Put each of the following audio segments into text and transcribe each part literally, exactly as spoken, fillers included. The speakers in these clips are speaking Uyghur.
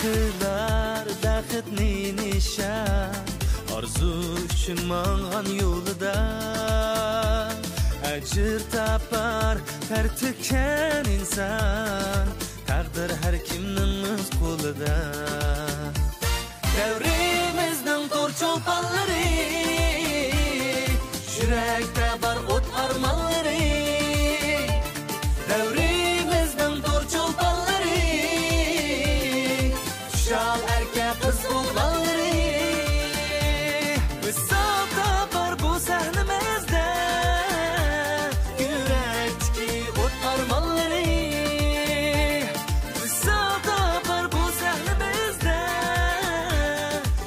قىلار بەختنى نىشان، ئارزۇ ئۈچۈن ماڭغان يولىدا ئەجىر تاپار، تەر تۆككەن ئىنسان، تەقدىر ھەر كىمنىڭ ئۆز قولىدا. دەۋرىمىزنىڭ تور چولپانلىرى، يۈرەكتە بار ئوت ئارمانلىرى. دەۋرىمىزنىڭ تور چولپانلىرى، خۇشال ئەركە قىز ئوغلانلىرى. ۋىسال تاپار بۇ سەھنىمىزدە، يۈرەكتىكى ئوت ئارمانلىرى. ۋىسال تاپار بۇ سەھنىمىزدە،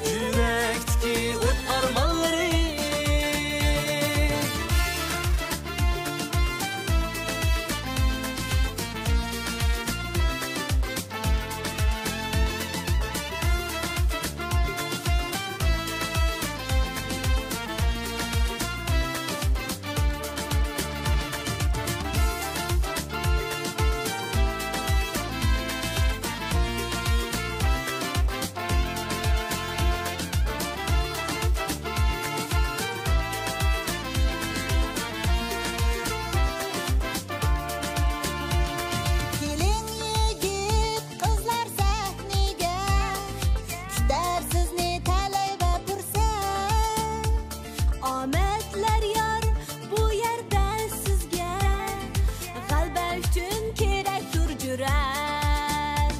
يۈرەكتىكى ئوت ئارمانلىرى. كېلىڭ يىگىت، قىزلار سەھنىگە، كۈتەر سىزنى تەلەي ۋە پۇرسەت. ئامەتلەر يار بۇ يەردە سىزگە، غەلىبە ئۈچۈن كېرەكتۇر جۈرئەت.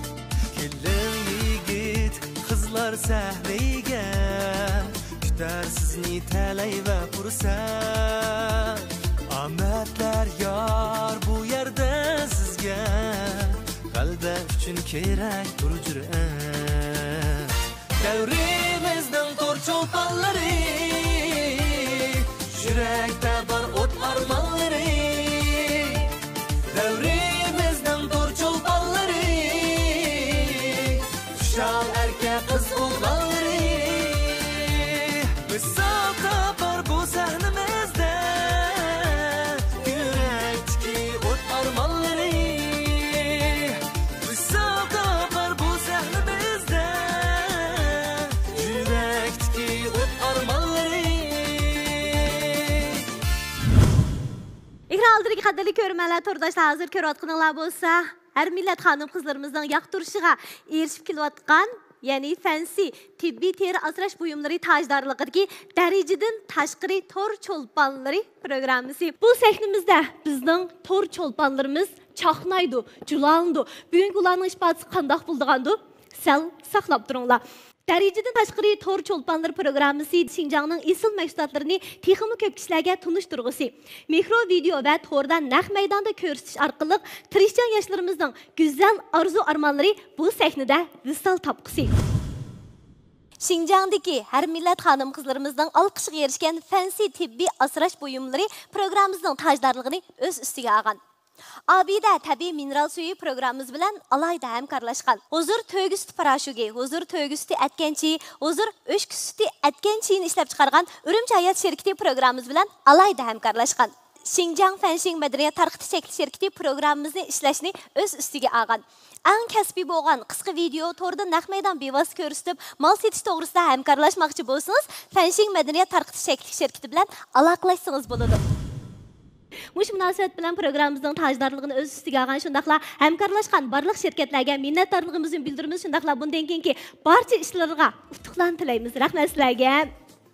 كېلىڭ يىگىت، قىزلار سەھنىگە، كۈتەر سىزنى تەلەي ۋە پۇرسەت. ئامەتلەر يار بۇ يەردە سىزگە، غەلىبە ئۈچۈن كېرەكتۇر جۈرئەت. دەۋرىمىزنىڭ تور چولپانلىرى، يۈرەكتە بار ئوت ئارمانلىرى. دەۋرىمىزنىڭ تور چولپانلىرى، خۇشال ئەركە قىز ئوغلانلىرى. ۋىسال تاپار بۇ سەھنىمىزدە، يۈرەكتىكى ئوت ئارمانلىرى. ۋىسال تاپار بۇ سەھنىمىزدە، يۈرەكتىكى ئوت ئارمانلىرى. ئېكران ئالدىدىكى قەدىرلىك كۆرۈرمەنلەر، تورداشلار، ھازىر كۆرۈۋاتقىنىڭلار بولسا، ھەر مىللەت خانىم-قىزلىرىمىزنىڭ ياقتۇرۇشىغا ئېرىشىپ كېلىۋاتقان، يەنى فەنسى تېببىي تېرە ئاسراش بۇيۇملىرى تاجدارلىقىدىكى دەرىجىدىن تاشقىرى تور چولپانلىرى پروگراممىسى. بۇ سەھنىمىزدە بىزنىڭ تور چولپانلىرىمىز چاقنايدۇ، جۇلالىنىدۇ. بۈگۈنكى ئۇلارنىڭ ئىپادىسى قانداق بولىدىغاندۇ؟ سەل ساقلاپ تۇرۇڭلار. دەرىجىدىن تاشقىرى تور چولپانلىرى پروگراممىسى شىنجاڭنىڭ ئېسىل مەھسۇلاتلىرىنى تېخىمۇ كۆپ كىشىلەرگە تونۇشتۇرغۇسى، مىكرو ۋىدېئو ۋە توردا نەق مەيداندا كۆرسىتىش ئارقىلىق تىرىشچان ياشلىرىمىزنىڭ گۈزەل ئارزۇ-ئارمانلىرى بۇ سەھنىدە ۋىسال تاپقۇسى. شىنجاڭدىكى ھەر مىللەت خانىم-قىزلىرىمىزنىڭ ئالقىشىغا ئېرىشكەن فەنسى تېببىي ئاسراش بۇيۇملىرى پروگراممىسىنىڭ تاجدارلىقىنى ئۆز ئۈستىگە ئالغان. ئابىدە تەبىئىي مىنېرال سۈيى پروگراممىمىز بىلەن ئالاھىدە ھەمكارلاشقان. ھۇزۇر تۆگىسۈتى پاراشوكى، ھۇزۇر تۆگىسۈتى ئەتكەن چېيى، ھۇزۇر ئۆچكىسۈتى ئەتكەن چېيىنى ئىشلەپچىقارغان ئۈرۈمچى ھايات شىركىتى پروگراممىمىز بىلەن ئالاھىدە ھەمكارلاشقان. شىنجاڭ فەنشىڭ مەدەنىيەت تارقىتىش چەكلىك شىركىتى پروگراممىمىزنى ئىشلەشنى ئۆز ئۈستىگە ئالغان. ئەڭ كەسپىي بولغان قىسقا ۋىدېئو، توردا نەق مەيدان بىۋاسىتە كۆرسىتىپ، مال سېتىش توغرىسىدا ھەمكارلاشماقچى بولسىڭىز، فەنشىڭ مەدەنىيەت تارقىتىش چەكلىك شىركىتى بىلەن ئالاقىلەشسىڭىز بولىدۇ. مۇشۇ مۇناسىۋەت بىلەن پروگراممىمىزنىڭ تاجدارلىقىنى ئۆز ئۈستىگە ئالغان، شۇنداقلا ھەمكارلاشقان بارلىق شىركەتلەرگە مىننەتدارلىقىمىزنى بىلدۈرىمىز. شۇنداقلا بۇندىن كېيىنكى بارچە ئىشلىرىغا ئۇتۇقلارنى تىلەيمىز. رەھمەت سىلەرگە.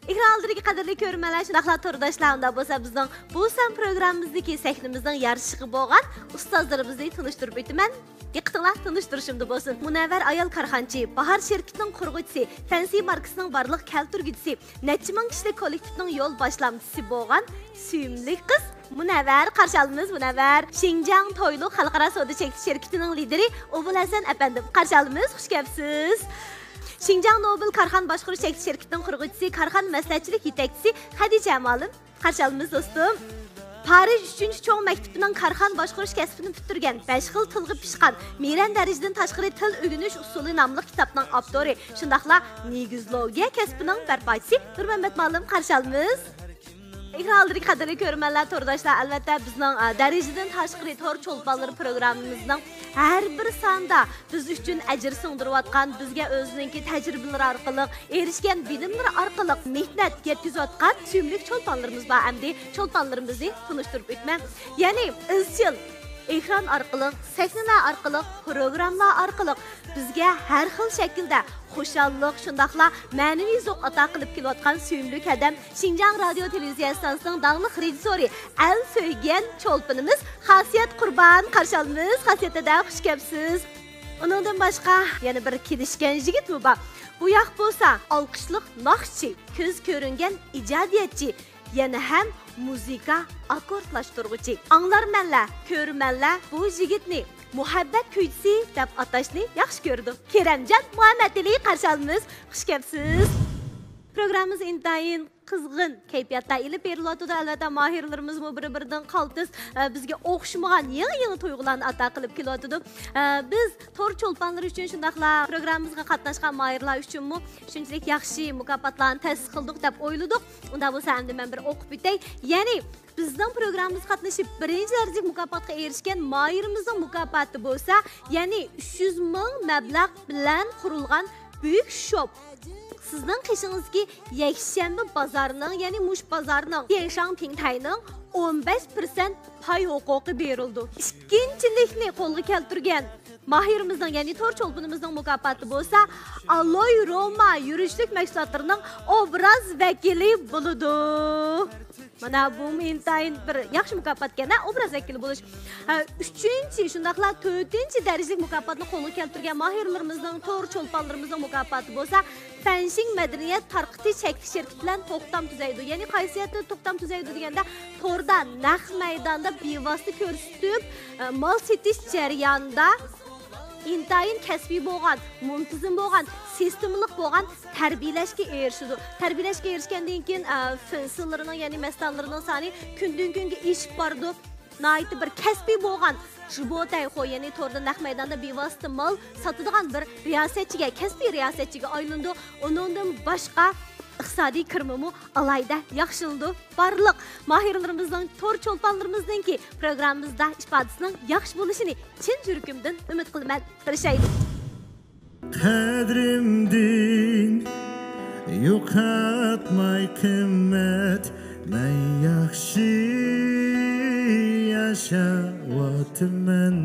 ئېكران ئالدىدىكى قەدىرلىك كۆرۈرمەنلەر، شۇنداقلا تورداشلار، ئۇنداق بولسا بىزنىڭ بۇ سان پروگراممىمىزدىكى سەھنىمىزنىڭ يارىشىشىغا بولغان ئۇستازلىرىمىزنى تونۇشتۇرۇپ ئۆتىمەن. دىققىتىڭلار تونۇشتۇرۇشۇمدا بولسۇن. مۇنەۋۋەر ئايال كارخانىچى، باھار شىركىتىنىڭ قۇرغۇچىسى، فەنسى ماركىسىنىڭ بارلىق كەلتۈرگۈچىسى، نەچچە مىڭ كىشىلىك كوللېكتىپنىڭ يول باشلامچىسى بولغان سۆيۈملۈك قىز مۇنەۋۋەر. قارشى ئالىمىز، مۇنەۋۋەر. شىنجاڭ تويلۇق خەلقئارا سودا چەكلىك شىركىتىنىڭ لىدىرى ئوبۇلھەسەن ئەپەندىم. قارشى ئالىمىز، خۇش كەپسىز. شىنجاڭ نوبېل كارخانا باشقۇرۇش چەكلىك شىركىتىنىڭ قۇرغۇچىسى، كارخانا مەسلىھەتچىلىك يېتەكچىسى خەدىچە مۇئەللىم. قارشى ئالىمىز، دوستۇم. پارىژ ئۈچىنچى چوڭ مەكتىپىنىڭ كارخانا باشقۇرۇش كەسپىنى پۈتتۈرگەن، بەش خىل تىلغا پىشقان، مىرەن دەرىجىدىن تاشقىرى تىل ئۆگىنىش ئۇسۇلى ناملىق كىتابنىڭ ئاپتورى، شۇنداقلا نېگىزلوگىيە كەسپىنىڭ بەرپاچىسى نۇرمەممەت مۇئەللىم. قارشى ئالىمىز. ئېكران ئالدىدىكى قەدىرلىك كۆرۈرمەنلەر، تورداشلار، ئەلۋەتتە، بىزنىڭ، ئە، دەرىجىدىن تاشقىرى تور چولپانلىرى پروگراممىمىزنىڭ ھەر بىر ساندا بىز ئۈچۈن ئەجىر سىڭدۈرۈۋاتقان، بىزگە ئۆزىنىڭكى تەجرىبىلىرى ئارقىلىق، ئېرىشكەن بىلىملىرى ئارقىلىق مېھنەت يەتكۈزۈۋاتقان سۆيۈملۈك چولپانلىرىمىز بار. ئەمدى چولپانلىرىمىزنى تونۇشتۇرۇپ ئۆتمە. يەنى ئىزچىل ئېكران ئارقىلىق، سەھنىلەر ئارقىلىق، پروگراممىلار ئارقىلىق بىزگە ھەر خىل شەكىلدە خۇشاللىق، شۇنداقلا مەنىۋى زوق ئاتا قىلىپ كېلىۋاتقان سۆيۈملۈك ھەدەم، شىنجاڭ رادىيو تېلېۋىزىيە ئىستانسىسىنىڭ داڭلىق رېژىسسورى، ئەل سۆيگەن چولپىنىمىز خاسىيەت قۇربان قارشى ئالىمىز. خاسىيەت ھەدە، خۇش كەپسىز. ئۇنىڭدىن باشقا يەنە بىر كېلىشكەن يىگىتمۇ بار. بۇ ياق بولسا ئالقىشلىق ناخشىچى، كۆز كۆرۈنگەن ئىجادىيەتچى، يەنە ھەم مۇزىكا ئاككوردلاشتۇرغۇچى. ئاڭلارمەنلەر، كۆرۈرمەنلەر بۇ يىگىتنى مۇھەببەت كۈيچىسى دەپ ئاتاشنى ياخشى كۆرىدۇ. كېرەمجان مۇھەممەتئېلى قارشى ئالىمىز، خۇش كەپسىز. پروگراممىمىز ئىنتايىن قىزغىن كەيپىياتتا ئېلىپ بېرىلىۋاتىدۇ. ئەلۋەتتە، ماھىرلىرىمىزمۇ بىر-بىرىدىن قالتىس، ئە، بىزگە ئوخشىمىغان يېڭى-يېڭى تۇيغۇلارنى ئاتا قىلىپ كېلىۋاتىدۇ. ئە، بىز تور چولپانلىرى ئۈچۈن، شۇنداقلا پروگراممىمىزغا قاتناشقان ماھىرلار ئۈچۈنمۇ شۇنچىلىك ياخشى مۇكاپاتلارنى تەسىس قىلدۇق دەپ ئويلىدۇق. ئۇنداق بولسا ئەمدى مەن بىر ئوقۇپ ئۆتەي. يەنى بىزنىڭ پروگراممىمىزغا قاتنىشىپ بىرىنچى دەرىجىلىك مۇكاپاتقا ئېرىشكەن ماھىرىمىزنىڭ مۇكاپاتى بولسا، يەنى ئۈچ يۈز مىڭ مەبلەغ بىلەن قۇرۇلغان بۈيۈك شوپ. سىزنىڭ قېشىڭىزدىكى يەكشەنبە بازارنىڭ، يەنى مۇشۇ بازارنىڭ، يەنشاڭ پىڭتەينىڭ ئون بەش پىرسەنت پاي ھوقۇقى بېرىلىدۇ. ئىككىنچىلىكنى قولغا كەلتۈرگەن ماھىرىمىزنىڭ، يەنى تور چولپىنىمىزنىڭ مۇكاپاتى بولسا، ئالوي روما يۈرۈشلۈك مەھسۇلاتلىرىنىڭ ئوبراز ۋەكىلى بولىدۇ. مانا بۇمۇ ئىنتايىن بىر ياخشى مۇكاپاتكەن، ھە، ئوبراز ۋەكىلى بولۇش. ھە، ئۈچىنچى، شۇنداقلا تۆتىنچى دەرىجىلىك مۇكاپاتنى قولغا كەلتۈرگەن ماھىرلىرىمىزنىڭ، تور چولپانلىرىمىزنىڭ مۇكاپاتى بولسا، فەنشىڭ مەدەنىيەت تارقىتىش چەكلىك شىركىتى بىلەن توختام تۈزەيدۇ. يەنى قايسى يەردە توختام تۈزەيدۇ دېگەندە، توردا نەق مەيداندا بىۋاسىتە كۆرسىتىپ، ئە، مال سېتىش جەريانىدا ئىنتايىن كەسپىي بولغان، مۇنتىزىم بولغان، سىستېمىلىق بولغان تەربىيەلەشكە ئېرىشىدۇ. تەربىيەلەشكە ئېرىشكەندىن كېيىن، ئە، فېنسىلىرىنىڭ، يەنى مەستانىلىرىنىڭ سانى كۈندىن-كۈنگە ئېشىپ بارىدۇ. ناھايىتى بىر كەسپىي بولغان ژىبوتەيخۇ، يەنى توردا نەق مەيداندا بىۋاسىتە مال ساتىدىغان بىر رىياسەتچىگە، كەسپىي رىياسەتچىگە ئايلىنىدۇ. ئۇنىڭدىن باشقا ئىقتىسادىي كىرىمىمۇ ئالاھىدە ياخشىلىنىدۇ. بارلىق ماھىرلىرىمىزنىڭ، تور چولپانلىرىمىزنىڭكى پروگراممىمىزدا ئىپادىسىنىڭ ياخشى بولۇشىنى چىن يۈرىكىمدىن ئۈمىد قىلىمەن. تىرىشايلى. قەدرىمدىن يوقاتماي قىممەت، مەن ياخشى ياشاۋاتىمەن.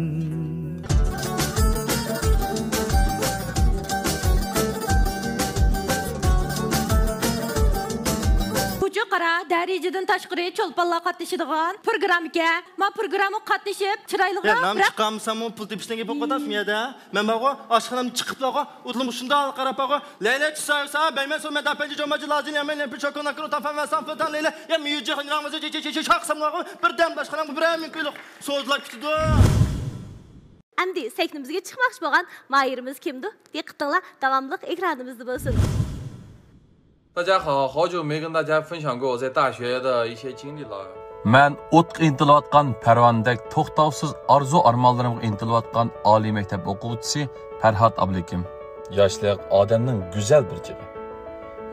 ئۇچۇ قارا، دەرىجىدىن تاشقىرى چولپانلار قاتنىشىدىغان پروگراممىكەن. ما پروگراممىغا قاتنىشىپ، چىرايلىقراق، يا، نام بىراق چىقارمىساممۇ پۇل تېپىشتىن گەپ بولۇپ قالدى يەردە. مەن بارغۇ، ئاشخانامدىن چىقىپلاغۇ، ئۇدۇلمۇ شۇنداق قاراپ بارغۇ. لەيلە چىسايسا، بەيمەن سو مەدە پەنجى جوماجى لازىن يامەن لەمپى چوكو ناكرو تافەن ۋە سان فىدان لەيلە. يا، ميۈجى خىنران ۋە جى جى جى جى شاق ساملاغۇ. بىردەم باشخانام بىرەر مىڭ كىلو سودىلار كۈتىدۇ. ئەمدى سەھنىمىزگە چىقماقچى بولغان ماھىرىمىز كىمدۇ؟ دىققىتىڭلار داۋاملىق ئېكرانىمىزدا بولسۇن. 大家好，好久没跟大家分享过我在大学的一些经历了。 مەن ئوتقا ئىنتىلىۋاتقان پەرۋانىدەك توختاۋسىز ئارزۇ-ئارمانلىرىمغا ئىنتىلىۋاتقان ئالىي مەكتەپ ئوقۇغۇچىسى پەرھات ئابلىكىم. ياشلىق ئادەمنىڭ گۈزەل بىر چېغى.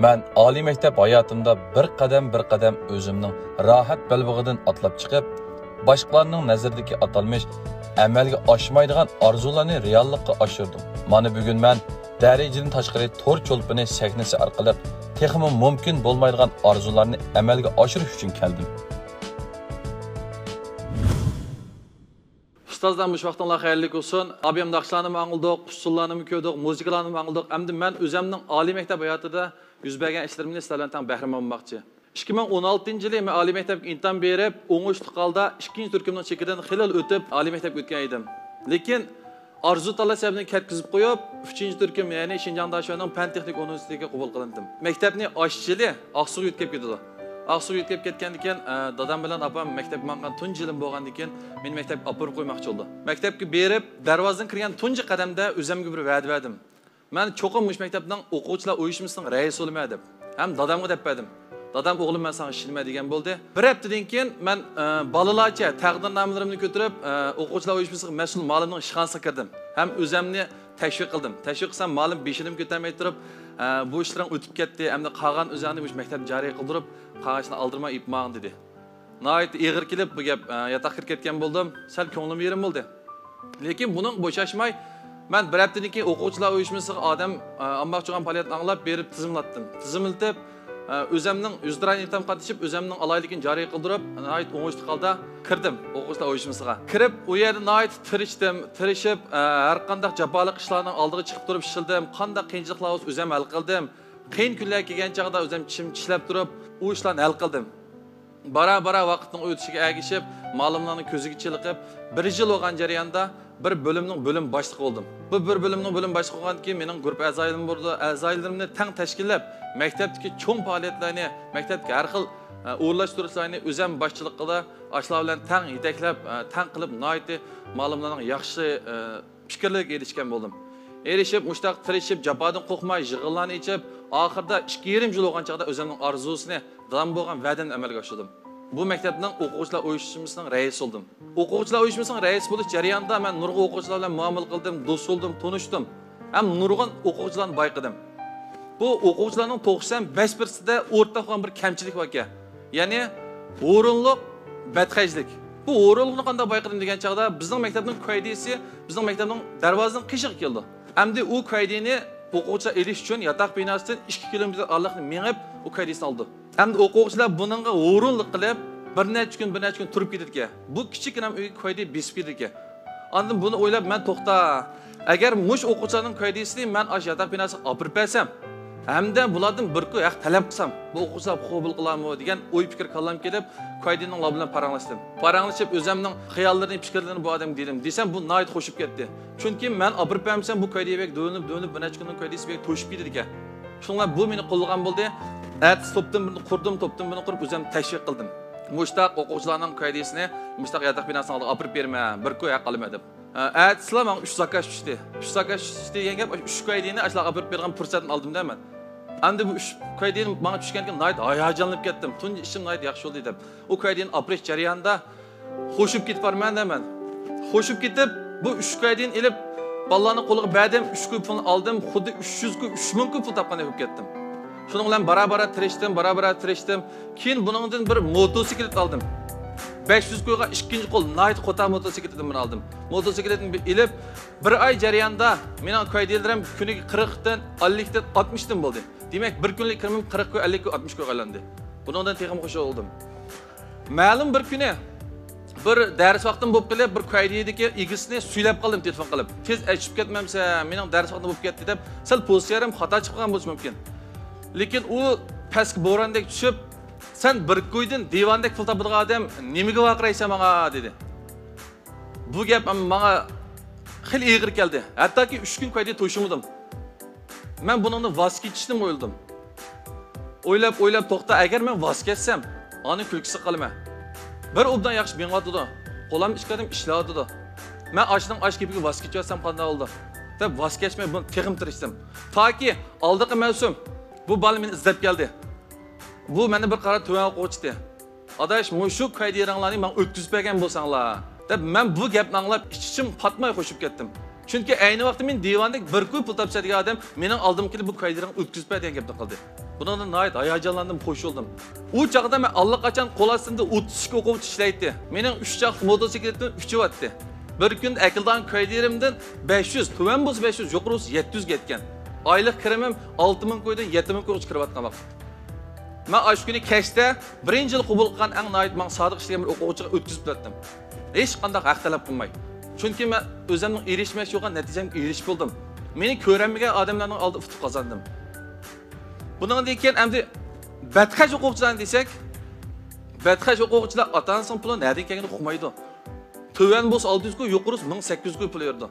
مەن ئالىي مەكتەپ ھاياتىمدا بىر قەدەم، بىر قەدەم ئۆزۈمنىڭ راھەت بەلبېغىدىن ئاتلاپ چىقىپ، باشقىلارنىڭ نەزىرىدىكى ئاتالمىش ئەمەلگە ئاشمايدىغان ئارزۇلارنى رېئاللىققا ئاشۇردۇم. مانا بۈگۈن مەن دەرىجىدىن تاشقىرى تور چولپىنى سەھنىسى ئارقىلىق تېخىمۇ مۇمكىن بولمايدىغان ئارزۇلارنى ئەمەلگە ئاشۇرۇش ئۈچۈن كەلدىم. ئۇستازلار، مۇشۇ ۋاقتىڭلار خەيرلىك بولسۇن. ئابىيەم ناخشىلارنىمۇ ئاڭلىدۇق، ئۇسسۇللارنىمۇ كۆردۇق، مۇزىكىلارنىمۇ ئاڭلىدۇق. ئەمدى مەن ئۆزەمنىڭ ئالىي مەكتەپ ھاياتىدا يۈز بەرگەن ئىشلىرىمنى سىلەر بىلەن تەڭ بەھرىمەن بولماقچى. ئىككى مىڭ ئون ئالتىنچى يىلى مەن ئالىي مەكتەپكە ئىمتىھان بېرىپ، ئوڭۇشلۇق ھالدا ئىككىنچى تۈركۈمنىڭ چېكىدىن خېلىلا ئۆتۈپ، ئالىي مەكتەپكە ئۆتكەن ئىدىم. لېكىن ئارزۇ تاللاش سەۋەبىدىن كەتكۈزۈپ قويۇپ، ئۈچىنچى تۈركۈم، يەنى شىنجاڭ داشۆنىڭ پەن تېخنىك ئۇنىۋېرسىتېتىگە قوبۇل قىلىندىم. مەكتەپنى ئاچقىلى ئاقسۇغا يۆتكەپ كېتىدۇ. ئاقسۇغا يۆتكەپ كەتكەندىن كېيىن، ئە، دادام بىلەن ئاپام مەكتەپكە ماڭغان تۇنجى يىلىم بولغاندىكىن، مېنى مەكتەپكە ئاپىرىپ قويماقچى بولدى. مەكتەپكە بېرىپ، دەرۋازىدىن كىرگەن تۇنجى قەدەمدە ئۆزەمگە بىر ۋەدە بەردىم. مەن چوقۇم مۇشۇ مەكتەپنىڭ ئوقۇغۇچىلار ئۇيۇشمىسىنىڭ رەئىسى بولىمەن دەپ، ھەم دادامغا دەپ بەردىم. دادام، ئوغلۇم، مەن ساڭا ئىشىنىمەن دېگەن بولدى. بىر ھەپتىدىن كېيىن مەن، ئە، بالىلارچە تەقدىرنامىلىرىمنى كۆتۈرۈپ، ئە، ئوقۇغۇچىلار ئۇيۇشمىسىغا مەسئۇل مۇئەللىمنىڭ ئىشخانىسىغا كىردىم ھەم ئۆزەمنى تەشۋىق قىلدىم. تەشۋىق قىلسام، مۇئەللىم بېشىنىمۇ كۆتەرمەي تۇرۇپ، ئە، بۇ ئىشلىرىڭ ئۆتۈپ كەتتى، ئەمدى قالغان ئۆزۈڭنى مۇشۇ مەكتەپنى جارى قىلدۇرۇپ، قالغان ئىشلارنى ئالدىرىماي ئېلىپ ماڭ، دېدى. ناھايىتى ئېغىر كېلىپ، بۇ گەپ، ئە، ياتاققا كىرىپ كەتكەن بولدۇم. سەل كۆڭلۈم يېرىم بولدى. لېكىن بۇنىڭ بوشاشماي، مەن بىر ھەپتىدىن كېيىن ئوقۇغۇچىلار ئۇيۇشمىسىغا ئادەم، ئە، ئامما ئاچىدىغان پائالىيەتنى ئاڭلاپ بېرىپ تىزىملاتتىم. تىزىملىتىپ، ئە، ئۆزەمنىڭ يۈز دراي ئىمتىھان قاتنىشىپ، ئۆزەمنىڭ ئالاھىدىلىكىنى جارى قىلدۇرۇپ، ناھايىتى ئوڭۇشلۇق ھالدا كىردىم ئوقۇغۇچىلار ئۇيۇشمىسىغا. كىرىپ، ئۇ يەردە ناھايىتى تىرىشتىم، تىرىشىپ، ئە، ھەر قانداق جاپالىق ئىشلارنىڭ ئالدىغا چىقىپ تۇرۇپ ئىشلىدىم. قانداق قىيىنچىلىقلار بولسا ئۆزەم ھەل قىلدىم. قىيىن كۈنلەر كەلگەن چاغدا ئۆزەم چىم چىشلەپ تۇرۇپ، ئۇ ئىشلارنى ھەل قىلدىم. بارا-بارا ۋاقىتنىڭ ئۆتۈشىگە ئەگىشىپ، مۇئەللىملەرنىڭ كۆزىگە چېلىقىپ، بىر يىل بولغان جەرياندا بىر بۆلۈمنىڭ بۆلۈم باشلىقى بولدۇم. بۇ بىر بۆلۈمنىڭ بۆلۈم باشلىقى بولغاندىن كېيىن مېنىڭ گۇرۇپپا ئەزالىرىم بولدى. ئەزالىرىمنى تەڭ تەشكىللەپ، مەكتەپتىكى چوڭ پائالىيەتلەرنى، مەكتەپتىكى ھەر خىل، ئە، ئورۇنلاشتۇرۇشلارنى ئۆزەم باشچىلىقىدا ئاشۇلار بىلەن تەڭ يېتەكلەپ، ئە، تەڭ قىلىپ ناھايىتى مۇئەللىملەرنىڭ ياخشى، ئە، پىكىرلىرىگە ئېرىشكەن بولدۇم. ئېرىشىپ، مۇشۇنداق تىرىشىپ، جاپادىن قورقماي، يىغىنلارنى ئېچىپ، ئاخىرىدا ئىككى يېرىم يىل بولغان چاغدا ئۆزۈمنىڭ ئارزۇسىنى، دادام بولغان ۋەدىنى ئەمەلگە ئاشۇردۇم. بۇ مەكتەپنىڭ ئوقۇغۇچىلار ئۇيۇشمىسىنىڭ رەئىسى بولدۇم. ئوقۇغۇچىلار ئۇيۇشمىسىنىڭ رەئىسى بولۇش جەريانىدا مەن نۇرغۇن ئوقۇغۇچىلار بىلەن مۇئامىلە قىلدىم، دوست بولدۇم، تونۇشتۇم. ھەم نۇرغۇن ئوقۇغۇچىلارنى بايقىدىم. بۇ ئوقۇغۇچىلارنىڭ توقسان بەش پىرسەنتىدە ئورتاق بولغان بىر كەمچىلىك باركەن. يەنى ھۇرۇنلۇق، بەتخەجلىك. بۇ ھۇرۇنلۇقنى قانداق بايقىدىم دېگەن چاغدا، بىزنىڭ مەكتەپنىڭ كۇەيدىسى بىزنىڭ مەكتەپنىڭ دەرۋازىسىنىڭ قېشىغا كېلىدۇ. ئەمدى ئۇ كۇەيدىنى ئوقۇغۇچىلار ئېلىش ئۈچۈن ياتاق بىناسىدىن ئىككى كىلومېتىر ئارىلىقنى مېڭىپ، ئۇ كۇەيدىسىنى ئالىدۇ. ئەمدى ئوقۇغۇچىلار بۇنىڭغا ھۇرۇنلۇق قىلىپ، بىر نەچچە كۈن، بىر نەچچە كۈن تۇرۇپ كېتىدىكەن. بۇ كىچىككىنە ئۆيگە كۇەيدە بېسىپ كېتىدىكەن. ئاندىن بۇنى ئويلاپ مەن، توختا، ئەگەر مۇشۇ ئوقۇغۇچىلارنىڭ كۇەيدىسىنى مەن ئاشۇ ياتاق بىناسىغا ئاپىرىپ بەرسەم، ھەمدە بۇلاردىن بىر كوي ھەق تەلەپ قىلسام، بۇ ئوقۇغۇچىلار قوبۇل قىلارمۇ دېگەن ئوي پىكىر كاللامغا كېلىپ، كۇەيدىنىڭ بىلەن پاراڭلاشتىم. پاراڭلىشىپ ئۆزەمنىڭ خىياللىرىنى، پىكىرلىرىنى بۇ ئادەمگە دېدىم. دېسەم، بۇ ناھايىتى خوشۇپ كەتتى. چۈنكى مەن ئاپىرىپ بەرمىسەم، بۇ كۇەيدە بەك دۆۋىلىنىپ، دۆۋىلىنىپ، بىر نەچچە كۈندىن كۇەيدىسى بەك توشۇپ كېتىدىكەن. شۇنىڭ بىلەن بۇ مېنى قوللىغان بولدى. ئەتىسى توپتىن بىرنى قۇردۇم، توپتىن بىرنى قۇرۇپ ئۆزۈم تەشۋىق قىلدىم. مۇشتاق ئوقۇغۇچىلارنىڭ كۇەيدىسىنى مۇشتاق ياتاق بىناسىنىڭ ئالدىغا ئاپىرىپ بېرىمەن، بىر كوي ھەق ئالىمەن دەپ. ئەتىسىلا ماڭا ئۈچ زاكاز چۈشتى. ئۈچ زاكاز چۈشتى دېگەن گەپ، ئۈچ كۇەيدىنى ئاشۇلارغا ئاپىرىپ بېرىدىغان پۇرسەتنى ئالدىم دە مەن. ئەمدى بۇ ئۈچ كۇەيدىن ماڭا چۈشكەنكىن ناھايىتى ھاياجانلىنىپ كەتتىم. تۇنجى ئىشىم ناھايىتى ياخشى بولدى دەپ. ئۇ كۇەيدىن ئاپىرىش جەريانىدا خوشۇپ كېتىپ بارىمەن دە مەن. خوشۇپ كېتىپ، بۇ ئۈچ كۇەيدىن ئېلىپ، بالىلارنىڭ قولىغا بەردىم، ئۈچ كوي پۇلنى ئالدىم، خۇددى ئۈچ يۈز كوي، ئۈچ مىڭ كوي پۇل تاپقاندەك بولۇپ كەتتىم. شۇنىڭ بىلەن بارا-بارا تىرىشتىم، بارا-بارا تىرىشتىم. كېيىن بۇنىڭدىن بىر موتوسىكلىت ئالدىم. بەش يۈز كويغا ئىككىنچى قول، ناھايىتى قوتار موتوسىكلىتىدىن بىرنى ئالدىم. موتوسىكلىتنى بىر ئېلىپ، بىر ئاي جەريانىدا مېنىڭ كۇەيدىنلىرىم كۈنىگە قىرىقتىن، ئەللىكتىن، ئاتمىشتىن بولدى. دېمەك، بىر كۈنلۈك كىرىمىم قىرىق كوي، ئەللىك كوي، ئاتمىش كويغا ئايلاندى. بۇنىڭدىن تېخىمۇ خوش بولدۇم. مەلۇم بىر كۈنى بىر دەرس ۋاقتىم بولۇپ قېلىپ، بىر كۇەيدىدىكى ئىگىسىنى سۈيلەپ قالدىم تېلېفون قىلىپ. تېز ئەچىشىپ كەتمەمسەن، مېنىڭ دەرس ۋاقتىم بولۇپ كەتتى دەپ، سەل پوزىتسىيەم خاتا چىقىپ قالغان بولۇشى مۇمكىن. لېكىن ئۇ پەسكە بوراندەك چۈشۈپ، سەن بىر كويدىن دىۋاندەك پۇل تاپىدىغان ئادەم نېمىگە ۋارقىرايسەن ماڭا؟ دېدى. بۇ گەپ ماڭا خېلى ئېغىر كەلدى. ھەتتاكى ئۈچ كۈن كۇەيدە توشۇمىدىم. مەن بۇنىڭدىن ۋاز كېچىشنىمۇ ئويلىدىم. ئويلاپ، ئويلاپ، توختا، ئەگەر مەن ۋاز كەچسەم، ئانىڭ كۈلكىسىگە قالىمەن. بىر ئوبدان ياخشى مېڭىۋاتىدۇ، قولام ئىككى ئادەم ئىشلەۋاتىدۇ. مەن ئاشۇنىڭ ئاش گېپىگە ۋاز كېچىۋەتسەم قانداق بولىدۇ؟ دەپ ۋاز كەچمەي بۇنى تېخىمۇ تىرىشتىم. تاكى ئالدىقى مەۋسۇم بۇ بالا مېنى ئىزدەپ كەلدى. بۇ مەندىن بىر قارا تۆۋەن ئوقۇغۇچى ئىدى. ئاداش، مۇشۇ كۇەيدىرىڭلارنى ماڭا ئۆتكۈزۈپ بەرگەن بولساڭلار، دەپ مەن بۇ گەپنى ئاڭلاپ ئىچ-ئىچىم پاتماي خوشۇپ كەتتىم. چۈنكى ئەينى ۋاقىتتا مېنى دىۋاندەك بىر كوي پۇل تاپسا دېگەن ئادەم مېنىڭ ئالدىمغا كېلىپ بۇ كۇەيدىرىڭنى ئۆتكۈزۈپ بەر دېگەن گەپنى قىلدى. بۇنىڭدىن ناھايىتى ھاياجانلاندىم، خوش بولدۇم. ئۇ چاغدا مەن ئاللىقاچان قول ئاستىمدا ئوتتۇز ئىككى ئوقۇغۇچى ئىشلەيتتى. مېنىڭ ئۈچ چاقلىق موتوسىكلىتىم ئۇچۇۋاتتى. بىر كۈندە ئەكېلىدىغان كۇەيدىرىمدىن بەش يۈز، تۆۋەن بولسا بەش يۈز، يۇقىرى بولسا يەتتە يۈزگە يەتكەن. ئايلىق كىرىمىم ئالتە مىڭ كويدىن يەتتە مىڭ كويغىچە كىرىۋاتقان ۋاقىت. مەن ئاشۇ كۈنى كەچتە بىرىنچى يىل قوبۇل قىلغان ئەڭ ناھايىتى ماڭا سادىق ئىشلىگەن بىر ئوقۇغۇچىغا ئۆتكۈزۈپ بەردىم. ھېچقانداق ھەق تەلەپ قىلماي. چۈنكى مەن ئۆزۈمنىڭ ئېرىشمەكچى بولغان نەتىجەمگە ئېرىشىپ بولدۇم. مېنى كۆرەلمىگەن ئادەملەرنىڭ ئالدىدا ئۇتۇق قازاندىم. بۇنىڭدىن كېيىن ئەمدى بەتخەج ئوقۇغۇچىلارنى دېسەك، بەتخەج ئوقۇغۇچىلار ئاتا-ئانىسىنىڭ پۇلى نەدىن كەلگىنىنى ئۇقمايدۇ. تۆۋەن بولسا ئالتە يۈز كوي، يۇقىرى بولسا مىڭ سەككىز يۈز كوي پۇل بېرىدۇ.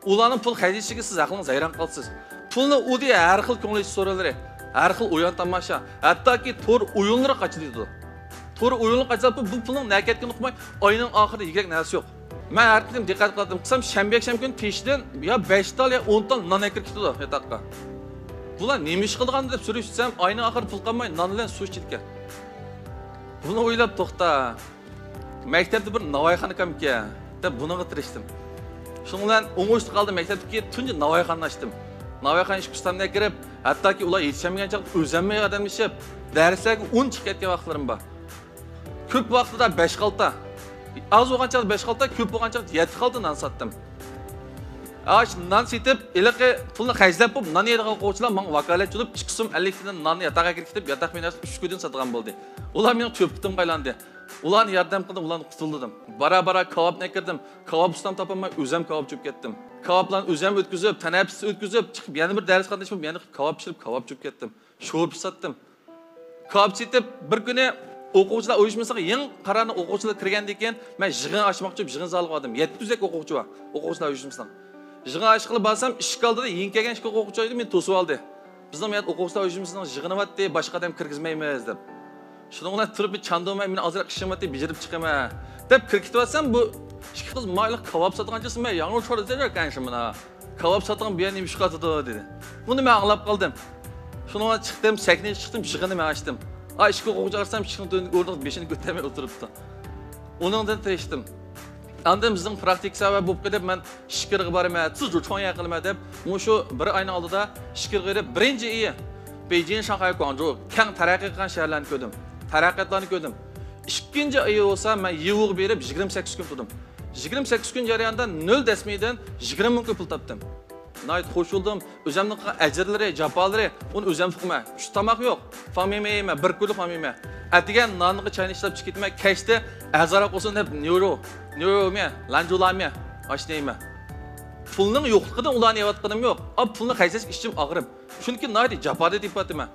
ئۇلارنىڭ پۇل خەجلىشىگە سىز ھەقلىڭىز ھەيران قالىسىز. پۇلنى ئۇدى ھەر خىل كۆڭۈل ئېچىش سورۇنلىرى، ھەر خىل ئويۇن تاماشا، ھەتتاكى تور ئويۇنلىرى قاچىلىدۇ. تور ئويۇنلىرى قاچىلىپ، بۇ پۇلنىڭ نەگە كەتكىنىنى ئۇقماي، ئاينىڭ ئاخىرىدا يېگۈدەك نەرسە يوق. مەن ھەر قېتىم دىققەت قىلاتتىم، قىلسام شەنبە يەكشەنبە كۈنى تېشىدىن يا بەش تال يا ئون تال نان ئەكىرىپ كېتىدۇ ياتاققا. بۇلار نېمە ئىش قىلىدىغان دەپ سۈرۈشتۈرسەم، ئاينىڭ ئاخىرى پۇل قالماي نان بىلەن سۇ ئىچىدىكەن. بۇنى ئويلاپ توختا. مەكتەپتە بىر ناۋايخانا كامكەن دەپ بۇنىڭغا تىرىشتىم. شۇنىڭ بىلەن ئوڭۇشلۇق ھالدا مەكتەپتىكى تۇنجى ناۋايخانىنى ئاچتىم. ناۋايخان ئىشىك ئۇستامدىن كىرىپ، ھەتتاكى ئۇلار يېتىشەلمىگەن چاغدا ئۆزۈممۇ ياردەملىشىپ، دەرسلەرگە ئۇن چىقىپ كەتكەن ۋاقىتلىرىم بار. كۆپ ۋاقتىدا بەش-ئالتە، ئاز بولغان چاغدا بەش-ئالتە، كۆپ بولغان چاغدا يەتتە-ئالتە نان ساتتىم. ئاشۇ نان سېتىپ، ھېلىقى پۇلنى خەجلەپ بولۇپ، نان يەيدىغان ئوقۇغۇچىلار ماڭا ۋاكالەتچى بولۇپ، ئىككى سوم ئەللىك تىيىندىن ناننى ياتاققا كىرگۈزۈپ، ياتاق بىناسىدا ئۈچ كۈندىن ساتىدىغان بولدى. ئۇلار مېنىڭ چۆپۈتۈمگە ئايلاندى. ئۇلارنى ياردەم قىلدىم، ئۇلارنى قۇتۇلدۇردۇم. بارا-بارا كاۋاپنى ئەكىردىم. كاۋاپ ئۇستام تاپالماي، ئۆزۈم كاۋاپچى بولۇپ كەتتىم. كاۋاپلارنى ئۆزۈم ئۆتكۈزۈپ، تەنەپپۇس ئۆتكۈزۈپ، چىقىپ يەنە بىر دەرس قاتنىشىپ، يەنە كاۋاپ پىشۇرۇپ، كاۋاپچى بولۇپ كەتتىم. شورپا ساتتىم. كاۋاپ سېتىپ، بىر كۈنى ئوقۇغۇچىلار ئۇيۇشمىسىغا يېڭى قارارنى ئوقۇغۇچىلار كىرگەندىن كېيىن، مەن يىغىن ئاچماقچى بولۇپ، يىغىن زالىغا باردىم. يەتتە يۈزدەك ئوقۇغۇچى بار، ئوقۇغۇچىلار ئۇيۇشمىسىنىڭ. يىغىن ئاچقىلى بارسام، ئىشىك ئالدىدا يېڭى كەلگەن ئىككى ئوقۇغۇچى ئىدى، مېنى توسۇۋالدى. «بىزنىڭ بۇ يەردە ئوقۇغۇچىلار ئۇيۇشمىسىنىڭ يىغىنى بارتتى، باشقا ئادەم كىرگۈزمەيمىز» دەپ. شۇنىڭ بىلەن تۇرۇپ، بىر چاندۇرماي، «مېنىڭ ئازراق ئىشىم بارتتى، بېجىرىپ چىقىمەن» دەپ كىرىپ كېتىۋاتسام، بۇ ئىككى قىز مايلىق كاۋاپ ساتىدىغان چىقسا، مەن ياڭيۇ چورا دېسەم، «مۇنا كاۋاپ ساتىدىغان بۇ يەر نېمە ئىشقا ئاتىدۇ؟» دېدى. بۇنى مەن ئاڭلاپ قالدىم. شۇنىڭغا چىقتىم، سەھنىگە چىقتىم، يىغىننى مەن ئاچتىم. ئا، ئىككى ئوقۇغۇچى قارىسام، ئىشىكنىڭ تۆۋىنىدىكى ئورۇندۇقتا بېشىنى كۆتۈرمەي ئولتۇرۇپتۇ. ئۇنىڭدىن تىرىشتىم. ئاندىن بىزنىڭ پراكتىكا سەۋەب بولۇپ قېلىپ، مەن ئىچكىرىگە بارىمەن، تېز چوڭ يەر قىلىمەن دەپ، مۇشۇ بىر ئاينىڭ ئالدىدا ئىچكىرىگە بېرىپ، بىرىنچى ئىيى بېيجىڭ، شاڭخەي، گۇاڭجۇ، كەڭ تەرەققىي قىلغان شەھەرلەرنى كۆردۈم، تەرەققىياتلارنى كۆردۈم. ئىككىنچى ئىيى بولسا، مەن يىۋۇغا بېرىپ، يىگىرمە سەككىز كۈن تۇردۇم. يىگىرمە سەككىز كۈن جەريانىدا نۆل دەسمىدىن يىگىرمە مىڭ كوي پۇل تاپتىم. ناھايىتى خوش بولدۇم. ئۆزۈمنىڭ قىلغان ئەجىرلىرى، جاپالىرى، ئۇنى ئۆزۈم ئۇقىمەن. چۈشتە تاماق يوق. فاڭمىمەن يەيمەن، بىر كۈنلۈك فاڭمىمەن. ئەتىگەن نانغا چاينى ئىشلەپ چىقىپ كېتىمەن، كەچتە ئەرزانراق بولسۇن دەپ نيۇرو، نيۇرو يەيمەن، لانجۇلامەن، ئاشنى يەيمەن. پۇلنىڭ يوقلۇقىدىن ئۇلارنى يەۋاتقىنىم يوق. ئا، پۇلنى خەجلەش ئىچىم ئاغرىپ. چۈنكى ناھايىتى جاپادا تېپىۋاتىمەن.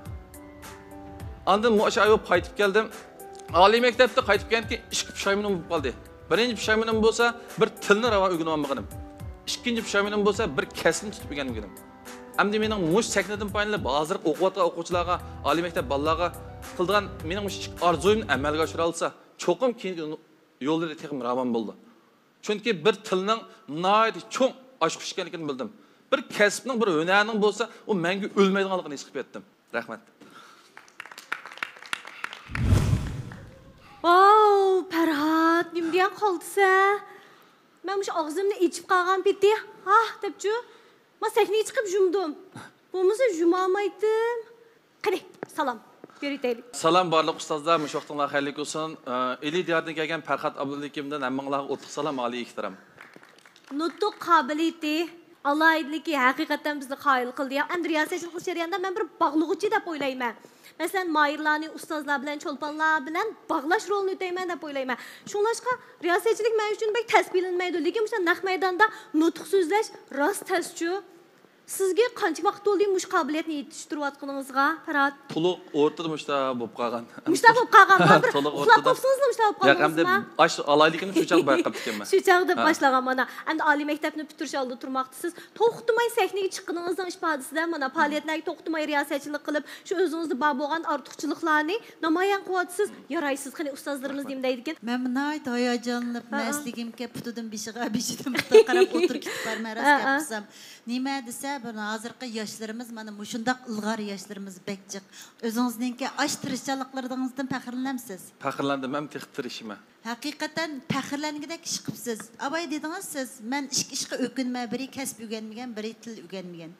ئاندىن مۇشۇ ئاي بولۇپ قايتىپ كەلدىم. ئالىي مەكتەپتە قايتىپ كەلگەندىن كېيىن ئىككى پۇشايمىنىم بولۇپ قالدى. بىرىنچى پۇشايمىنىم بولسا، بىر تىلنى راۋان ئۆگىنىۋالمىغىنىم. ئىككىنچى پۇشايمىنىم بولسا، بىر كەسىپنى تۇتۇپ ئۆگەنمىگىنىم. ئەمدى مېنىڭ مۇشۇ سەھنىدىن پايدىلىنىپ، ھازىرقى ئوقۇۋاتقان ئوقۇغۇچىلارغا، ئالىي مەكتەپ بالىلارغا قىلىدىغان مېنىڭ مۇشۇ ئىككى ئارزۇيۇمنى ئەمەلگە ئاشۇرالىسا، چوقۇم كېيىنكى يوللىرى تېخىمۇ راۋان بولىدۇ. چۈنكى بىر تىلنىڭ ناھايىتى چوڭ ئاچقۇچ ئىكەنلىكىنى بىلدىم. بىر كەسىپنىڭ، بىر ھۈنەرنىڭ بولسا، ئۇ مەڭگۈ ئۆلمەيدىغانلىقىنى ھېس قىلىپ يەتتىم. رەھمەت. ۋاۋ، پەرھات، نېمە دېگەن قالتىسە؟ مەن مۇشۇ ئاغزىمنى ئېچىپ قالغان پېتى، ھاھ دەپچۇ، ما سەھنىگە چىقىپ يۇمدۇم. بولمىسا يۇمالمايتتىم. قېنى، سالام بېرىۋېتەيلى. سالام بارلىق ئۇستازلار، مۇشۇ ۋاقتىڭلار خەيرلىك بولسۇن. ئە، ئىلى دىيارىدىن كەلگەن پەرھات ئابدۇلھېكىمدىن ھەممىڭلارغا ئوتلۇق سالام، ئالىي ئېھتىرام. نۇتۇق قابىلىيىتى، ئالاھىدىلىكى ھەقىقەتەن بىزنى قايىل قىلدى. ئەمدى رىياسەتچىلىك قىلىش جەريانىدا مەن بىر باغلىغۇچى دەپ ئويلايمەن. مەسىلەن، ماھىرلارنى ئۇستازلار بىلەن، چولپانلار بىلەن باغلاش رولىنى ئۆتەيمەن دەپ ئويلايمەن. شۇڭلاشقا، رىياسەتچىلىك مەن ئۈچۈن بەك تەس بىلىنمەيدۇ. لېكىن مۇشۇ نەق مەيداندا نۇتۇق سۆزلەش راست تەسچۇ. سىزگە قانچە ۋاقىت بولدى مۇشۇ قابىلىيەتنى يېتىشتۈرۈۋاتقىنىڭىزغا، پەرھات؟ تولۇق ئورتىدا مۇشۇنداق بولۇپ قالغان. مۇشۇنداق بولۇپ قالغانما؟ بىر تولۇق ئۇخلاپ ئورتىدا. قاپسىڭىزمۇ مۇشۇنداق بولۇپ ياق، ئەمدى قالدىڭىزما؟ ئاشۇ ئالاھىدىلىكىمنى شۇ چاغدا بايقاپتۇ ئىكەنمەن. شۇ چاغدا ھە. باشلىغان مانا. ئەمدى ئالىي مەكتەپنى پۈتتۈرۈش ئالدىدا تۇرماقتىسىز. توختىماي سەھنىگە چىققىنىڭىزنىڭ ئىپادىسىدە مانا پائالىيەتلەرگە توختىماي رىياسەتچىلىك قىلىپ، شۇ ئۆزىڭىزدە بار بولغان ئارتۇقچىلىقلارنى نامايان قىلىۋاتىسىز. يارايسىز، قېنى ئۇستازلىرىمىز نېمە دەيدىكىن؟ مەنمۇ ناھايىتى ھاياجانلىنىپ، ھە، ھە. مەستلىكىمكە پۇتىدىن بېشىغا، بېشىدىن پۇتىغا قاراپ ئولتۇرۇپ كېتىپ بارىمەن، راست ھە، گەپ ھە. قىلسام. نېمە دېسە، بۇ ھازىرقى ياشلىرىمىز، مانا مۇشۇنداق ئىلغار ياشلىرىمىز بەك جىق. ئۆزىڭىزنىڭكى ئاشۇ تىرىشچانلىقلىرىڭىزدىن پەخىرلىنەمسىز؟ پەخىرلەندىم ھەم تېخى تىرىشىمەن. ھەقىقەتەن پەخىرلەنگۈدەك ئىش قىپسىز. ئاۋاي دېدىڭىز سىز، مەن ئىككى ئىشقا ئۆكۈنمە، بىرى كەسىپ ئۆگەنمىگەن، بىرى تىل ئۆگەنمىگەن.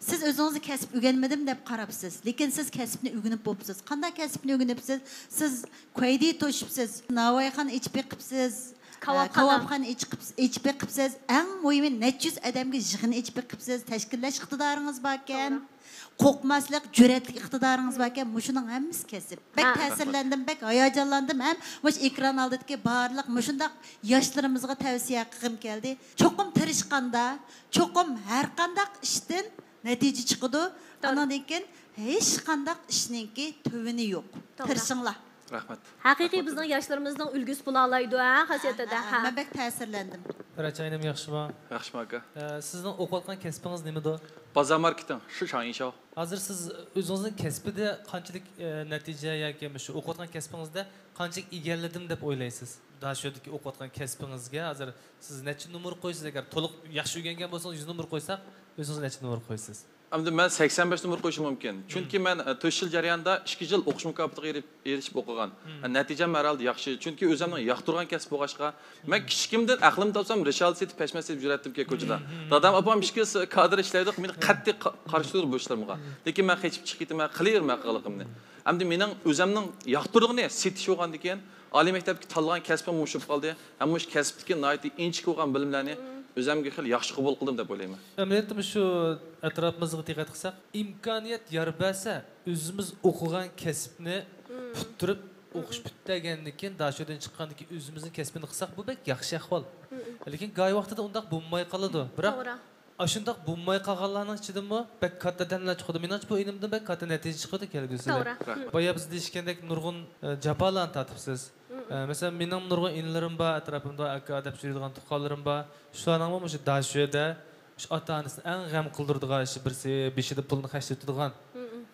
سىز ئۆزىڭىزنى كەسىپ ئۆگەنمىدىم دەپ قاراپسىز، لېكىن سىز كەسىپنى ئۆگىنىپ بوپسىز. قانداق كەسىپنى ئۆگىنىپسىز؟ سىز كۇەيدى توشۇپسىز، ناۋايخانا ئېچىپ بېقىپسىز، كاۋاپخانا. كاۋاپخانا ئېچىپ، ئېچىپ بېقىپسىز. ئەڭ مۇھىمى، نەچچە يۈز ئادەمگە يىغىن ئېچىپ بېقىپسىز. تەشكىللەش ئىقتىدارىڭىز باركەن. توغرا. قورقماسلىق، جۈرئەتلىك ئىقتىدارىڭىز باركەن. مۇشۇنىڭ ھەممىسى كەسىپ. بەك ھە. تەسىرلەندىم، بەك ھاياجانلاندىم ھەم مۇشۇ ئېكران ئالدىدىكى بارلىق مۇشۇنداق ياشلىرىمىزغا تەۋسىيە قىلغۇم كەلدى. چوقۇم تىرىشقاندا، چوقۇم ھەر قانداق ئىشتىن نەتىجە چىقىدۇ. توغرا. ئانىڭدىن كېيىن ھېچقانداق ئىشنىڭكى تۆۋىنى يوق. توغرا. تىرىشىڭلار. رەھمەت. ھەقىقىي رەھمەت. بىزنىڭ ياشلىرىمىزنىڭ ئۈلگىسى بولالايدۇ، ھە، خاسىيەتتە، ھە، ھە. مەن بەك تەسىرلەندىم. پەرھات ئاينىم ياخشىمۇ؟ ياخشىمۇ ئاكا. ئە، سىزنىڭ ئوقۇۋاتقان كەسپىڭىز نېمىدۇ؟ بازار ماركېتىڭ، شۇ شاڭيىشاۋ. ھازىر سىز ئۆزىڭىزنىڭ كەسپىدە قانچىلىك، ئە، نەتىجە ياكى مۇشۇ ئوقۇۋاتقان كەسپىڭىزدە قانچىلىك ئىگىلىدىم دەپ ئويلايسىز؟ داشۆدىكى ئوقۇۋاتقان كەسپىڭىزگە ھازىر سىز نەچچە نومۇر قويىسىز؟ ئەگەر تولۇق ياخشى ئۆگەنگەن بولسىڭىز، يۈز نومۇر قويساق، ئۆزىڭىز نەچچە نومۇر قويىسىز؟ ئەمدى مەن سەكسەن بەش نومۇر قويۇشۇم مۇمكىن. چۈنكى مەن، ئە، تۆت يىل جەريانىدا ئىككى يىل ئوقۇش مۇكاپاتىغا ئېرىپ-، ئېرىشىپ ئوقۇغان. ئە، نەتىجەم ھەر ھالدا ياخشى. چۈنكى ئۆزۈمنىڭ ياقتۇرغان كەسپى بولغاچقا، مەن كىچىكىمدىن ئەقلىمنى تاپسام، رىشالە سېتىپ، پەشمەت سېتىپ يۈرەتتىمكەن كوچىدا. دادام، ئاپام ئىككىسى كادىر ئىشلەيدۇ، مېنى قەتئىي قا-، قارشى تۇرىدۇ بۇ ئىشلىرىمغا. لېكىن مەن قېچىپ چىقىپ كېتىمەن، قىلىۋېرىمەن قىلغىنىمنى. ئەمدى مېنىڭ ئۆزۈمنىڭ ياقتۇرىدىغىنى سېتىش بولغاندىكىن، ئالىي مەكتەپتىكى تاللىغان كەسپىم مۇشۇ بولۇپ قالدى. ھەم مۇشۇ كەسىپتىكى ناھايىتى ئىنچىكە بولغان بىلىملەرنى ئۆزۈمگە خېلى ياخشى قوبۇل قىلدىم دەپ ئويلايمەن. ئەمەلىيەتتە مۇشۇ ئەتراپىمىزغا دىققەت قىلساق، ئىمكانىيەت يار بەرسە، ئۆزىمىز ئوقۇغان كەسىپنى پۈتتۈرۈپ، ئوقۇش پۈتتۈرگەندىن كېيىن، داشۆدىن چىققاندىن كېيىن ئۆزىمىزنىڭ كەسپىنى قىلساق، بۇ بەك ياخشى ئەھۋال. لېكىن گاھى ۋاقتىدا ئۇنداق بولماي قالىدۇ. بىراق، توغرا. ئاشۇنداق بولماي قالغانلارنىڭ ئىچىدىمۇ بەك كاتتا ئادەملەر چىقىدۇ. مېنىڭچە، بۇ ئىلىمدىن بەك كاتتا نەتىجە چىقىدۇ كەلگۈسىدە. توغرا. بايا بىز دېيىشكەندەك نۇرغۇن، ئە، جاپالارنى تارتىپسىز. ئە، مەسىلەن، مېنىڭ نۇرغۇن ئىنىلىرىم بار، ئەتراپىمدا ئاكا دەپ يۈرىدىغان تۇغقانلىرىم بار. شۇلارنىڭمۇ مۇشۇ داشۆدە، شۇ ئاتا-ئانىسىنى ئەڭ غەم قىلدۇرىدىغان ئىشى، بىرسى بېشىدا پۇلنى خەجلىتىدىغان،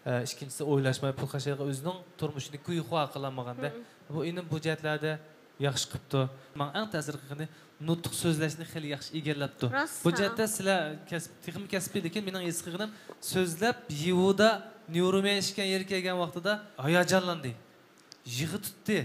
ئە، ئىككىنچىسى ئويلاشماي پۇل خەجلەيدىغان، ئۆزىنىڭ تۇرمۇشىنى گۇيخۇا قىلالمىغاندەك. بۇ ئىنىم بۇ جەھەتلەردە ياخشى قىپتۇ. ماڭا ئەڭ تەسىر قىلغىنى نۇتۇق سۆزلەشنى خېلى ياخشى ئىگىلەپتۇ. راست، بۇ ھە. جەھەتتە سىلەر كەسىپ، تېخىمۇ كەسپىي، لېكىن مېنىڭ ھېس قىلغىنىم سۆزلەپ يىۋۇدا نيۇرۇمېن ئىچكەن يېرى كەلگەن ۋاقتىدا ھاياجانلاندى. يىغا تۇتتى.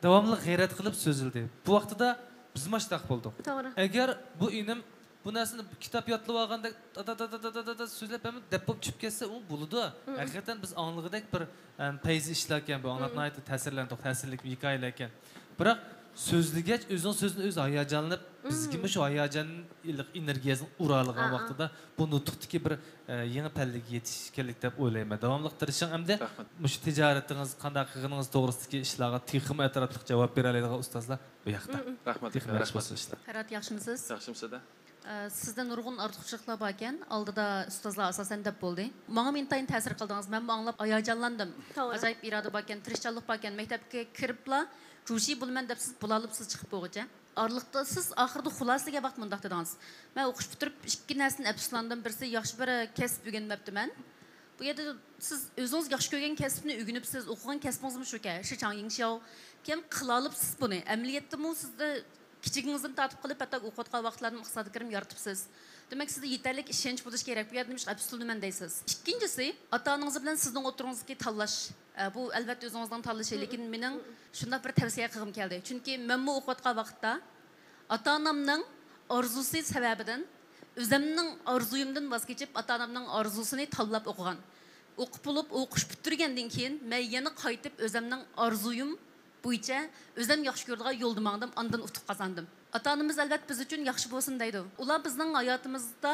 داۋاملىق غەيرەت قىلىپ سۆزلىدى. بۇ ۋاقتىدا بىز ماشتاق بولدۇق. توغرا. ئەگەر بۇ ئىنىم بۇ نەرسىنى كىتاب يادلىۋالغاندەك دا، دا، دا، دا، دا، دا، دا سۆزلەپ ھەممە دەپ بولۇپ چۈشۈپ كەتسە، ئۇ بولىدۇ. ھەقىقەتەن بىز ئاڭلىغۇدەك بىر، ئەم، پەيزى ئىشلاركەن بۇ، ئاڭلاپ ناھايىتى تەسىرلەندۇق، تەسىرلىك ھېكايىلەركەن. بىراق سۆزلىگەچ، ئۆزىنىڭ سۆزىنى ئۆزى ھاياجانلىنىپ، بىزگىمۇ شۇ ھاياجان ئېنېرگىيەسىنى ئۇرالىغان ۋاقتىدا بۇ نۇتۇقتىكى بىر، ئە، يېڭى پەللىگە يېتىشكەنلىك دەپ ئويلايمەن. داۋاملىق تىرىشىڭ ئەمدى. رەھمەت. مۇشۇ تىجارىتىڭىز، قانداق قىلغىنىڭىز توغرىسىدىكى ئىشلارغا تېخىمۇ ئەتراپلىق جاۋاب بېرەلەيدىغان ئۇستازلار بۇ ياقتا. رەھمەت. تېخىمۇ ياخشى بولسۇن ئىشلار. پەرھات، ياخشىمۇسىز؟ ياخشىمۇسىز-دە؟ ئە، سىزدە نۇرغۇن ئارتۇقچىلىقلار باركەن. ئالدىدا ئۇستازلار ئاساسەن دەپ بولدى. ماڭىمۇ ئىنتايىن تەسىر قىلدىڭىز. مەنمۇ ئاڭلاپ ھاياجانلاندىم. توغرا. ئاجايىپ ئىرادە باركەن، تىرىشچانلىق باركەن. مەكتەپكە كىرىپلا جۇشى بولىمەن دەپ سىز بولالىپسىز چىقىپ بولغۇچە. ئارىلىقتا سىز ئاخىرىدا خۇلاسىگە ۋاقىت مۇنداق دېدىڭىز. مەن ئوقۇش پۈتتۈرۈپ ئىككى نەرسىدىن ئەپسۇسلاندىم. بىرسى ياخشى بىر كەسىپ ئۆگەنمەپتىمەن. بۇ يەردە سىز ئۆزىڭىز ياخشى كۆرگەن كەسىپنى ئۆگىنىپسىز، ئوقۇغان كەسپىڭىزمۇ شۇكەن، شى چاڭ يىڭشياۋ. كېيىن قىلالىپسىز بۇنى. ئەمەلىيەتتىمۇ سىزدە كىچىكىڭىزدىن تارتىپ قېلىپ، ھەتتا ئوقۇۋاتقان ۋاقىتلاردىمۇ ئىقتىسادىي كىرىم يارىتىپسىز. دېمەك، سىزدە يېتەرلىك ئىشەنچ بولۇشى كېرەك. بۇ يەردە نېمىشقا ئەپسۇسلىنىمەن دەيسىز؟ ئىككىنچىسى، ئاتا-ئانىڭىز بىلەن سىزنىڭ ئوتتۇرىڭىزدىكى تاللاش. ئە، بۇ ئەلۋەتتە ئۆزىڭىزنىڭ تاللىشى، لېكىن مېنىڭ شۇنداق بىر تەۋسىيە قىلغۇم كەلدى. چۈنكى مەنمۇ ئوقۇۋاتقان ۋاقىتتا ئاتا-ئانامنىڭ ئارزۇسى سەۋەبىدىن، ئۆزەمنىڭ ئارزۇيۇمدىن ۋاز كېچىپ، ئاتا-ئانامنىڭ ئارزۇسىنى تاللاپ ئوقۇغان. ئوقۇپ بولۇپ، ئوقۇش پۈتتۈرگەندىن كېيىن، مەن يەنە قايتىپ ئۆزەمنىڭ ئارزۇيۇم بويىچە ئۆزەم ياخشى كۆرىدىغان يولدا ماڭدىم، ئاندىن ئۇتۇق قازاندىم. ئاتا-ئانىمىز، ئەلۋەتتە، بىز ئۈچۈن ياخشى بولسۇن دەيدۇ. ئۇلار بىزنىڭ ھاياتىمىزدا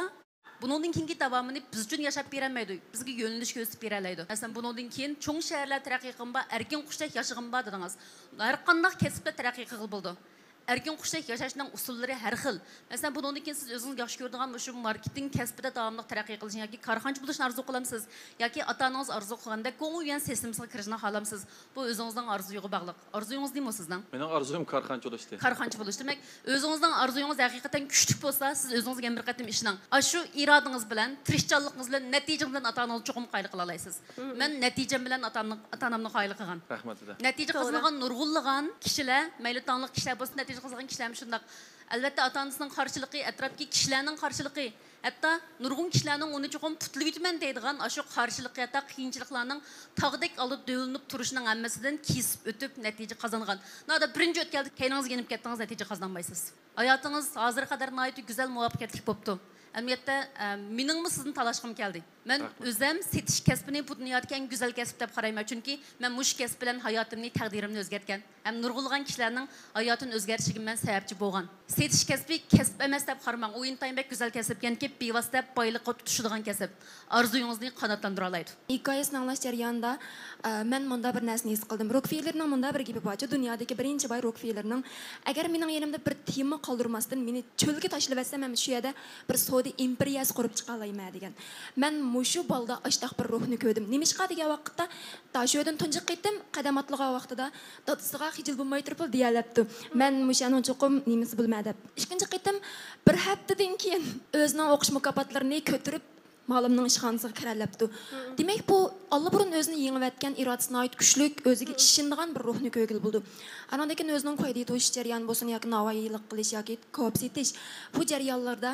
بۇنىڭدىن كېيىنكى داۋامىنى بىز ئۈچۈن ياشاپ بېرەلمەيدۇ، بىزگە يۆنىلىش كۆرسىتىپ بېرەلەيدۇ. مەسىلەن، بۇنىڭدىن كېيىن چوڭ شەھەرلەر تەرەققىي قىلغىنى بار، ئەركىن قۇشتەك ياشىغىنى بار دېدىڭىز. ھەر قانداق كەسىپتە تەرەققىي قىلغىلى بولىدۇ. ئەركىن قۇشتەك ياشاشنىڭ ئۇسۇللىرى ھەر خىل. مەسىلەن، بۇنىڭدىن كېيىن سىز ئۆزىڭىز ياخشى كۆرىدىغان مۇشۇ ماركېتىڭ كەسپىدە داۋاملىق تەرەققىي قىلىشنى ياكى كارخانىچى بولۇشنى ئارزۇ قىلامسىز؟ ياكى ئاتا-ئانىڭىز ئارزۇ قىلغاندەك گوڭيۈەن سىستېمىسىغا كىرىشنى خالامسىز؟ بۇ ئۆزىڭىزنىڭ ئارزۇيىغا باغلىق. ئارزۇيىڭىز نېمە سىزنىڭ؟ مېنىڭ ئارزۇيۇم كارخانىچى بولۇشتى. كارخانىچى بولۇش. دېمەك، ئۆزىڭىزنىڭ ئارزۇيىڭىز ھەقىقەتەن كۈچلۈك بولسا، سىز ئۆزىڭىزگە يەنە بىر قېتىم ئىشىنىڭ. ئاشۇ ئىرادىڭىز بىلەن، تىرىشچانلىقىڭىز بىلەن، نەتىجىڭىز بىلەن ئاتا-ئانىڭىزنى چوقۇم قايىل قىلالايسىز. مەن نەتىجەم بىلەن ئاتا-ئانامنى، ئاتا-ئانامنى قايىل قىلغان. رەھمەت، دېدى. نەتىجە قازانغان نۇرغۇنلىغان كىشىلەر، مەيلى داڭلىق كىشىلەر بولسۇن، نەتىجە قازانغان كىشىلەرمۇ شۇنداق. ئەلۋەتتە، ئاتا-ئانىسىنىڭ قارشىلىقى، ئەتراپتىكى كىشىلەرنىڭ قارشىلىقى، ھەتتا نۇرغۇن كىشىلەرنىڭ ئۇنى چوقۇم پۇتلىۋېتىمەن دەيدىغان ئاشۇ قارشىلىقى، ھەتتا قىيىنچىلىقلارنىڭ تاغدەك ئالدىدا دۆۋىلىنىپ تۇرۇشىنىڭ ھەممىسىدىن كېسىپ ئۆتۈپ نەتىجە قازانغان. نادا بىرىنچى ئۆتكەلدى، كەينىڭىزگە يېنىپ كەتتىڭىز، نەتىجە قازانمايسىز. ھاياتىڭىز ھازىرغا قەدەر ناھايىتى گۈزەل، مۇۋەپپەقىيەتلىك بوپتۇ. ئەمەلىيەتتە، ئە، مېنىڭمۇ سىزنى تالاشقۇم كەلدى. مەن ئۆزەم سېتىش كەسپىنى بۇ دۇنيادىكى ئەڭ گۈزەل كەسىپ دەپ قارايمەن، چۈنكى مەن مۇشۇ كەسىپ بىلەن ھاياتىمنى، تەقدىرىمنى ئۆزگەرتكەن ھەم نۇرغۇنلىغان كىشىلەرنىڭ ھاياتىنى ئۆزگەرتىشىگە مەن سەۋەبچى بولغان. سېتىش كەسپى كەسىپ ئەمەس دەپ قارىماڭ، ئۇ ئىنتايىن بەك گۈزەل كەسىپكەنكى، بىۋاسىتە بايلىققا تۇتىشىدىغان كەسىپ. ئارزۇيىڭىزنى قاناتلاندۇرالايدۇ. ھېكايىسىنى ئاڭلاش جەريانىدا، ئە، مەن مۇنداق بىر نەرسىنى ھېس قىلدىم. روكفېللېرنىڭ مۇنداق بىر گېپى بارچۇ، دۇنيادىكى بىرىنچى باي روكفېللېرنىڭ، «ئەگەر مېنىڭ يېنىمدا بىر تىيىنمۇ قالدۇرماستىن، مېنى چۆلگە تاشلىۋەتسەم، مەن شۇ يەردە بىر سودا ئىمپېرىيەسى قۇرۇپ چىقالايمەن» دېگەن. مەن مۇشۇ بالىدا ئاشتاق بىر روھنى كۆردۈم. نېمىشقا دېگەن ۋاقىتتا، داشۆدىن تۇنجى قېتىم قەدەم ئاتلىغان ۋاقتىدا دادىسىغا خىجىل بولماي تۇرۇپلا دېيەلەپتۇ، «مەن مۇشۇ يەرنىڭ چوقۇم نېمىسى بولىمەن» دەپ. ئىككىنچى قېتىم بىر ھەپتىدىن كېيىن ئۆزىنىڭ ئوقۇش مۇكاپاتلىرىنى كۆتۈرۈپ، مالىمنىڭ ئىشخانىسىغا كىرەلەپتۇ. دېمەك، بۇ ئاللىبۇرۇن ئۆزىنى يېڭىۋەتكەن ئىرادىسى ناھايىتى كۈچلۈك، ئۆزىگە ئىشىنىدىغان بىر روھنى كۆرگىلى بولىدۇ. ئانىڭدىن كېيىن ئۆزىنىڭ كويدا يېتىۋېشىش جەريانى بولسۇن ياكى ناۋايىلىق قىلىش ياكى كاۋاپ سېتىش، بۇ جەريانلاردا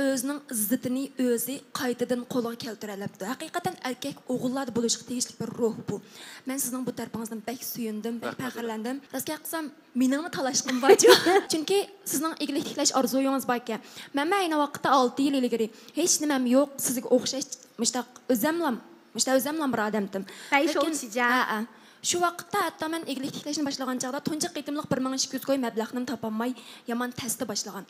ئۆزىنىڭ ئىززىتىنى ئۆزى قايتىدىن قولغا كەلتۈرەلەپتۇ. ھەقىقەتەن ئەركەك ئوغۇللاردا بولۇشقا تېگىشلىك بىر روھ بۇ. مەن سىزنىڭ بۇ تەرىپىڭىزدىن بەك سۆيۈندۈم، بەك پەخىرلەندىم. راست گەپ قىلسام، مېنىڭمۇ تالاشقۇم بارچۇ. چۈنكى سىزنىڭ ئىگىلىك تىكلەش ئارزۇيىڭىز باركەن. مەنمۇ ئەينى ۋاقىتتا ئالتە يىل ئىلگىرى ھېچ نېمەم يوق، سىزگە ئوخشاش مۇشتاق ئۆزەملام، مۇشتاق ئۆزەملام بىر ئادەمتىم. لېكىن، ھەئە. شۇ ۋاقىتتا ھەتتا مەن ئىگىلىك تىكلەشنى باشلىغان چاغدا تۇنجى قېتىملىق بىر مىڭ ئىككى يۈز كوي مەبلەغنىمۇ تاپالماي، يامان تەستە باشلىغان.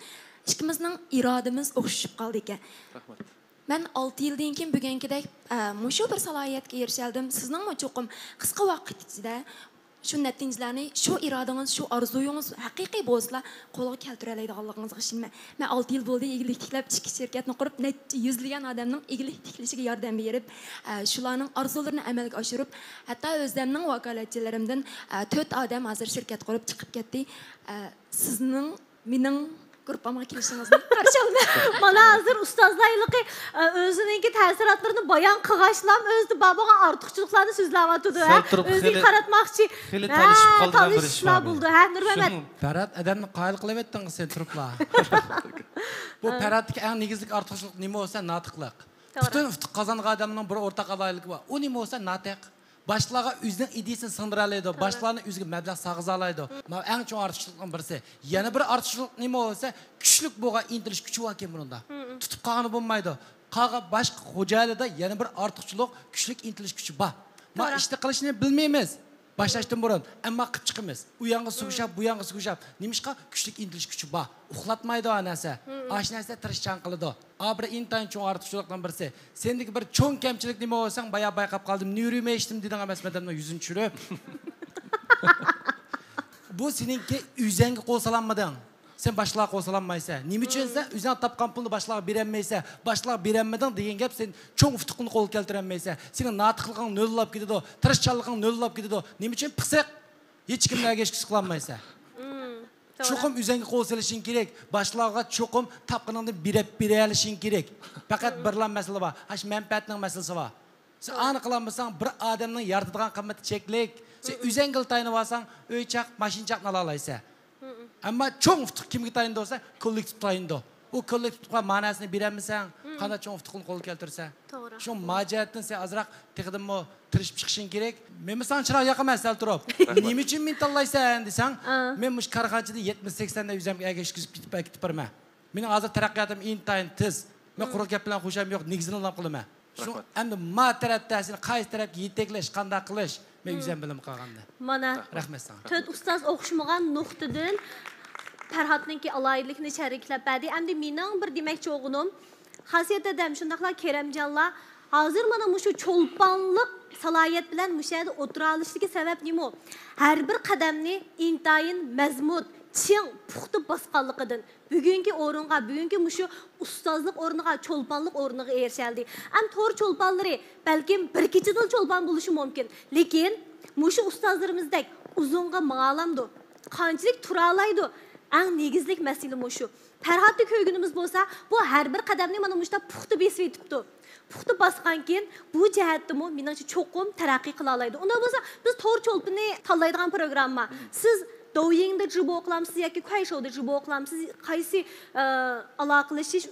ئىككىمىزنىڭ ئىرادىمىز ئوخشىشىپ قالدىكەن. رەھمەت. مەن ئالتە يىلدىن كېيىن بۈگۈنكىدەك، ئە، مۇشۇ بىر سالاھىيەتكە ئېرىشەلدىم. سىزنىڭمۇ چوقۇم قىسقا ۋاقىت ئىچىدە شۇ نەتىجىلەرنى، شۇ ئىرادىڭىز، شۇ ئارزۇيىڭىز ھەقىقىي بولسىلا، قولغا كەلتۈرەلەيدىغانلىقىڭىزغا ئىشىنىمەن. مەن ئالتە يىل بولدى ئىگىلىك تىكلەپ، ئىككى شىركەتنى قۇرۇپ، نەچچە يۈزلىگەن ئادەمنىڭ ئىگىلىك تىكلىشىگە ياردەم بېرىپ، ئە، شۇلارنىڭ ئارزۇلىرىنى ئەمەلگە ئاشۇرۇپ، ھەتتا ئۆزەمنىڭ ۋاكالەتچىلىرىمدىن، ئە، تۆت ئادەم ھازىر شىركەت قۇرۇپ چىقىپ كەتتى. ئە، سىزنىڭ مېنىڭ گۇرۇپپامغا كېلىشىڭىزنى قارشى ئالىمەن. مانا ھازىر ئۇستازلار ھېلىقى، ئە، ئۆزىنىڭكى تەسىراتلىرىنى بايان قىلغاچلام ئۆزىدە بار بولغان ئارتۇقچىلىقلارنى سۆزلەۋاتىدۇ، ھە؟ سەل تۇرۇپ ئۆزىگە خېلى، قاراتماقچى. خېلى ھە، تالىشىپ قالدى بىلەن بىر ئىش تالىشىشلار بار بولدى، ھە، نۇرمەمەت؟ شۇنىڭ پەرھات ئادەمنى قايىل قىلىۋەتتىڭ سەن تۇرۇپلا. بۇ پەرھاتتىكى ئەڭ نېگىزلىك ئارتۇقچىلىق نېمە بولسا ناتىقلىق. توغرا. پۈتۈن ئۇتۇق قازانغان ئادەمنىڭ بىر ئورتاق ئالاھىدىلىكى بار. ئۇ نېمە بولسا ناتىق. باشقىلارغا ئۆزىنىڭ ئىدىيىسىنى سىڭدۈرالايدۇ، توغرا. باشقىلارنى ئۆزىگە مەبلەغ سالغۇزالايدۇ. مانا ئەڭ چوڭ ئارتۇقچىلىقنىڭ بىرسى. يەنە بىر ئارتۇقچىلىق نېمە بولسا، كۈچلۈك بولغان ئىنتىلىش كۈچى باركەن بۇنىڭدا. تۇتۇپ قالغىلى بولمايدۇ. قالغان باشقا خوجايىنلاردا يەنە بىر ئارتۇقچىلىق، كۈچلۈك ئىنتىلىش كۈچى بار. ما توغرا. ئىشنى قىلىشنى بىلمەيمىز. باشلاشتىن بۇرۇن، ئەمما قىلىپ چىقىمىز. ئۇ يانغا سۇغۇشاپ، بۇ يانغا سۇغۇشاپ. نېمىشقا؟ كۈچلۈك ئىنتىلىش كۈچى بار. ئۇخلاتمايدۇ ھەر نەرسە. ئاشۇ نەرسە تىرىشچان قىلىدۇ. ئا، بىر ئىنتايىن چوڭ ئارتۇقچىلىقنىڭ بىرسى. سېنىڭدىكى بىر چوڭ كەمچىلىك نېمە بولساڭ، بايا بايقاپ قالدىم، نېرۋىمنى ئېشىتتىم دېدىڭ ئەمەسمۇ ئادەمنىڭ يۈزىنى چۈشۈرۈپ. بۇ سېنىڭكى ئۆزەڭگە قول سالالمىدىڭ. سەن باشقىلارغا قول سالالمايسەن. نېمە ئۈچۈن دېسە، ئۆزۈڭ تاپقان پۇلنى باشقىلارغا بېرەلمەيسەن. باشقىلارغا بېرەلمىدىڭ دېگەن گەپ، سەن چوڭ ئۇتۇقنى قولغا كەلتۈرەلمەيسەن. سېنىڭ ناتىقلىقىڭ نۆل بولاپ كېتىدۇ، تىرىشچانلىقىڭ نۆل بولاپ كېتىدۇ. نېمە ئۈچۈن؟ پىخسىق. ھېچكىمنى ئەگەشكۈسى قىلالمايسەن. توغرا. چوقۇم ئۆزۈڭگە قول سېلىشىڭ كېرەك. باشقىلارغا چوقۇم تاپقىنىڭدىن بېرىپ بېرەلىشىڭ كېرەك. پەقەت بىرلا مەسىلە بار. ئاشۇ مەنپەئەتنىڭ مەسىلىسى بار. سەن ئانى قىلالمىساڭ، بىر ئادەمنىڭ يارىتىدىغان قىممىتى چەكلىك. سەن ئۆزۈڭگىلا تايىنىۋالساڭ، ئۆي چاق، ماشىنا چاقنى ئالالايسەن. ئەمما چوڭ ئۇتۇق كىمگە تايىنىدۇ دېسە، كوللېكتىپ تايىنىدۇ. ئۇ كوللېكتىپ تۇتقان ماناسىنى بېرەلمىسەڭ، قانداق چوڭ ئۇتۇقنى قولغا كەلتۈرىسەن؟ توغرا. شۇ ما جەھەتتىن سەن ئازراق تېخىدىنمۇ تىرىشىپ چىقىشىڭ كېرەك. مېنىڭ ساڭا چىراغ ياقىمەن سەل تۇرۇپ. نېمە ئۈچۈن مېنى تاللايسەن دېسەڭ، مەن مۇشۇ كارخانىچىدا يەتمىش سەكسەن ئۆزۈمگە ئەگەشكۈزۈپ كېتىپ، ئەكېتىپ بارىمەن. مېنىڭ ھازىر تەرەققىياتىم ئىنتايىن تېز. مەن قۇرۇق گەپ بىلەن خۇشام يوق، نېگىزىنى ئېلان قىلىمەن. شۇ ئەمدى ما تەرەپتە سېنى قايسى تەرەپكە يېتەكلەش، قانداق قىلىش، مەن ئۆزۈم بىلىمەن قالغاننى. مانا. رەھمەت ساڭا. تۆت ئۇستاز ئوخشىمىغان نۇقتىدىن پەرھاتنىڭكى ئالاھىدىلىكىنى شەرھلەپ بەردى. ئەمدى مېنىڭ بىر دېمەكچى بولغىنىم، خاسىيەت ھەدەم، شۇنداقلا كېرەمجانلار، ھازىر مانا مۇشۇ چولپانلىق سالاھىيەت بىلەن مۇشۇ يەردە ئولتۇرالىشىدىكى سەۋەب نېمە؟ ھەر بىر قەدەمنى ئىنتايىن مەزمۇت، چىڭ، پۇختا باسقانلىقىدىن، بۈگۈنكى ئورۇنغا، بۈگۈنكى مۇشۇ ئۇستازلىق ئورنىغا، چولپانلىق ئورنىغا ئېرىشەلدى. ئەم تور چولپانلىرى بەلكىم بىر كېچىدىلا چولپان بولۇشى مۇمكىن. لېكىن مۇشۇ ئۇستازلىرىمىزدەك ئۇزۇنغا ماڭالامدۇ؟ قانچىلىك تۇرالايدۇ؟ ئەڭ نېگىزلىك مەسىلە مۇشۇ. پەرھاتنى كۆرگىنىمىز بولسا، بۇ ھەر بىر قەدەمنى مانا مۇشۇنداق پۇختا بېسىۋېتىپتۇ. پۇختا باسقانكىن، بۇ جەھەتتىمۇ مېنىڭچە چوقۇم تەرەققىي قىلالايدۇ. ئۇنداق بولسا، بىز تور چولپىنى تاللايدىغان پروگرامما. سىز دوۋيىڭدا جىبو قىلامسىز ياكى كۇەيشودا جىبو قىلامسىز؟ قايسى، ئە، ئالاقىلىشىش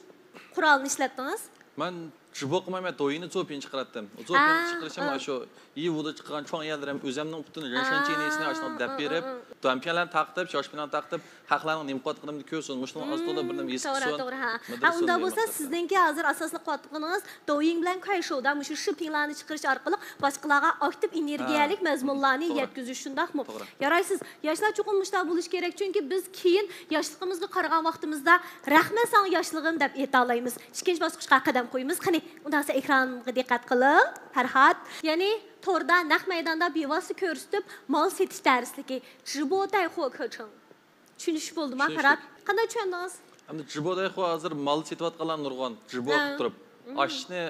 قورالىنى ئىشلەتتىڭىز؟ مەن جىبو قىلمايمەن، دوۋيىنى زوپىن چىقىراتتىم. زوپىن چىقىرىشىم ئاشۇ يىۋۇدا چىققان چوڭ يەرلىرىم ئۆزەمنىڭ پۈتۈن رېنشەنچىنىسىنى ئاشۇنداق دەپ بېرىپ، دۇەنپيەنلەرنى تارقىتىپ، شياۋشپىنلارنى تارقىتىپ، خەقلەرنىڭ نېمە قىلىۋاتقىنىمنى كۆرسۇن، مۇشۇنىڭ ئاز تولا بىر نېمە ھېس قىلسۇن. توغرا، توغرا، ھە. ھە، ئۇنداق بولسا، سىزنىڭكى ھازىر ئاساسلىق قىلىۋاتقىنىڭىز دوۋيىڭ بىلەن كۇەيشودا مۇشۇ شىپىڭلارنى چىقىرىش ئارقىلىق باشقىلارغا ئاكتىپ ئېنېرگىيەلىك مەزمۇنلارنى يەتكۈزۈش، شۇنداقمۇ؟ توغرا. يارايسىز. ياشلار چوقۇم مۇشۇنداق بولۇشى كېرەك، چۈنكى بىز كېيىن ياشلىقىمىزغا قارىغان ۋاقتىمىزدا، «رەھمەت ساڭا ياشلىقىم» دەپ ئېيتالايمىز. ئىككىنچى باسقۇچقا قەدەم قويىمىز. قېنى، ئۇنداق بولسا ئېكرانغا دىققەت قىلىڭ، پەرھات. يەنى توردا نەق مەيداندا بىۋاسىتە كۆرسىتىپ مال سېتىش دەرسلىكى، جىبو دەيخۇ كۆچۈڭ. چۈشىنىشلىك بولدىما، پەرھات؟ قانداق چۈشەندىڭىز؟ ئەمدى جىبو دەيخۇ ھازىر مال سېتىۋاتقانلار نۇرغۇن، جىبو قىلىپ تۇرۇپ. ئاشنى،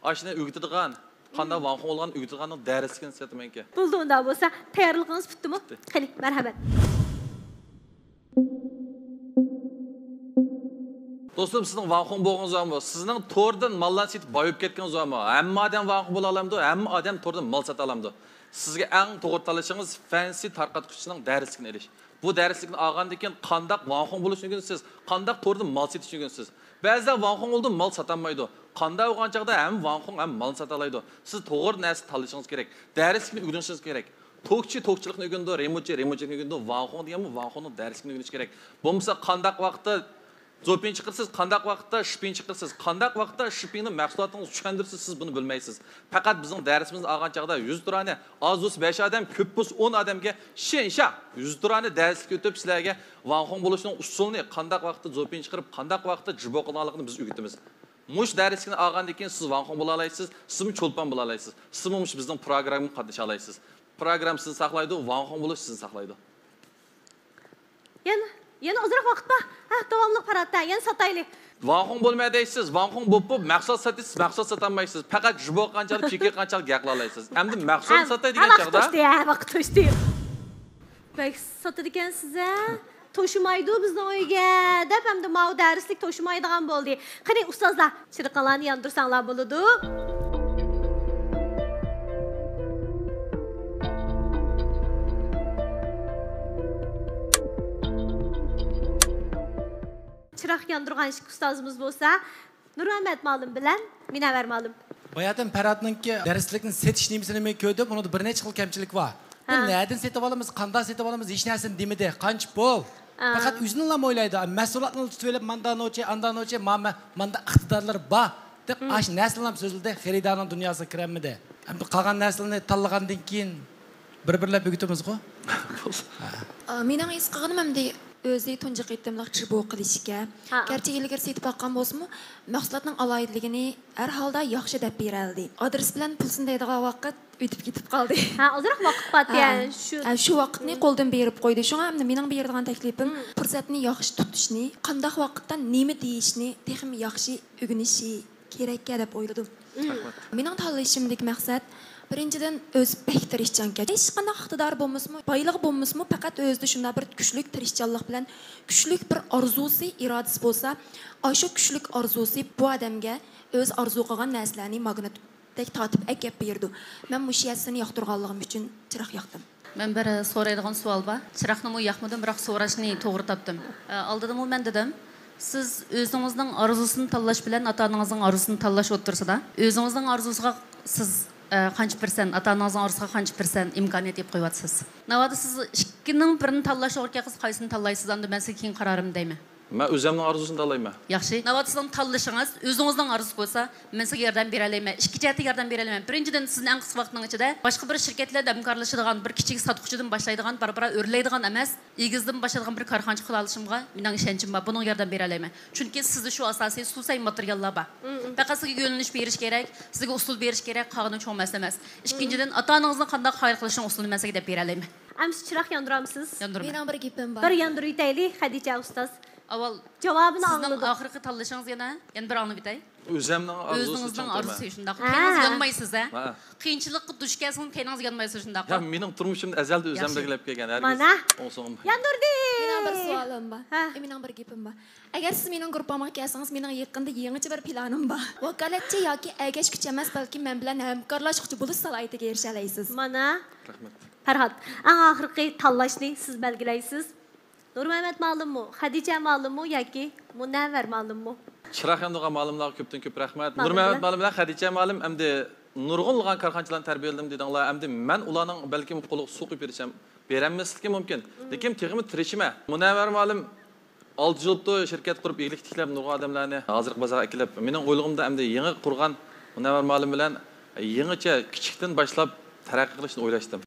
ئاشنى ئۆگىتىدىغان، قانداق ۋاڭخۇڭ بولغاننى ئۆگىتىدىغاننىڭ دەرسلىكىنى سېتىمەنكى. بولدى، ئۇنداق بولسا، تەييارلىقىڭىز پۈتتىمۇ؟ پۈتتى. قېنى، مەرھەمەت. دوستۇم، سىزنىڭ ۋاڭخۇڭ بولغىنىڭىز بارمۇ؟ سىزنىڭ توردىن ماللارنى سېتىپ باي بولۇپ كەتكىنىڭىز بارمۇ؟ ھەممە ئادەم ۋاڭخۇڭ بولالايمىدۇ؟ ھەممە ئادەم توردىن مال ساتالايمىدۇ؟ سىزگە ئەڭ توغرا تاللىشىڭىز فەنسى تارقاتقۇچىنىڭ دەرسلىكىنى ئېلىش. بۇ دەرسلىكنى ئالغاندىن كېيىن قانداق ۋاڭخۇڭ بولۇشنى ئۆگىنىسىز، قانداق توردىن مال سېتىشنى ئۆگىنىسىز. بەزىلەر ۋاڭخۇڭ بولىدۇ، مال ساتالمايدۇ. قانداق بولغان چاغدا ھەم ۋاڭخۇڭ ھەم مالنى ساتالايدۇ. سىز توغرا نەرسە تاللىشىڭىز كېرەك. دەرسلىكنى ئۆگىنىشىڭىز كېرەك. توكچى توكچىلىقنى ئۆگىنىدۇ، رېمونتچى رېمونتچىلىقنى ئۆگىنىدۇ، ۋاڭخۇڭ دېگەنمۇ ۋاڭخۇڭنىڭ دەرسلىكىنى ئۆگىنىشى كېرەك. بولمىسا قانداق ۋاقىتتا زوپىڭ چىقىرىسىز، قانداق ۋاقىتتا شىپىڭ چىقىرىسىز، قانداق ۋاقىتتا شىپىڭنى مەھسۇلاتىڭىزغا چۈشەندۈرىسىز، سىز بۇنى بىلمەيسىز. پەقەت بىزنىڭ دەرسىمىزنى ئالغان چاغدا يۈز تۇرانى، ئاز بولسا بەش ئادەم، كۆپ بولسا ئون ئادەمگە شىنشا يۈز تۇرانى دەرسلىك ئۆتۈپ، سىلەرگە ۋاڭخۇڭ بولۇشنىڭ ئۇسۇلىنى، قانداق ۋاقىتتا زوپىڭ چىقىرىپ، قانداق ۋاقىتتا جىبو قىلىدىغانلىقىنى بىز ئۆگىتىمىز. مۇشۇ دەرسلىكنى ئالغاندىن كېيىن سىز ۋاڭخۇڭ بولالايسىز، سىزمۇ چولپان بولالايسىز، سىزمۇ مۇشۇ بىزنىڭ پروگراممىغا قاتنىشالايسىز. پروگرامما سىزنى ساقلايدۇ، ۋاڭخۇڭ بولۇش سىزنى ساقلايدۇ. يەنە، يەنە ئازراق ۋاقىت بار. ھە، داۋاملىق پارات، ھە، يەنە ساتايلى. ۋاڭخۇڭ بولماي دەيسىز، ۋاڭخۇڭ بولۇپ، بولۇپ، مەھسۇلات ساتىسىز، مەھسۇلات ساتالمايسىز. پەقەت جىبو قىلغان چاغدا، پىكىر قىلغان چاغدا گەپ قىلالايسىز. ئەمدى مەھسۇلات ھە، ساتاي ھە، دېگەن ۋاقىت چاغدا توشتى، ھە، ۋاقىت توشتى. بەك ساتىدىكەنسىز، ھە؟ توشۇمايدۇ بىزنىڭ ئۆيگە، دەپ ئەمدى ماۋۇ دەرسلىك توشۇمايدىغان بولدى. قېنى، ئۇستازلار، چىرىغلارنى ياندۇرساڭلار بولىدۇ. چىراغ ياندۇرغان ئىككى ئۇستازىمىز بولسا، نۇرمەمەت مۇئەللىم بىلەن مۇنەۋۋەر مۇئەللىم. باياتىن پەرھاتنىڭكى دەرسلىكنى سېتىش نېمىسىنى مەن كۆردۈم، ئۇنىڭدا بىر نەچچە خىل كەمچىلىك بار. بۇ ھە. نەدىن سېتىۋالىمىز، قانداق سېتىۋالىمىز، ھېچ نەرسىنى دېمىدى. قانچە پۇل؟ ھە. پەقەت ئۆزىنىلا ئويلايدۇ. مەھسۇلاتنى تۇتۇۋېلىپ، ماندا نوچى، ئاندا نوچى، ما-، ما-، ماندا ئىقتىدارلىرى بار، دەپ ھىم. ئاشۇ نەرسىنىلا سۆزلىدى، خېرىدارنىڭ دۇنياسىغا كىرەلمىدى. ھەم قالغان نەرسىلەرنى تاللىغاندىن كېيىن بىر-بىرلەپ ئۆگىتىمىزغۇ؟ بولسا. ئا، مېنىڭ ھېس قىلغىنىم ئەمدى ئۆزى تۇنجى قېتىملىق جىبو قىلىش ئىكەن. ھە. گەرچە ئىلگىرى سېتىپ باققان بولسىمۇ، مەھسۇلاتنىڭ ئالاھىدىلىكىنى ھەر ھالدا ياخشى دەپ بېرەلىدى. ئادرېس بىلەن پۇلسىنى دەيدىغان ۋاقىت ئۆتۈپ كېتىپ قالدى. ھە، ئازراق ۋاقىت بار ھە. ئىكەن، شۇ ھە، شۇ ۋاقىتنى قولدىن بېرىپ قويدى. شۇڭا ئەمدى مېنىڭ بېرىدىغان تەكلىپىم، مم. پۇرسەتنى ياخشى تۇتۇشنى، قانداق ۋاقىتتا نېمە دېيىشنى تېخىمۇ ياخشى ئۆگىنىشى كېرەككەن دەپ ئويلىدىم. مم. رەھمەت. مېنىڭ تاللىشىمدىكى مەقسەت، بىرىنچىدىن، ئۆزى بەك تىرىشچانكەن. ھېچقانداق ئىقتىدارى بولمىسىمۇ، بايلىقى بولمىسىمۇ، پەقەت ئۆزىدە شۇنداق بىر كۈچلۈك تىرىشچانلىق بىلەن، كۈچلۈك بىر ئارزۇسى، ئىرادىسى بولسا، ئاشۇ كۈچلۈك ئارزۇسى بۇ ئادەمگە ئۆزى ئارزۇ قىلغان نەرسىلەرنى ماگنىتتەك تارتىپ ئەكەپ بېرىدۇ. مەن مۇشۇ يەسىنى ياقتۇرغانلىقىم ئۈچۈن چىراغ ياقتىم. مەن بىر سورايدىغان سوئال بار. چىراغنىمۇ ياقمىدىم، بىراق سوراشنى توغرا تاپتىم. ئە، ئالدىدىمۇ مەن دېدىم، سىز ئۆزىڭىزنىڭ ئارزۇسىنى تاللاش بىلەن ئاتا-ئانىڭىزنىڭ ئارزۇسىنى تاللاش ئوتتۇرىسىدا، ئۆزىڭىزنىڭ ئارزۇسىغا سىز، ئە، قانچە پىرسەنت، ئاتا-ئانىڭىزنىڭ ئارزۇسىغا قانچە پىرسەنت ئىمكانىيەت ئېلىپ قويۇۋاتىسىز؟ ناۋادا سىز ئىككىنىڭ بىرىنى تاللاش توغرا كەلسە، قايسىنى تاللايسىز؟ ئاندىن مەن سىزگە كېيىن قارارىمنى دەيمەن. مەن ئۆزۈمنىڭ ئارزۇسىنى تاللايمەن. ياخشى. ناۋادا سىزنىڭ تاللىشىڭىز ئۆزىڭىزنىڭ ئارزۇسى بولسا، مەن سىزگە ياردەم بېرەلەيمەن. ئىككى جەھەتتە ياردەم بېرەلەيمەن. بىرىنچىدىن، سىزنى ئەڭ قىسقا ۋاقىتنىڭ ئىچىدە باشقا بىر شىركەت بىلەن ھەمكارلىشىدىغان، بىر كىچىك ساتقۇچىدىن باشلايدىغان، بارا-بارا ئۆرلەيدىغان ئەمەس، ئېگىزدىن باشلايدىغان بىر كارخانىچى قىلالىشىمغا مېنىڭ ئىشەنچىم بار. بۇنىڭغا ياردەم بېرەلەيمەن. چۈنكى سىزدە شۇ ئاساسىي سۇ سەي ماتېرىياللار بار. مم. پەقەت سىزگە يۆنىلىش بېرىش كېرەك، سىزگە ئۇسۇل بېرىش كېرەك، قالغىنى چوڭ مەسىلە ئەمەس. ئىككىنچىدىن، ئاتا-ئانىڭىزنى قانداق قايىل قىلىشنىڭ ئۇسۇلىنى مەن سىزگە دەپ بېرەلەيمەن. ئەمىسە چىراغ ياندۇرامسىز؟ ياندۇرىمەن. مېنىڭ بىر گېپىم بار. بىر ياندۇرۇۋېتەيلى، خەدىچە ئۇستاز. ئاۋۋال جاۋابىنى سىزنىڭ ئاڭلىدۇق. ئاخىرقى تاللىشىڭىز يەنە، يەنە بىر ئاڭلىۋېتەي. ئۆزۈمنىڭ ئارزۇسى ئۆزىڭىزنىڭ ئارزۇسى شۇنداق. ھە. كەينىڭىزگە يانمايسىز، ھە؟ ھە. قىيىنچىلىققا دۇچ كەلسىڭىز، كەينىڭىزگە يانمايسىز شۇنداق. يا، مېنىڭ تۇرمۇشۇمدا ئەزەلدىن ئۆزۈم ياخشى. بەلگىلەپ كەلگەن، ھەرگىز مانا. ئوڭسۇڭ. ياندۇردى. مېنىڭ بىر سوئالىم بار. ھە. ئە، مېنىڭ بىر گېپىم بار. ئەگەر سىز مېنىڭ گۇرۇپپامغا كەلسىڭىز، مېنىڭ يېقىندا يېڭىچە بىر پىلانىم بار. ۋاكالەتچى ياكى ئەگەشكۈچى ئەمەس، بەلكى مەن بىلەن ھەمكارلاشقۇچى بولۇش سالاھىيىتىگە ئېرىشەلەيسىز. مانا. رەھمەت. پەرھات، ئەڭ ئاخىرقى تاللاشنى سىز بەلگىلەيسىز. نۇرمەمەت مۇئەللىممۇ، خەدىچە مۇئەللىممۇ ياكى مۇنەۋۋەر مۇئەللىممۇ؟ چىراغ ياندۇرغان مۇئەللىملارغا كۆپتىن كۆپ رەھمەت. مۇئەللىم نۇرمەمەت بىلەن. مۇئەللىم بىلەن خەدىچە مۇئەللىم ئەمدى نۇرغۇنلىغان كارخانىچىلارنى تەربىيەلىدىم دېدىڭلار. ئەمدى مەن ئۇلارنىڭ بەلكىم قولىغا سۇ قۇيۇپ بېرىشەم، بېرەلمەسلىكىم مۇمكىن. مم. لېكىن تېخىمۇ تىرىشىمەن. مۇنەۋۋەر مۇئەللىم ئالتە يىل بولۇپتۇ شىركەت قۇرۇپ، ئىگىلىك تىكلەپ، نۇرغۇن ئادەملەرنى ھازىرقى بازارغا ئەكېلىپ، مېنىڭ ئويلىغىنىمدا ئەمدى يېڭى قۇرغان مۇنەۋۋەر مۇئەللىم بىلەن يېڭىچە كىچىكتىن باشلاپ تەرەققىي قىلىشنى ئويلاشتىم.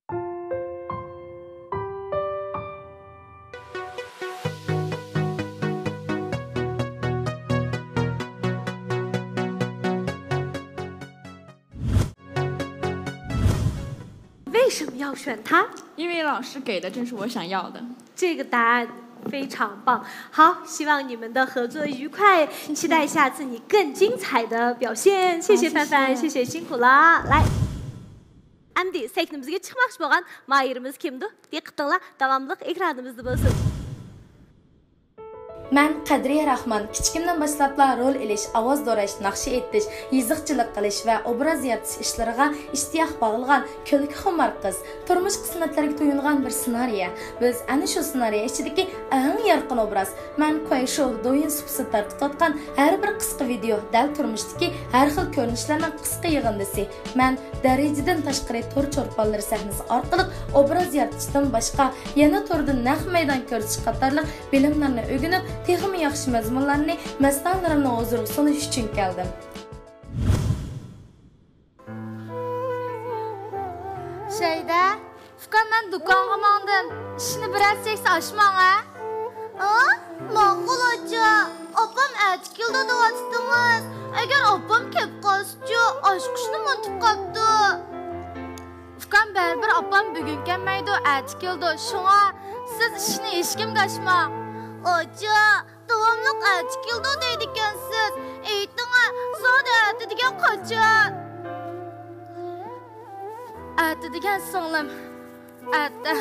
为什么要选他？因为老师给的正是我想要的。这个答案非常棒。好，希望你们的合作愉快，期待下次你更精彩的表现。谢谢范范，好，谢谢。谢谢，辛苦了。来，ئەمدى سەھنىمىزگە چىقماقچى بولغان ماھىرىمىز كىمدۇ؟ دىققىتىڭلار داۋاملىق ئېكرانىمىزدا بولسۇن. مەن قەدرىيە راخمان، كىچىكىمدىن باشلاپلا رول ئېلىش، ئاۋاز دوراش، ناخشا ئېيتىش، يېزىقچىلىق قىلىش ۋە ئوبراز يارىتىش ئىشلىرىغا ئىشتىياق باغلىغان كۈلكىخۇمار قىز. تۇرمۇش قىسمەتلەرگە تويۇنغان بىر سېنارىيە. بىز ئەنە شۇ سېنارىيە ئىچىدىكى ئەڭ يارقىن ئوبراز. مەن كۇەيشوۋ دويىن سۇپىسىدا تارقىتىۋاتقان ھەر بىر قىسقا ۋىدېئو دەل تۇرمۇشتىكى ھەر خىل كۆرۈنۈشلەرنىڭ قىسقا يىغىندىسى. مەن دەرىجىدىن تاشقىرى تور چولپانلىرى سەھنىسى ئارقىلىق ئوبراز يارىتىشتىن باشقا، يەنە توردىن نەق مەيدان كۆرسىتىش قاتارلىق بىلىملەرنى ئۆگىنىپ، تېخىمۇ ياخشى مەزمۇنلارنى مەستانىلىرىمنىڭ ھۇزۇرىغا سۇنۇش ئۈچۈن كەلدىم. شەيدە، ئۇكام، مەن دۇكانغا ماڭدىم. ئىشنى بىرەر چەكسە ئاشماڭ، ھە؟ ھە؟ ماڭغىلىچە. ئاپام ئەتە كېلىدۇ دەۋاتتىڭىز. ئەگەر ئاپام كېلىپ قالسىچۇ، ئاچقۇچنىمۇ ئۇنتۇپ قاپتۇ. ئۇكام، بەرىبىر ئاپام بۈگۈن كەلمەيدۇ، ئەتە كېلىدۇ. شۇڭا سىز ئىشنى ھېچكىمگە ئاچماڭ. ئاچا، داۋاملىق ئەتە كېلىدۇ دەيدىكەنسىز. ئېيتىڭە، زادى ئەتە دېگەن قاچان؟ ئەتە دېگەن سىڭلىم، ئەتە.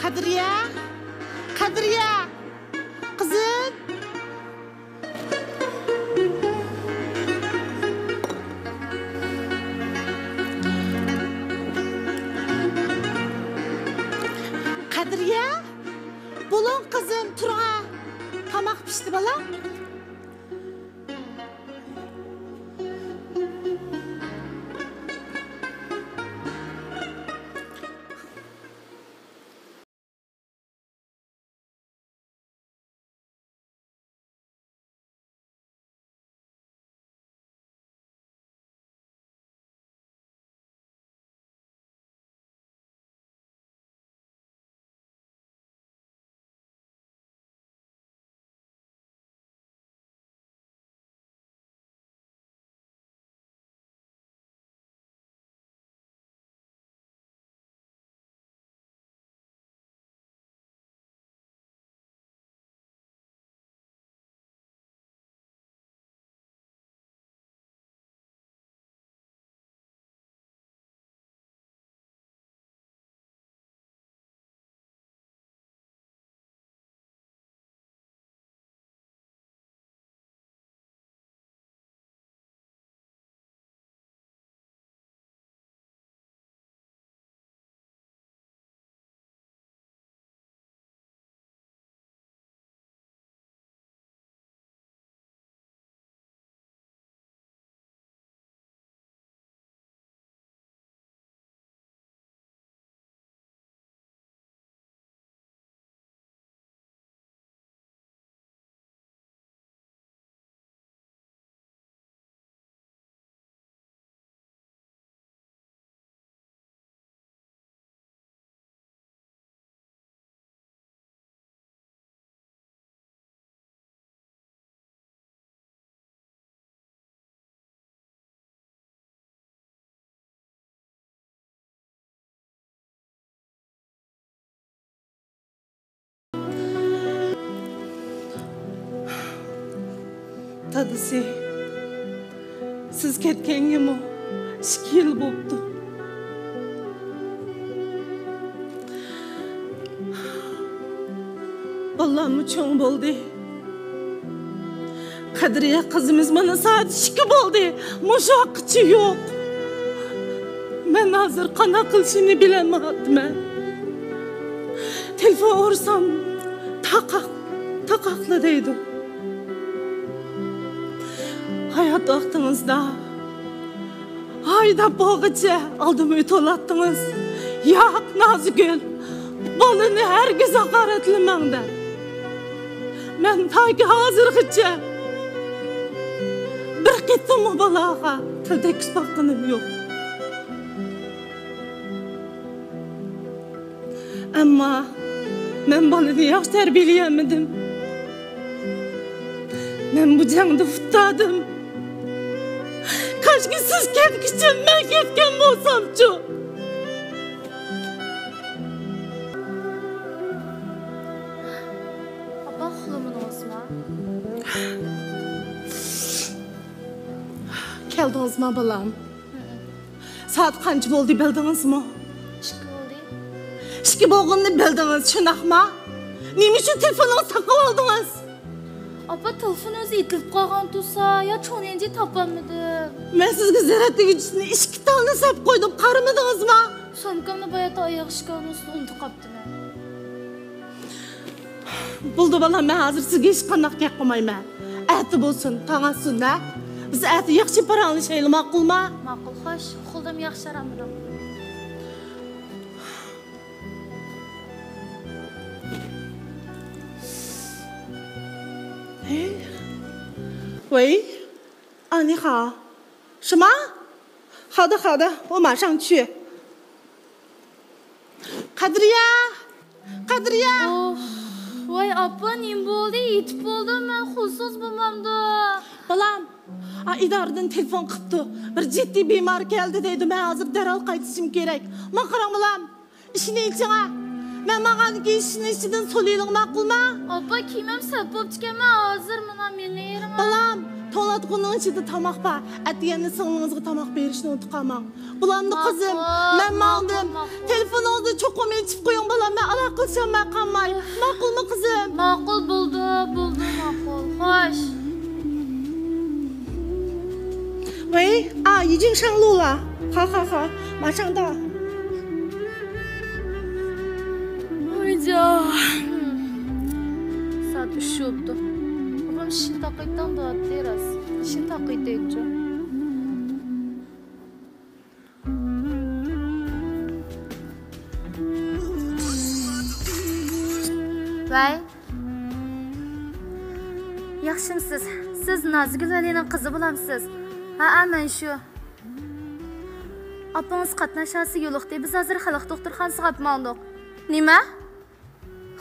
قەدرىيە، قەدرىيە، قىزىم. قەدرىيە، بولۇڭ قىزىم، تۇرۇڭ. تاماق پىشتى، بالام. دادىسى، سىز كەتكەنگىمۇ ئىككى يىل بوپتۇ. بالىلارمۇ چوڭ بولدى. قەدرىيە قىزىمىز مانا سائەت ئىككى بولدى، مۇشۇ ۋاقىتقىچە يوق. مەن ھازىر قانداق قىلىشىمنى بىلەلمەيۋاتىمەن. تېلېفون ئۇرسام، تاقاق، تاقاقلا دەيدۇ. ھايات ۋاقتىڭىزدا ھايداپ بولغۇچە ئالدىمغا ئۆتۈۋالاتتىڭىز. ياق، نازىگۈل، بالىنى ھەرگىز ھاقارەتلىمەڭ دەپ. مەن تاكى ھازىرغىچە بىر قېتىممۇ بالاغا تىل تەگكۈزۈپ باققىنىم يوق. ئەمما مەن بالىنى ياخشى تەربىيەلىيەلمىدىم. مەن بۇ جەڭدە ئۇتتۇردۇم. كاشكى سىز كەتكۈچە مەن كەتكەن بولسامچۇ؟ ئاپا، ئۇخلىمىدىڭىزمۇ؟ كەلدىڭىزمۇ، بالام؟ سائەت قانچە بولدى، بىلدىڭىزمۇ؟ ئىككى بولدى. ئىككى بولغىنىنى بىلدىڭىز، شۇنداقمۇ؟ نېمە ئۈچۈن تېلېفونىڭىزنى تاقىۋالدىڭىز؟ ئاپا، تېلېفون ئۆزى ئېتىلىپ قالغان تۇرسا، يا چوڭ يەنجى تاپالمىدىم. مەن سىزگە زەرەتلىگۈچىسىنى ئىككى تالنى سېلىپ قويدۇم، قارىمىدىڭىزمۇ؟ سومكامنى بايا ئاياغ ئىشىكنىڭ ئۈستىدە ئۇنتۇپ قاپتىمەن. بولدى بالام، مەن ھازىر سىزگە ھېچقانداق گەپ قىلمايمەن. ئەتە بولسۇن، تاڭ ئاتسۇن ھە. بىز ئەتە ياخشى پاراڭلىشايلى، ماقۇلمۇ؟ ماقۇل، خوش. ئۇخلىدىم، ياخشى ئارام بېرىڭ. ۋەي، ئانىخا. شىما؟ خادا، خادا، ۋو ماشاڭ چۈ. قەدرىيە! قەدرىيە! ئوھ، ۋاي ئاپا، نېمە بولدى؟ يېتىپ بولدۇم مەن، خۇشسىز بولمامدۇ؟ بالام، ئا، ئىدارىدىن تېلېفون قىپتۇ. بىر جىددىي بىمار كەلدى دەيدۇ، مەن ھازىر دەرھال قايتىشىم كېرەك. ماڭا قاراڭ بالام، ئىشىكنى ئېچىڭا. مەن ماڭغاندىن كېيىن ئىشىكنى ئىچىدىن سولىيىلىڭ، ماقۇلمۇ؟ ئاپا، كىيىمىم سەپ بوپتىكەن، مەن ھازىر مانا مېڭىۋېرىمەن. بالام، توڭلاتقۇننىڭ ئىچىدە تاماق بار. ئەتىگەندە سىڭلىڭىزگە تاماق بېرىشنى ئۇنتۇپ قالماڭ. بولامدۇ قىزىم؟ ماقۇل، مەن ماڭدىم. ماقۇل، ماقۇل. تېلېفونىڭىزنى چوقۇم ئېچىپ قويۇڭ، بالام، مەن ئالاقىلىشالماي قالماي. ماقۇلمۇ قىزىم؟ ماقۇل، بولدى، بولدى، ماقۇل. خوش. ۋەي، ئا، يىجىڭ شاڭلۇلا. خا، خا، خا. ماشاڭدا. ۋايجا. سائەت ئۈچ بوپتۇ. ئاپام ئىشىنى تاقىيتتىڭ دەۋاتتى راست. ئىشىنى تاقىيتايچۇ. ۋەي. ياخشىمسىز؟ سىز نازىگۈل ۋەلىنىڭ قىزى بولامسىز؟ ھەئە، مەن شۇ. ئاپىڭىز قاتناش ھادىسىسى يولۇقتى. بىز ھازىر خەلق دوختۇرخانىسىغا ئاپماڭدۇق. نېمە؟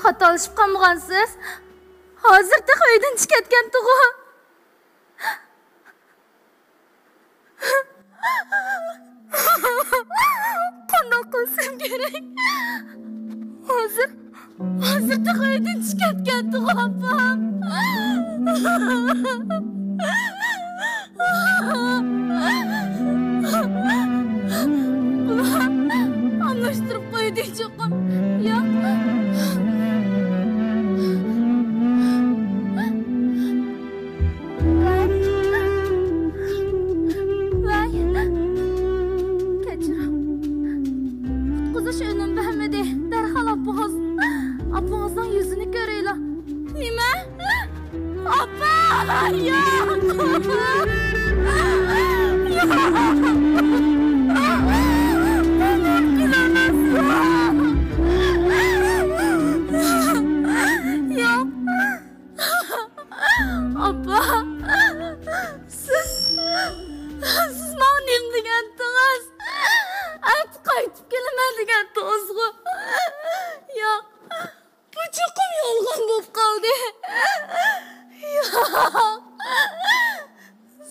خاتالىشىپ قالمىغانسىز؟ ھازىر تېخى ئۆيدىن چىقىپ كەتكەنتىغۇ. قانداق قىلسام كېرەك؟ ھازىر، ھازىر تېخى ئۆيدىن چىقىپ كەتكەنتىغۇ ئاپام. ئالماشتۇرۇپ قويدى چوقۇم. ياق. ۋاي. ۋاي. كەچۈرۈڭ. قۇتقۇزۇش ئۈنۈم بەرمىدى. دەرھال ئاپىڭىز، ئاپىڭىزنىڭ يۈزىنى كۆرەيلى. نېمە؟ ئاپا! ياق! ياق! ياق! ئاپا! سىز، سىز ماڭا نېمە دېگەنتىڭىز؟ ئەتە قايتىپ كېلىمەن دېگەنتىڭىزغۇ؟ ياق. بۇ چوقۇم يالغان بولۇپ قالدى. ياق.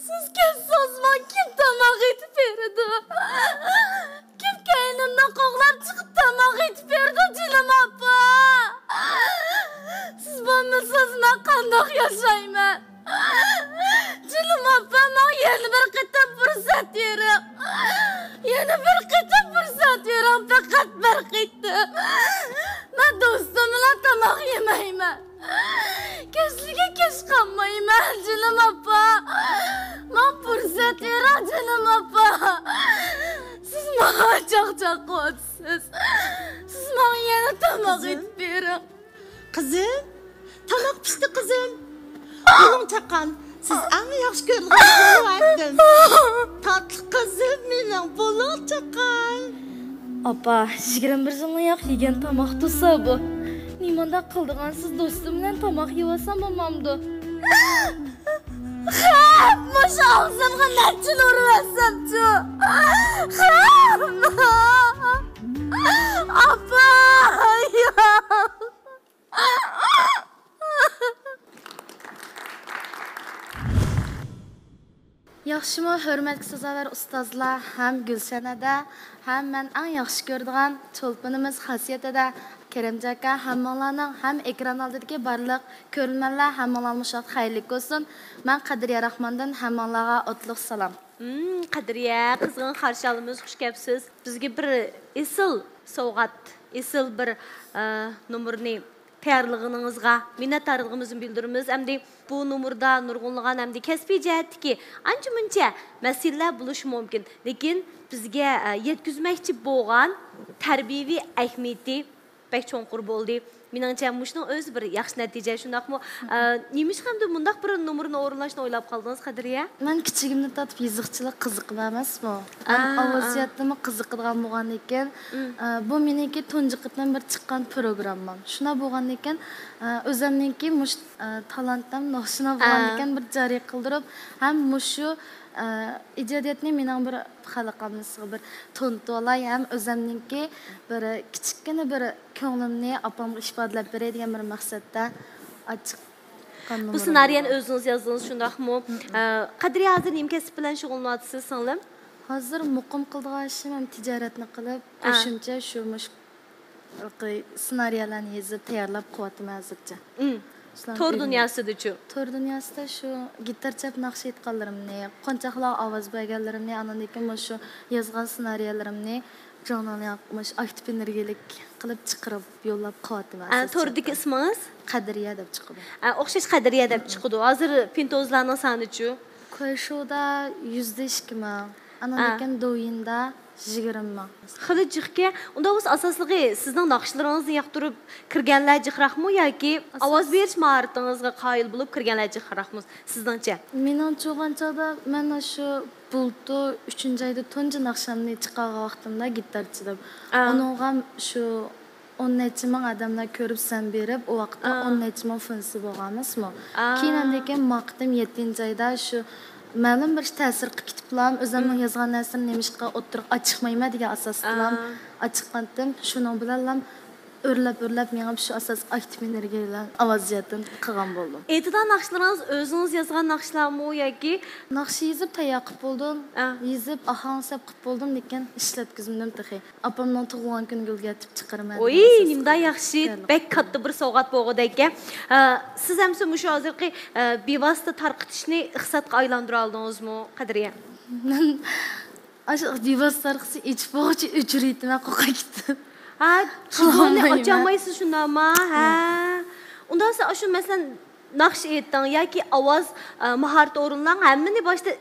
سىز كەتسىڭىز ماڭا كىم تاماق ئېتىپ بېرىدۇ؟ كىم كەينىمدىن قوغلاپ چىقىپ تاماق ئېتىپ بېرىدۇ، جېنىم ئاپا؟ سىز بولمىسىڭىز مەن قانداق ياشايمەن؟ جېنىم ئاپا، ماڭا يەنە بىر قېتىم پۇرسەت بېرىڭ. يەنە بىر قېتىم پۇرسەت بېرىڭ، پەقەت بىر قېتىم. مەن دوستۇم بىلەن تاماق يېمەيمەن. كەچلىككە كەچ قالمايمەن، جېنىم ئاپا. ماڭا پۇرسەت بېرىڭ، جېنىم ئاپا. سىز ماڭا چاقچاق قىلىۋاتىسىز. سىز ماڭا يەنە تاماق ئېتىپ بېرىڭ. قىزىم، تاماق پىشتى قىزىم. بولۇڭ چاققان، سىز ئەڭ ياخشى كۆرىدىغان بولۇۋەتتىم. تاتلىق قىزىم مېنىڭ، بولۇڭ چاققان. ئاپا، يىگىرمە بىر يىلنىڭ ياق يېگەن تاماق تۇرسا بۇ. نېمانداق قىلىدىغانسىز، دوستۇم بىلەن تاماق يەۋالسام بولمامدۇ؟ خەپ، مۇشۇ ئاغزىمغا نەچچىنى ئۇرۇۋەتسەمچۇ؟ خەپ! ئاپا! ياخشىمۇ، ھۆرمەتكە سازاۋەر ئۇستازلار ھەم گۈلشەن ھەدە ھەم مەن ئەڭ ياخشى كۆرىدىغان چولپىنىمىز خاسىيەت ھەدە، كېرەمجان ئاكا، ھەممىڭلارنىڭ ھەم ئېكران ئالدىدىكى بارلىق كۆرۈرمەنلەر، ھەممىڭلارنىڭ مۇشۇ ۋاقىت خەيرلىك بولسۇن. مەن قەدرىيە راخماندىن ھەممىڭلارغا ئوتلۇق سالام. ھىم، قەدرىيە، قىزغىن قارشى ئالىمىز، خۇش كەپسىز. بىزگە بىر ئېسىل سوۋغات، ئېسىل بىر، ئە، نومۇرنى تەييارلىغىنىڭىزغا مىننەتدارلىقىمىزنى بىلدۈرىمىز. ئەمدى بۇ نومۇردا نۇرغۇنلىغان ئەمدى كەسپىي جەھەتتىكى ئانچە-مۇنچە مەسىلىلەر بولۇشى مۇمكىن، لېكىن بىزگە، ئە، يەتكۈزمەكچى بولغان تەربىيەۋى ئەھمىيىتى بەك چوڭقۇر بولدى. مېنىڭچە، مۇشۇنىڭ ئۆزى بىر ياخشى نەتىجە، شۇنداقمۇ؟ ئە، نېمىشقا ئەمدى مۇنداق بىر نومۇرنى ئورۇنلاشنى ئويلاپ قالدىڭىز، قەدرىيە؟ مەن كىچىكىمدىن تارتىپ يېزىقچىلىق قىزىقىدۇ ئەمەسمۇ؟ ھەم ئا، ئاۋازىيەتنىمۇ قىزىقىدىغان بولغاندىكىن، مم. ئە، بۇ مېنىڭكى تۇنجى قېتىم بىر چىققان پروگراممام. شۇنداق بولغاندىكىن، ئە، ئۆزۈمنىڭكى مۇشۇ، ئە، تالانتىم ناخشىنى ئا. بولغاندىكىن بىر جارى قىلدۇرۇپ، ھەم مۇشۇ، ئە، ئىجادىيەتنى مېنىڭ بىر خەلق ئاممىسىغا بىر تونۇتۇۋالاي ھەم ئۆزۈمنىڭكى بىر كىچىككىنە بىر كۆڭلۈمنى ئاپامغا ئىپادىلەپ بېرەي دېگەن بىر مەقسەتتە ئاچىققان بۇ نومۇرۇم سېنارىيەنى بولغان. ئۆزىڭىز يازدىڭىز، شۇنداقمۇ؟ مم. ئە، قەدرىيە، ھازىر نېمە كەسىپ بىلەن شۇغۇللىنىۋاتىسىز، سىڭلىم؟ ھازىر مۇقىم قىلىدىغان ئىشىم ھەم تىجارەتنى قىلىپ، ئا. قوشۇمچە شۇ مۇشۇ سېنارىيەلەرنى يېزىپ تەييارلاپ قىلىۋاتىمەن ھازىرچە. مم. شۇلارنى تور ئۆگىنىپ. دۇنياسىدىچۇ؟ تور دۇنياسىدا شۇ گىتار چاپ ناخشا ئېيتقانلىرىمنى، قونچاقلارغا ئاۋاز بەرگەنلىرىمنى، ئاندىن كېيىن مۇشۇ يازغان سېنارىيەلىرىمنى ژۇرنالغا مۇشۇ ئاكتىپ ئېنېرگىيەلىك قىلىپ چىقىرىپ يوللاپ قىلىۋاتىمەن ئە، ھازىرچە. توردىكى ئىسمىڭىز؟ قەدرىيە دەپ چىقىدۇ. ئە، ئوخشاش قەدرىيە دەپ چىقىدۇ. ھازىر پىنتوزلارنىڭ سانىچۇ؟ كۇەيشۇدا يۈزدە ئىككى مىڭ. ئاندىن ئا. كېيىن دوۋيىندا يىگىرمە مىڭ. خېلى جىقكەن. ئۇنداق بولسا ئاساسلىقى سىزنىڭ ناخشىلىرىڭىزنى ياقتۇرۇپ كىرگەنلەر جىقراقمۇ ياكى ئاساس- ئاۋاز بېرىش ماھارىتىڭىزغا قايىل بولۇپ كىرگەنلەر جىقراقمۇ سىزنىڭچە؟ مېنىڭچە بولغان چاغدا مەن ئاشۇ بۇلتۇر ئۈچىنچى ئايدا تۇنجى ناخشامنى چىقارغان ۋاقتىمدا گىتار چېلىپ. ئا. ئۇنىڭغا شۇ ئون نەچچە مىڭ ئادەملەر كۆرۈپ سەن بېرىپ، ئۇ ۋاقىتتا ئا. ئون نەچچە مىڭ فېنسى بولغان ئەمەسمۇ؟ ئا. كېيىن ئاندىن كېيىن ما قېتىم يەتتىنچى ئايدا شۇ مەلۇم بىر تەسىر قىلىپ كېتىپلام، ئۆزۈمنىڭ مم. يازغان نەرسىلىرىنى نېمىشقا ئوتتۇرىغا ئاچىقمايمەن دېگەن ئاساستىلام ئا. ئاچىققانتىم. شۇنىڭ بىلەنلام ئۆرلەپ، ئۆرلەپ مېڭىپ، شۇ ئاساس ئاكتىپ ئېنېرگىيە بىلەن ئاۋاز جەھەتتىن قىلغان بولدۇم. ئېيتىدىغان ناخشىلىرىڭىز ئۆزىڭىز يازغان ناخشىلارمۇ ياكى؟ ناخشا يېزىپ تەييار قىلىپ بولدۇم. ئا. يېزىپ، ئاھاڭ سەپ قىلىپ بولدۇم، لېكىن ئىشلەتكۈزمىدىم تېخى. ئاپامنىڭ تۇغۇلغان كۈنىگە ئۈلگە ئېتىپ چىقىرىمەن دەپ ئوي، ئاساس نېمىنداق قىلدىم. ياخشى، خەيرلىك بەك بولدى. كاتتا بىر سوۋغات بولغۇدەككەن. ئە، سىز ئەمسە مۇشۇ ھازىرقى، ئە، بىۋاسىتە تارقىتىشنى ئىقتىسادقا ئايلاندۇرالدىڭىزمۇ، قەدرىيە؟ مەن ئاشۇ بىۋاسىتە تارقىتىشنى ئېچىپ بولغۇچە ئۆچۈرۈۋېتىمەن، قورقۇپ كېتىپ. ھە، تۇزۇنى قىلالمايمەن. ئاچالمايسىز شۇنداقما؟ ھە. ھە. ئۇنداق بولسا ئاشۇ مەسىلەن، ناخشا ئېيتىڭ ياكى ئاۋاز، ئە، ماھارىتى ئورۇنلاڭ، ھەممىنى باشتا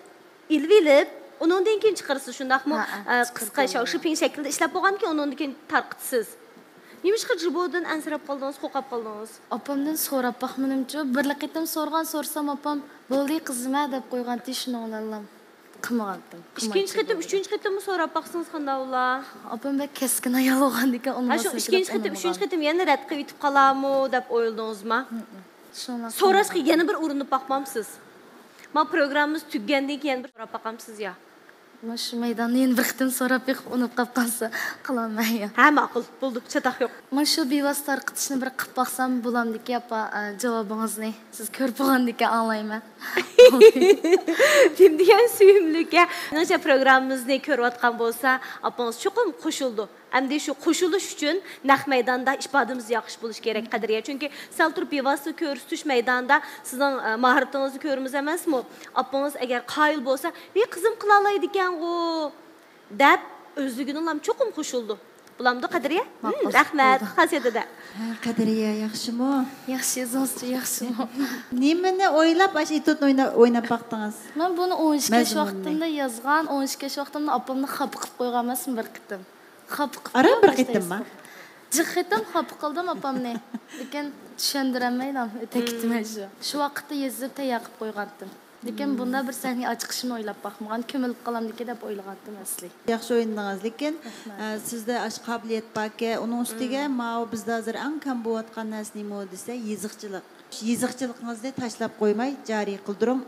ئېلىۋېلىپ، ئۇنىڭدىن كېيىن چىقىرىسىز، شۇنداقمۇ؟ ھە، ھە، ئە، چىقىرسا قىسقىچە بولىدۇ. شۇ پىڭ شەكلىدە ئىشلەپ بولغاندىن كېيىن ئۇنىڭدىن كېيىن تارقىتىسىز. نېمىشقا جىبودىن ئەنسىرەپ قالدىڭىز، قورقۇپ قالدىڭىز؟ ئاپامدىن سوراپ باقمىدىمچۇ؟ بىرلا قېتىم سورىغان، سورىسام ئاپام، «بولدى قىزىم-ھە» دەپ قويغانتى، شۇنىڭ بىلەنلا قىلمىغانتىم. ئىككىنچى قېتىم، ئۈچىنچى قېتىممۇ سوراپ باقسىڭىز قانداق بولا؟ ئاپام بەك كەسكىن ئايال بولغاندىكىن ھە، شۇ ئۇنىماسمىكىن ئىككىنچى دەپ قېتىم، ئۈچىنچى ئۇنىمىغان. قېتىم يەنە رەت قىلىپ ئېيتىپ قالارمۇ دەپ ئويلىدىڭىزما؟ ھىم. شۇڭلاشقا سوراشقا يەنە بىر ئۇرۇنۇپ باقمامسىز؟ ما پروگراممىمىز تۈگىگەندىن كېيىن بىر سوراپ باقامسىز يا؟ مۇشۇ مەيداننى يەنە بىر قېتىم سوراپ بېقىپ ئۇنىپ قاپ قالسا قىلالماي يا. ھە، ماقۇل، بولدى، چاتاق يوق. مۇشۇ بىۋاسىتە تارقىتىشنى بىر قىلىپ باقسام بولامدىكى، ئاپا، ئە، جاۋابىڭىزنى سىز كۆرۈپ بولغاندىكىن ئاڭلايمەن. نېمە دېگەن سۆيۈملۈك ھە. مېنىڭچە پروگراممىمىزنى كۆرۈۋاتقان بولسا ئاپىڭىز چوقۇم قوشۇلىدۇ. ئەمدى شۇ قوشۇلۇش ئۈچۈن نەق مەيداندا ئىپادىمىز ياخشى بولۇشى كېرەك، قەدرىيە. چۈنكى سەل تۇرۇپ بىۋاسىتە كۆرسىتىش مەيدانىدا سىزنىڭ، ئە، ماھارىتىڭىزنى كۆرىمىز ئەمەسمۇ؟ ئاپىڭىز ئەگەر قايىل بولسا، «ۋى قىزىم قىلالايدىكەنغۇ» دەپ ئۆزلۈكىدىنلا چوقۇم قوشۇلىدۇ. بولامدۇ، قەدرىيە؟ ماقۇل، ھىم، رەھمەت، بولدى. خاسىيەت ھەدە. ھە، قەدرىيە، ياخشىمۇ؟ ياخشى، ئۆزىڭىزچە ياخشىمۇ؟ نېمىنى ئويلاپ ئاشۇ ئېتيۇدنى ئوينا-، ئويناپ باقتىڭىز؟ مەن بۇنى ئون ئىككى ياش مەزمۇننى. ۋاقتىمدا يازغان، ئون ئىككى ياش ۋاقتىمدا ئاپامنى خاپا قىلىپ قويغان ئەمەسمۇ بىر قېتىم؟ خاپا قىلىپ ئاران بىر قويغان قېتىمما؟ باشتا. جىق قېتىم خاپا قىلدىم ئاپامنى. لېكىن چۈشەندۈرەلمەيلا ئۆتۈپ كېتىمەن شۇ. شۇ ۋاقىتتا يېزىپ تەييار قىلىپ قويغانتىم. لېكىن بۇنداق بىر سەھنىگە ئاچىقىشىمنى ئويلاپ باقمىغان، كۆمۈلۈپ قالامدىكىن دەپ ئويلىغانتىم ئەسلى. ياخشى ئوينىدىڭىز، لېكىن، رەھمەت. ئە، سىزدە ئاشۇ قابىلىيەت باركەن، ئۇنىڭ ئۈستىگە ماۋۇ بىزدە ھازىر ئەڭ كەم بولۇۋاتقان نەرسە نېمە دېسە، يېزىقچىلىق. يېزىقچىلىقىڭىزنى تاشلاپ قويماي جارى قىلدۇرۇڭ.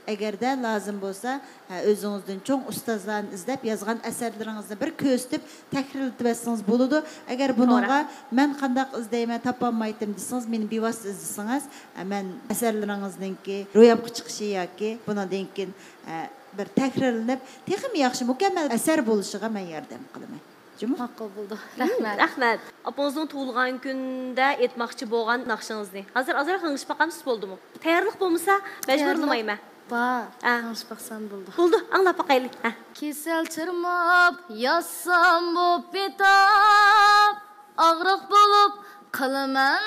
ئەگەردە لازىم بولسا، ھە، ئۆزىڭىزدىن چوڭ ئۇستازلارنى ئىزدەپ يازغان ئەسەرلىرىڭىزنى بىر كۆرسىتىپ تەھرىرلىتىۋەتسىڭىز بولىدۇ. ئەگەر بۇنىڭغا مەن قانداق ئىزدەيمەن، تاپالمايتتىم دېسىڭىز، مېنى بىۋاسىتە ئىزدىسىڭىز، ھە، مەن ئەسەرلىرىڭىزنىڭكى روياپقا چىقىشى ياكى بۇنىڭدىن كېيىن، ھە، بىر تەھرىرلىنىپ، تېخىمۇ ياخشى، مۇكەممەل ئەسەر بولۇشىغا مەن ياردەم قىلىمەن. جۇمۇ. ماقۇل بولدى. رەھمەت. رەھمەت. ئاپىڭىزنىڭ تۇغۇلغان كۈنىدە ئېيتماقچى بولغان ناخشىڭىزنى. ھازىر ئازراق غىڭشىپ باقامسىز، بولدىمۇ؟ تەييارلىق بولمىسا، مەجبۇرلىمايمەن. بار. ھە. غىڭشىپ باقسام بولدى. بولدى، ئاڭلاپ باقايلى. ھە. كېسەل چىرماپ يازسام بۇ بىتاپ، ئاغرىق بولۇپ قالىمەن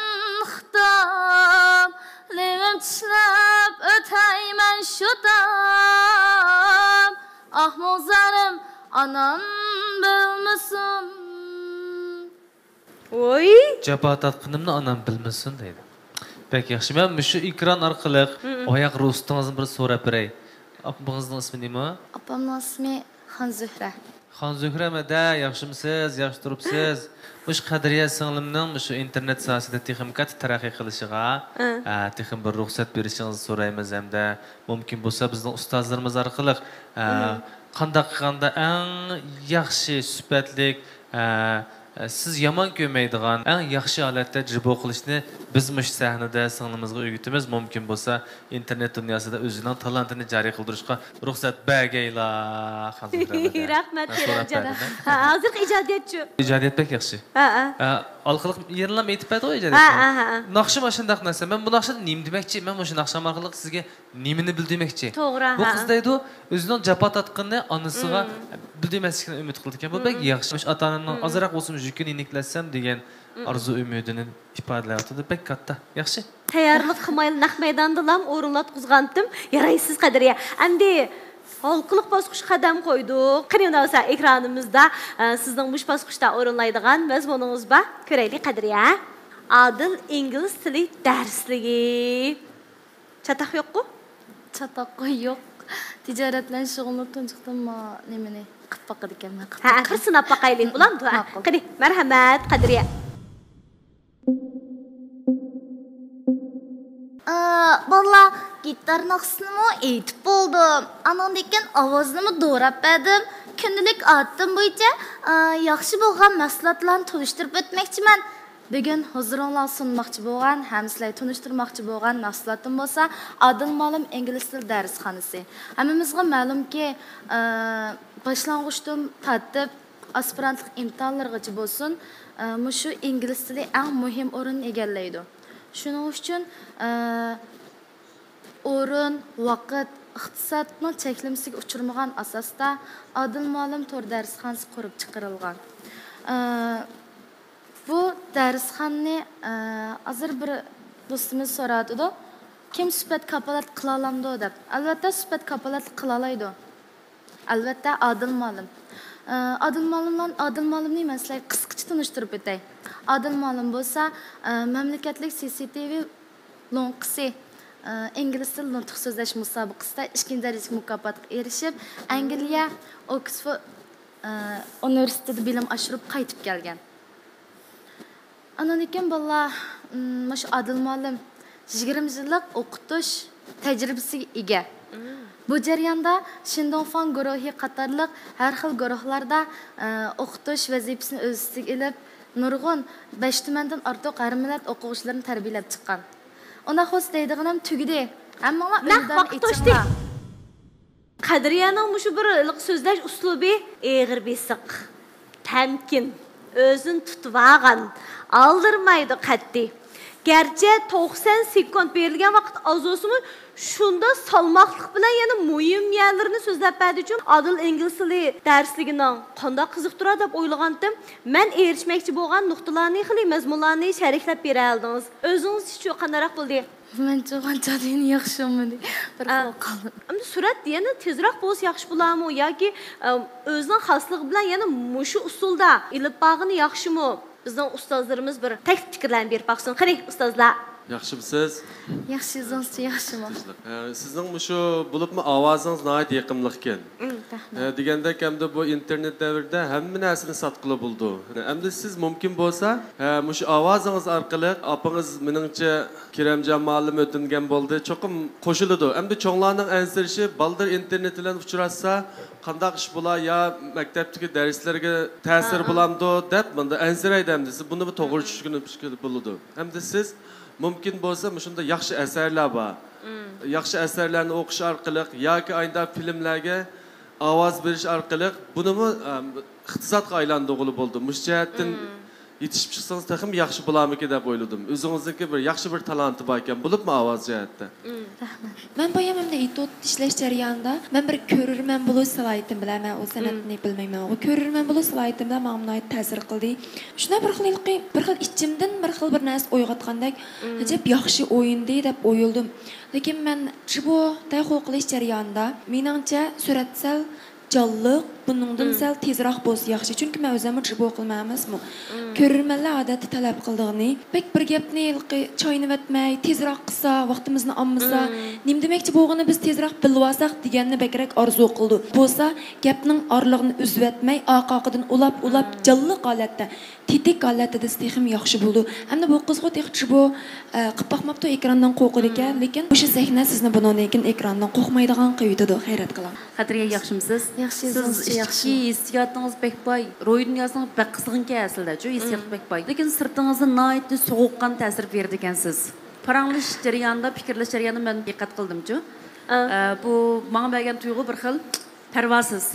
خىتاب، نېمە چىشلەپ ئۆتەيمەن شۇ تاپ، ئاھ مۇڭ زارىم ئانام بىلمىسۇن. ۋوي. جاپا تارتقىنىمنى ئانام بىلمىسۇن دەيدۇ. بەك ياخشى. مەن مۇشۇ ئېكران ئارقىلىق ئاياغ رۇخسىتىڭىزنى بىر سوراپ بېرەي. ئاپىڭىزنىڭ ئىسمى نېمە؟ ئاپامنىڭ ئىسمى خانزۆھرە. خانزۆھرە مەدە، ياخشىمسىز؟ ياخشى تۇرۇپسىز؟ مۇشۇ قەدرىيە سىڭلىمنىڭ مۇشۇ ئىنتېرنېت ساھەسىدە تېخىمۇ كاتتا تەرەققىي قىلىشىغا، ئە، تېخىمۇ بىر رۇخسەت بېرىشىڭىزنى سورايمىز ھەمدە مۇمكىن بولسا بىزنىڭ ئۇستازلىرىمىز ئارقىلىق، ئە، قانداق قىلغاندا ئەڭ ياخشى سۈپەتلىك، ئە، سىز يامان كۆرمەيدىغان، ئەڭ ياخشى ھالەتتە جىبو قىلىشنى بىز مۇشۇ سەھنىدە سىڭلىمىزغا ئۆگىتىمىز. مۇمكىن بولسا ئىنتېرنېت دۇنياسىدا ئۆزىنىڭ تالانتىنى جارى قىلدۇرۇشقا رۇخسەت بەرگەيلا، خانزۆھرە ئەمەدە. رەھمەت، مەن سوراپ كېرەمجان. بەردىم. ھە، ھازىرقى ئىجادىيەتچۇ؟ ئىجادىيەت بەك ياخشى. ھە، ھە. ھە، ئارقىلىق يەنىلا ئېيتىپ بەردىغۇ ئىجادىيەتنى. ھە، ھە، ھە. ناخشىمۇ ئاشۇنداق نەرسە. مەن بۇ ناخشىدا نېمە دېمەكچى؟ مەن مۇشۇ ناخشام ئارقىلىق سىزگە نېمىنى بىلدۈرمەكچى؟ توغرا، بۇ ھە. قىز دەيدۇ، ئۆزىنىڭ جاپا تارتقىنىنى ئانىسىغا بىلدۈرمەسلىكىنى ئۈمىد قىلىدىكەن. بۇ بەك ياخشى. مۇشۇ ئاتا-ئانامنىڭ ئازراق بولسىمۇ يۈكىنى يېنىكلەتسەم دېگەن ئارزۇ ئۈمىدىنى ئىپادىلەۋاتىدۇ. بەك كاتتا. ياخشى. تەييارلىق قىلمايلا نەق مەيداندىلام ئورۇنلاتقۇزغانتىم. يارايسىز، قەدرىيە. ئەمدى ھالقىلىق باسقۇچقا قەدەم قويدۇق. قېنى، ئۇنداق بولسا ئېكرانىمىزدا، ئە، سىزنىڭ مۇشۇ باسقۇچتا ئورۇنلايدىغان مەزمۇنىڭىز بار. كۆرەيلى، قەدرىيە. ئادىل ئىنگلىز تىلى دەرسلىكى. چاتاق يوققۇ؟ چاتاققۇ يوق. تىجارەت بىلەن شۇغۇللىنىپ تۇنجۇقتىن ما نېمىنى قىلىپ باقىدىكەنمەن، قىلىپ ھە، باقاي. بىر سىناپ باقايلى، بولامدۇ؟ ھە. ماقۇل. قېنى، مەرھەمەت، قەدرىيە. ئا، بالىلار، گىتار ناخشىسىنىمۇ ئېيتىپ بولدۇم. ئانىڭدىن كېيىن ئاۋازنىمۇ دوراپ بەردىم. كۈندىلىك ئادىتىم بويىچە، ئا، ياخشى بولغان مەھسۇلاتلارنى تونۇشتۇرۇپ ئۆتمەكچىمەن. بۈگۈن ھۇزۇرۇڭلارغا سۇنماقچى بولغان ھەم سىلەرگە تونۇشتۇرماقچى بولغان مەھسۇلاتىم بولسا، ئادىل مۇئەللىم ئىنگلىز تىلى دەرسخانىسى. ھەممىمىزگە مەلۇمكى، ئە، باشلانغۇچتىن تارتىپ ئاسپىرانتلىق ئىمتىھانلىرىغىچە بولسۇن، ئە، مۇشۇ ئىنگلىز تىلى ئەڭ مۇھىم ئورۇننى ئىگىلەيدۇ. شۇنىڭ ئۈچۈن، ئە، ئورۇن، ۋاقىت، ئىقتىسادنىڭ چەكلىمىسىگە ئۇچرىمىغان ئاساستا ئادىل مۇئەللىم تور دەرسخانىسى قۇرۇپ چىقىرىلغان. ئە، بۇ دەرسخانىنى، ئە، ھازىر بىر دوستىمىز سوراۋاتىدۇ، كىم سۈپەت كاپالەتلىك قىلالامدۇ دەپ. ئەلۋەتتە، سۈپەت كاپالەتلىك قىلالايدۇ. ئەلۋەتتە، ئادىل مۇئەللىم. ئە، ئادىل مۇئەللىملار-، ئادىل مۇئەللىمنى مەن سىلەرگە قىسقىچە تونۇشتۇرۇپ ئۆتەي. ئادىل مۇئەللىم بولسا، ئە، مەملىكەتلىك سى سى تى ۋى لوڭقىسى، ئە، ئىنگلىز تىلى نۇتۇق سۆزلەش مۇسابىقىسىدە ئىككىنچى دەرىجىلىك مۇكاپاتقا ئېرىشىپ، ئەنگلىيە ئوكسفورد، ئە، ئۇنىۋېرسىتېتىدا بىلىم ئاشۇرۇپ قايتىپ كەلگەن. ئاندىن كېيىن بالىلار، مم، مۇشۇ ئادىل مۇئەللىم يىگىرمە يىللىق ئوقۇتۇش تەجرىبىسىگە ئىگە. بۇ جەرياندا شىندۇڭفاڭ گۇرۇھى قاتارلىق ھەر خىل گۇرۇھلاردا، ئە، ئوقۇتۇش ۋەزىپىسىنى ئۆز ئۈستىگە ئېلىپ، نۇرغۇن بەش تۈمەندىن ئارتۇق ھەر مىللەت ئوقۇغۇچىلىرىنى تەربىيەلەپ چىققان. ئۇنداق بولسا دەيدىغىنىم تۈگىدى. ھەممىڭلار نەق ئۈندىدارنى ۋاقىت توشتى. ئېچىڭلار. قەدرىيەنىڭ مۇشۇ بىر ھېلىقى سۆزلەش ئۇسلۇبى ئېغىر بېسىق، تەمكىن، ئۆزىنى تۇتۇۋالغان، ئالدىرىمايدۇ قەتئىي. گەرچە توقسان سېكۇنت بېرىلگەن ۋاقىت ئاز بولسىمۇ، شۇنداق سالماقلىق بىلەن يەنە مۇھىم يەرلىرىنى سۆزلەپ بەردى ئۈچۈن، ئادىل ئىنگلىز تىلى دەرسلىكىنىڭ قانداق قىزىقتۇرار دەپ ئويلىغانتىم. مەن ئېرىشمەكچى بولغان نۇقتىلارنى، خېلى مەزمۇنلارنى شەرھلەپ بېرەلىدىڭىز. ئۆزىڭىزچىچۇ، قانداقراق بولدى؟ مەنچە ئانچە ياخشى بولمىدى. بىر ئا، خىل قالدى. ئەمدى سۈرئەت يەنە تېزرەك بولسا ياخشى بولارمۇ ياكى، ئە، ئۆزىنىڭ خاسلىقى بىلەن يەنە مۇشۇ ئۇسۇلدا ئېلىپ بارغىنى ياخشىمۇ؟ بىزنىڭ ئۇستازلىرىمىز بىر تەكلىپ پىكىرلەرنى بېرىپ باقسۇن. قېنى، ئۇستازلار. ياخشىمسىز؟ ياخشى، ئۆزىڭىزچە ياخشىمۇ؟ تىنچلىق. ھە، سىزنىڭ مۇشۇ، بولۇپمۇ ئاۋازىڭىز ناھايىتى يېقىملىقكەن. ئىم، رەھمەت. ھە، دېگەندەك، ئەمدى بۇ ئىنتېرنېت دەۋرىدە ھەممە نەرسىنى ساتقىلى بولىدۇ. ئەمدى سىز مۇمكىن بولسا، ھە، مۇشۇ ئاۋازىڭىز ئارقىلىق، ئاپىڭىز، مېنىڭچە، كېرەمجان مۇئەللىم ئۆتۈنگەن بولدى، چوقۇم قوشۇلىدۇ. ئەمدى چوڭلارنىڭ ئەنسىرىشى، بالىلىرى ئىنتېرنېت بىلەن ئۇچراشسا، قانداق ئىش بولا، يا مەكتەپتىكى دەرسلەرگە تەسىر ھە، ھە. بولامدۇ دەپ، مۇندا ئەنسىرەيدۇ. ئەمدى سىز بۇنى بۇ توغرا ھە، ھە. چۈشىنىشكە بولىدۇ. ئەمدى سىز مۇمكىن بولسا مۇشۇنداق ياخشى ئەسەرلەر بار. مم. ياخشى ئەسەرلەرنى ئوقۇش ئارقىلىق ياكى ئايدا فىلىملەرگە ئاۋاز بېرىش ئارقىلىق بۇنىمۇ، ئە، ئىقتىسادقا ئايلاندۇرغىلى بولىدۇ. مۇشۇ جەھەتتىن مم. يېتىشىپ چىقسىڭىز تېخىمۇ ياخشى بولارمىكىن دەپ ئويلىدىم. ئۆزىڭىزنىڭكى بىر ياخشى بىر تالانتى باركەن، بولۇپمۇ ئاۋاز جەھەتتە. مم. رەھمەت. مەن بايام ئەمدى ئېتيۇد ئىشلەش جەريانىدا مەن بىر كۆرۈرمەن بولۇش سالاھىيىتىم بىلەن، مەن ئۇ مم. سەنئەتنى بىلمەيمەن، ئۇ كۆرۈرمەن بولۇش سالاھىيىتىم بىلەن ماڭا ناھايىتى تەسىر قىلدى. شۇنداق بىر خىل ھېلىقى، بىر خىل ئىچىمدىن بىر خىل بىر نەرسە ئويغاتقاندەك، مم. ئەجەب ياخشى ئوينىدى دەپ ئويلىدىم. لېكىن مەن جىبو تەيخۇ قىلىش جەريانىدا، مېنىڭچە، سۈرەت سەل جانلىق، بۇنىڭدىن مم. سەل تېزراق بولسا ياخشى. چۈنكى مەن ئۆزۈممۇ جىبو قىلىمەن ئەمەسمۇ. مم. كۆرۈرمەنلەر ئادەتتە تەلەپ قىلىدىغىنى، بەك بىر گەپنى ھېلىقى چاينىۋەتمەي، تېزراق قىلسا، ۋاقتىمىزنى ئالمىسا، مم. نېمە دېمەكچى بولغىنىنى بىز تېزراق بىلىۋالساق دېگەننى بەكرەك ئارزۇ قىلىدۇ. بولسا گەپنىڭ ئارىلىقىنى ئۈزۈۋەتمەي، ئارقا-ئارقىدىن ئۇلاپ-ئۇلاپ، مم. جانلىق ھالەتتە، تېتىك ھالەتتە دېسە تېخىمۇ ياخشى بولىدۇ. ئەمدى بۇ قىزغۇ تېخىچە بۇ، ئە، قىپ باقماپتۇ، ئېكراندىن قورقىدىكەن، مم. لېكىن مۇشۇ سەھنە سىزنى بۇنىڭدىن كېيىن ئېكراندىن قورقمايدىغان قىلىۋېتىدۇ. خەيرات قىلىڭ. قەدرىيە، ياخشىمسىز؟ ياخشى، سىز ئۆزىڭىزچە ئىچكى ياخشىمۇ؟ ھېسسىياتىڭىز بەك باي، روھىي دۇنياسىڭىز بەك قىزغىنكەن ئەسلىدە، شۇ ھېسسىيات مم. بەك باي. لېكىن سىرتىڭىزدا ناھايىتى سوغۇققان تەسىر بېرىدىكەنسىز. پاراڭلىشىش جەريانىدا، پىكىرلەش جەريانىدا مەن دىققەت قىلدىمچۇ. ئا. ئە، بۇ ماڭا بەرگەن تۇيغۇ بىر خىل پەرۋاسىز.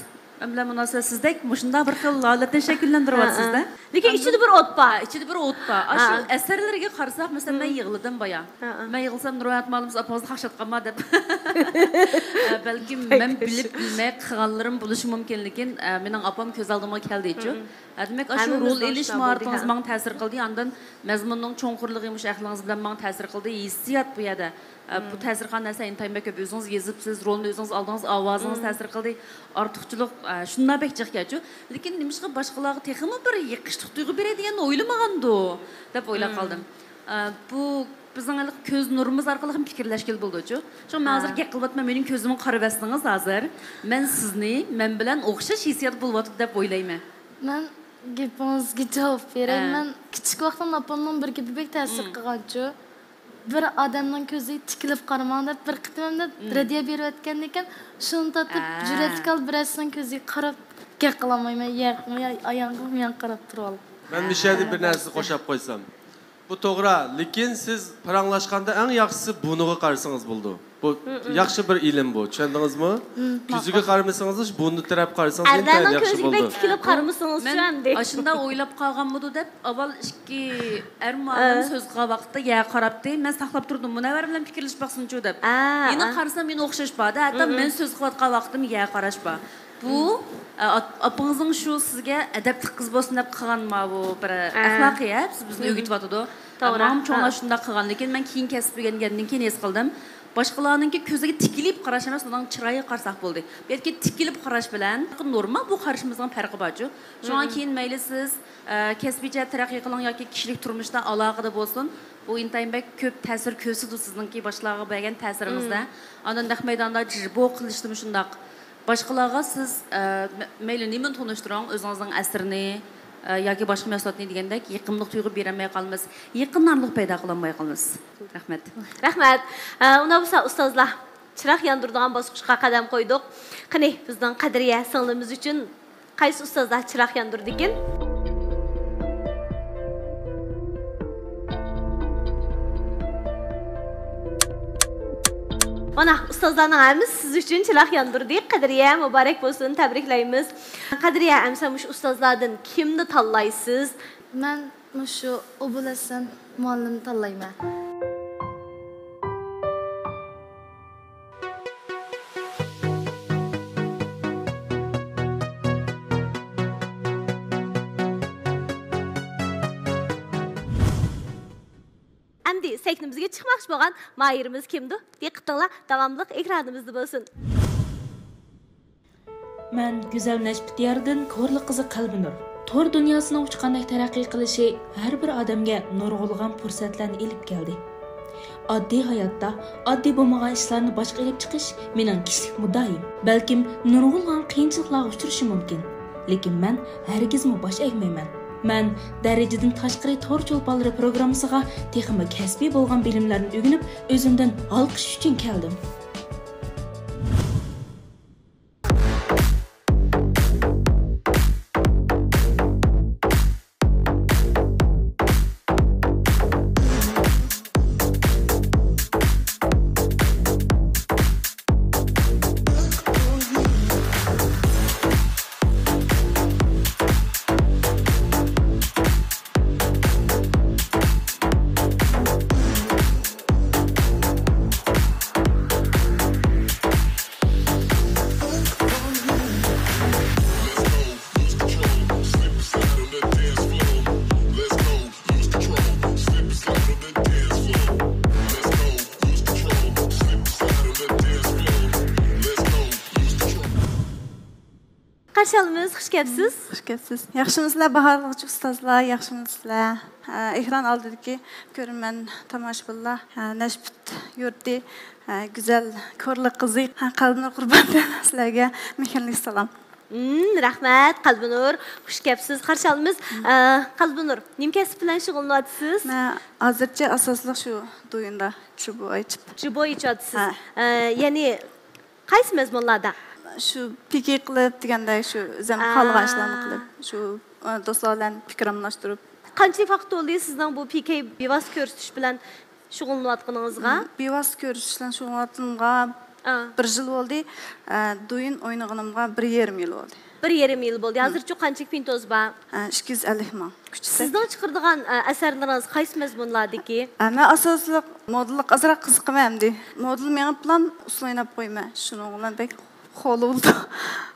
مەن بىلەن مۇناسىۋەتسىزدەك مۇشۇنداق بىر خىل ھالەتنى شەكىللەندۈرۈۋاتىسىز-دە. ھە، ھە. لېكىن ئىچىدە بىر ئوت بار. ئىچىدە بىر ئوت بار. ئاشۇ ھە. ئەسەرلىرىگە قارىساق، مەسىلەن، مەن مم. يىغلىدىم بايا. ھە، ھە. مەن يىغلىسام، نۇرھايات مۇئەللىم ئاپىڭىزنى قاقشاتقانما دەپ. ئە، بەلكىم مەن بىلىپ بىلمەي قىلغانلىرىم بولۇشى مۇمكىن، لېكىن، ئە، مېنىڭ ئاپام كۆز ئالدىمغا كەلدىچۇ. مم. ئە، دېمەك، ئاشۇ ھەممىمىزنىڭ رول ئېلىش شۇنداق ماھارىتىڭىز بولدى، ھە. ماڭا تەسىر قىلدى. ئاندىن مەزمۇننىڭ چوڭقۇرلۇقى مۇشۇ ئەقلىڭىز بىلەن ماڭا تەسىر قىلدى. ھېسسىيات بۇ يەردە. ئە، بۇ مم. تەسىرخان نەرسە ئىنتايىن بەك كۆپ. ئۆزىڭىز يېزىپسىز، رولنى ئۆزىڭىز ئالدىڭىز، ئاۋازىڭىز مم. تەسىر قىلدى. ئارتۇقچىلىق، ئە، شۇنداق بەك جىقكەنچۇ. لېكىن نېمىشقا باشقىلارغا تېخىمۇ بىر يېقىشلىق تۇيغۇ بېرەي دېگەننى ئويلىمىغاندۇ دەپ ئويلاپ مم. قالدىم. ئە، بۇ بىزنىڭ ھېلىقى كۆز نۇرىمىز ئارقىلىق پىكىرلەشكىلى بولىدۇچۇ. شۇڭا مەن ھازىر ھە. گەپ قىلىۋاتىمەن، مېنىڭ كۆزۈمگە قارىۋەتسىڭىز ھازىر. مەن سىزنى، مەن بىلەن ئوخشاش ھېسسىيات بولۇۋاتىدۇ دەپ ئويلايمەن. مەن گېپىڭىزگە جاۋاب بېرەي. ھە. مەن كىچىك ۋاقتىمدا ئاپامنىڭ بىر گېپى بەك تەسىر مم. قىلغانچۇ. بىر ئادەمنىڭ كۆزىگە تىكىلىپ قارىماڭ دەپ بىر قېتىم ئەمدى مم. رەددىيە بېرىۋەتكەندىكىن، شۇنى تارتىپ ئە. جۈرئەتلىك ھالدا بىرەرسىنىڭ كۆزىگە قاراپ گەپ قىلالمايمەن. يەر، يا-، ئاياغ مېڭەڭ قاراپ تۇرۇۋال. مەن مۇشۇ يەردە بىر نەرسە قوشاپ قويسام. بۇ توغرا، لېكىن سىز پاراڭلاشقاندا ئەڭ ياخشىسى بۇرنىغا قارىسىڭىز بولىدۇ. بۇ مم. ياخشى بىر ئىلىم بۇ، چۈشەندىڭىزمۇ؟ مم، كۆزىگە ماقۇل. قارىمىسىڭىز، بۇرنى تەرەپ قارىسىڭىز ئىنتايىن ئەرلەرنىڭ ياخشى كۆزىگە بولىدۇ. بەك تىكىلىپ قارىمىسىڭىزچۇ مەن ئەمدى؟ ئاشۇنداق ئويلاپ قالغانمىدۇ دەپ، ئاۋۋال ئىككى ئەر مۇئەللىم ئە. سۆز قىلغان ۋاقىتتا يەرگە قاراپتى. مەن ساقلاپ تۇردۇم، مۇنەۋۋەر بىلەن پىكىرلىشىپ باقسۇنچۇ دەپ. ئە، مېنى ئە. قارىسا، مېنى ئوخشاش بار-دە. ھەتتا مم. مەن سۆز قىلىۋاتقان ۋاقتىم يەرگە قاراش بار. بۇ، مم. ئە، ئاپ-، ئاپىڭىزنىڭ شۇ سىزگە ئەدەپلىك قىز بولسۇن دەپ قىلغان ماۋۇ بىر ئە. ئەخلاقى، ھە، بىز، بىزنى مم. ئۆگىتىۋاتىدۇ. توغرا. ماڭىمۇ چوڭلار ھە. شۇنداق قىلغان، لېكىن مەن كېيىن كەسىپ ئۆگەنگەندىن كېيىن ھېس قىلدىم. باشقىلارنىڭكى كۆزىگە تىكىلىپ قاراش ئەمەس، ئۇنىڭ چىرايىغا قارىساق بولدى. بۇ يەردىكى تىكىلىپ قاراش بىلەن نورمال بۇ قارىشىمىزنىڭ پەرقى بارچۇ. شۇڭا مم. كېيىن مەيلى سىز، ئە، كەسپىي جەھەتتە تەرەققىي قىلىڭ ياكى كىشىلىك تۇرمۇشتا ئالاقىدە بولسۇن، بۇ ئىنتايىن بەك كۆپ تەسىر كۆرسىتىدۇ سىزنىڭكى باشقىلارغا بەرگەن تەسىرىڭىزدە. مم. ئاندىن نەق مەيداندا جىبو قىلىشتىمۇ شۇنداق. باشقىلارغا سىز، ئە، مە-، مەيلى نېمىنى تونۇشتۇرۇڭ، ئۆزىڭىزنىڭ ئەسىرىنى، ئە، ياكى باشقا مەھسۇلاتنى دېگەندەك يېقىملىق تۇيغۇ بېرەلمەي قالىمىز، يېقىنارلىق پەيدا قىلالماي قالىمىز. رەھمەت. رەھمەت. ئە، ئۇنداق بولسا ئۇستازلار، چىراغ ياندۇرىدىغان باسقۇچقا قەدەم قويدۇق. قېنى، بىزنىڭ قەدرىيە سىڭلىمىز ئۈچۈن قايسى ئۇستازلار چىراغ ياندۇرىدىكىن؟ مانا، ئۇستازلارنىڭ ھەممىسى سىز ئۈچۈن چىراغ ياندۇردى. قەدرىيە، مۇبارەك بولسۇن، تەبرىكلەيمىز. قەدرىيە، ئەمسە مۇشۇ ئۇستازلاردىن كىمنى تاللايسىز؟ مەن مۇشۇ ئوبۇل ھەسەن مۇئەللىمنى تاللايمەن. ئەمدى سەھنىمىزگە چىقماقچى بولغان ماھىرىمىز كىمدۇ؟ دىققىتىڭلار داۋاملىق ئېكرانىمىزدا بولسۇن. مەن گۈزەل نەجىپتىياردىن كورلا قىزى قەلبىنۇر. تور دۇنياسىنىڭ ئۇچقاندەك تەرەققىي قىلىشى ھەر بىر ئادەمگە نۇرغۇنلىغان پۇرسەتلەرنى ئېلىپ كەلدى. ئاددىي ھاياتتا ئاددىي بولمىغان ئىشلارنى باشقا ئېلىپ چىقىش مېنىڭ كىشىلىك مۇددىئايىم. بەلكىم نۇرغۇنلىغان قىيىنچىلىقلارغا ئۇچرىشىم مۇمكىن، لېكىن مەن ھەرگىزمۇ باش ئەگمەيمەن. مەن دەرىجىدىن تاشقىرى تور چولپانلىرى پروگراممىسىغا تېخىمۇ كەسپىي بولغان بىلىملەرنى ئۆگىنىپ، ئۆزۈمدىن ھالقىش ئۈچۈن كەلدىم. قارشى ئالىمىز، خۇش كەپسىز. خۇش كەپسىز. ياخشىمۇسىلەر، باھارلىغۇچى ئۇستازلار، ياخشىمۇسىلەر؟ ئە، ئېكران ئالدىدىكى كۆرۈرمەن، تاماشىبىنلار، ئە، نەشپۈت يۇرتى، ئە، گۈزەل كورلا قىزى، ئە، قەلبىنۇر قۇربان سىلەرگە مېھرىلىك سالام. مم، رەھمەت، قەلبىنۇر. خۇش كەپسىز، قارشى ئالىمىز. ئە، قەلبىنۇر، نېمە كەسىپ بىلەن شۇغۇللىنىۋاتىسىز؟ مەن ھازىرچە ئاساسلىق شۇ دويۇندا، شۇ بۇ ئېچىپ. شۇ بۇ ئېچىۋاتىسىز. ھە. ئە، يەنى قايسى مەزمۇنلاردا؟ شۇ پىكى قىلىپ دېگەندەك، شۇ ئۆزۈم ئا. خالىغان ئىشلارنى قىلىپ، شۇ، ئە، دوستلار بىلەن پىكىر ئالماشتۇرۇپ. قانچىلىك ۋاقىت بولدى سىزنىڭ بۇ پىكەي بىۋاسىتە كۆرسىتىش بىلەن شۇغۇللىنىۋاتقىنىڭىزغا؟ مم، بىۋاسىتە كۆرسىتىش بىلەن شۇغۇللىنىۋاتقىنىمغا ئا. بىر يىل بولدى. ئە، دويۇن ئوينىغىنىمغا بىر يېرىم يىل بولدى. بىر يېرىم يىل بولدى. مم. ھازىرچۇ قانچىلىك پىنتوز بار؟ ئە، ئىككى يۈز ئەللىك مىڭ. كۈچىسەك. سىزنىڭ چىقىرىدىغان، ئە، ئەسەرلىرىڭىز قايسى مەزمۇنلاردىكى؟ ئە، مەن ئاساسلىق مودېللىققا ئازراق قىزىقىمەن ئەمدى. مودېل مېڭىپلام ئۇسسۇل ئويناپ قويىمەن. شۇنىڭ بىلەن بەك خولۇ بولىدۇ.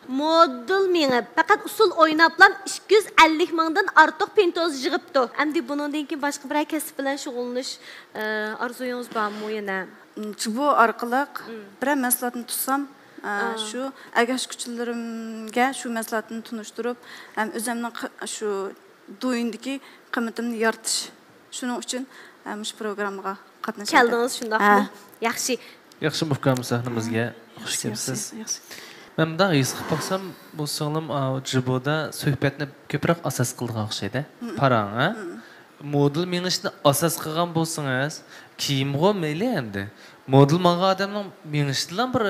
مودېل مېڭىپ، پەقەت ئۇسسۇل ئويناپلام ئىككى يۈز ئەللىك مىڭدىن ئارتۇق پىنتوز يىغىپتۇ. ئەمدى بۇنىڭدىن كېيىن باشقا بىرەر كەسىپ بىلەن شۇغۇللىنىش، ئە، ئارزۇيىڭىز بارمۇ يەنە؟ جىبو ئارقىلىق مم. بىرەر مەھسۇلاتنى تۇتسام، ئە، ئا. شۇ ئەگەشكۈچىلىرىمگە شۇ مەھسۇلاتنى تونۇشتۇرۇپ، ھەم ئۆزۈمنىڭ قى-، شۇ دويۇندىكى قىممىتىمنى يارىتىش. شۇنىڭ ئۈچۈن، ئە، مۇشۇ پروگراممىغا قاتنىشىپ كەلدىڭىز، شۇنداقمۇ؟ ھە. ياخشى. ياخشىمۇ ئۇكام، سەھنىمىزگە خۇش كەپسىز. ياخشى، ياخشى. مەن مۇنداق ھېس قىلىپ باقسام، بۇ سىڭلىم، ئا، جىبودا سۆھبەتنى كۆپرەك ئاساس قىلىدىغان ئوخشايدۇ. مم. پاراڭ، ھە؟ مم. مودېل مېڭىشنى ئاساس قىلغان بولسىڭىز، كىيىمغۇ مەيلى ئەمدى. مودېل ماڭغان ئادەمنىڭ مېڭىشىدىلا بىر،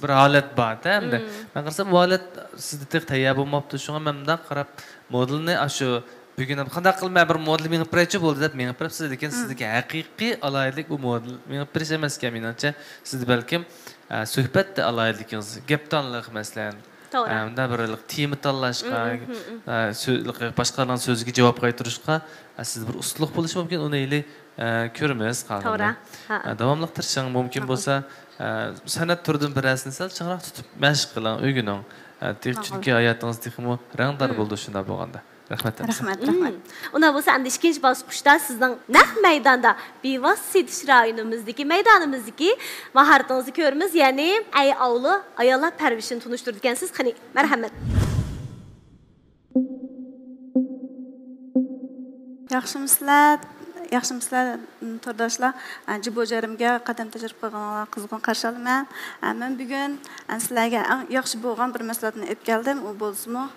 بىر ھالەت بار-دە ئەمدى. مم. مەن قارىسام، بۇ ھالەت سىزدە تېخى تەييار بولماپتۇ. شۇڭا مەن مۇنداق قاراپ، مودېلنى ئاشۇ بۈگۈن ھەم قانداق قىلىپ مەن بىر مودېل مېڭىپ بېرەيچۇ بولدى دەپ مېڭىپ بېرىپسىز، لېكىن مم. سىزدىكى ھەقىقىي ئالاھىدىلىك بۇ مودېل مېڭىپ بېرىش ئەمەسكەن، مېنىڭچە. سىزدە بەلكىم، ئە، سۆھبەتتە ئالاھىدىلىكىڭىز، گەپدانلىق، مەسىلەن، توغرا. ئە، مۇنداق بىر تېما تاللاشقا، مم، مم، مم. ئە، سۆ-، باشقىلارنىڭ سۆزىگە جاۋاب قايتۇرۇشقا، ئە، سىزدە بىر ئۇستىلىق بولۇشى مۇمكىن، ئۇنى ھېلى، ئە، كۆرىمىز قالغىنىنى. توغرا. ھە. ئە، داۋاملىق تىرىشىڭ، مۇمكىن ماقۇل. بولسا، ئە، سەنئەت تۈرىدىن بىرەرسىنى سەل چىڭراق تۇتۇپ مەشىق قىلىڭ، ئۆگىنىڭ. ئە، تېخى، ماقۇل. چۈنكى ھاياتىڭىز تېخىمۇ رەڭدار مم. بولىدۇ شۇنداق بولغاندا. رەھمەت، رەھمەت. رەھمەت، رەھمەت. مم. ئۇنداق بولسا ئەمدى ئىككىنچى باسقۇچتا سىزنىڭ نەق مەيداندا بىۋاسىتە سېتىش رايونىمىزدىكى، مەيدانىمىزدىكى ماھارىتىڭىزنى كۆرىمىز، يەنى ئەي ئاۋلى ئاياللار پەرۋىشىنى تونۇشتۇرىدىكەنسىز. قېنى، مەرھەمەت. ياخشىمۇسىلەر، ياخشىمۇسىلەر، تورداشلار؟ جىبو جەرىمگە قەدەم تەشرىپ قىلغىنىڭلارغا قىزغىن قارشى ئالىمەن. مەن بۈگۈن سىلەرگە ئەڭ ياخشى بولغان بىر مەھسۇلاتنى ئېلىپ كەلدىم. ئۇ بولسىمۇ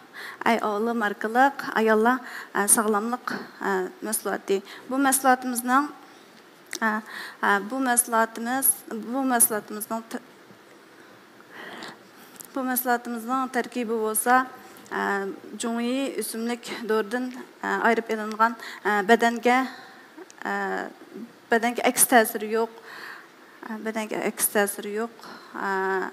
ئەي ئاۋلى ماركىلىق ئاياللار، ئە، ساغلاملىق، ئە، مەھسۇلاتى. بۇ مەھسۇلاتىمىزنىڭ، ئە، ئە، بۇ مەھسۇلاتىمىز، بۇ مەھسۇلاتىمىزنىڭ تە-، بۇ مەھسۇلاتىمىزنىڭ تەركىبى بولسا، ئە، جۇڭيى ئۆسۈملۈك دورىدىن، ئە، ئايرىپ ئېلىنغان، ئە، بەدەنگە، ئە، بەدەنگە ئەكس تەسىرى يوق، ئە، بەدەنگە ئەكس تەسىرى يوق، ئە،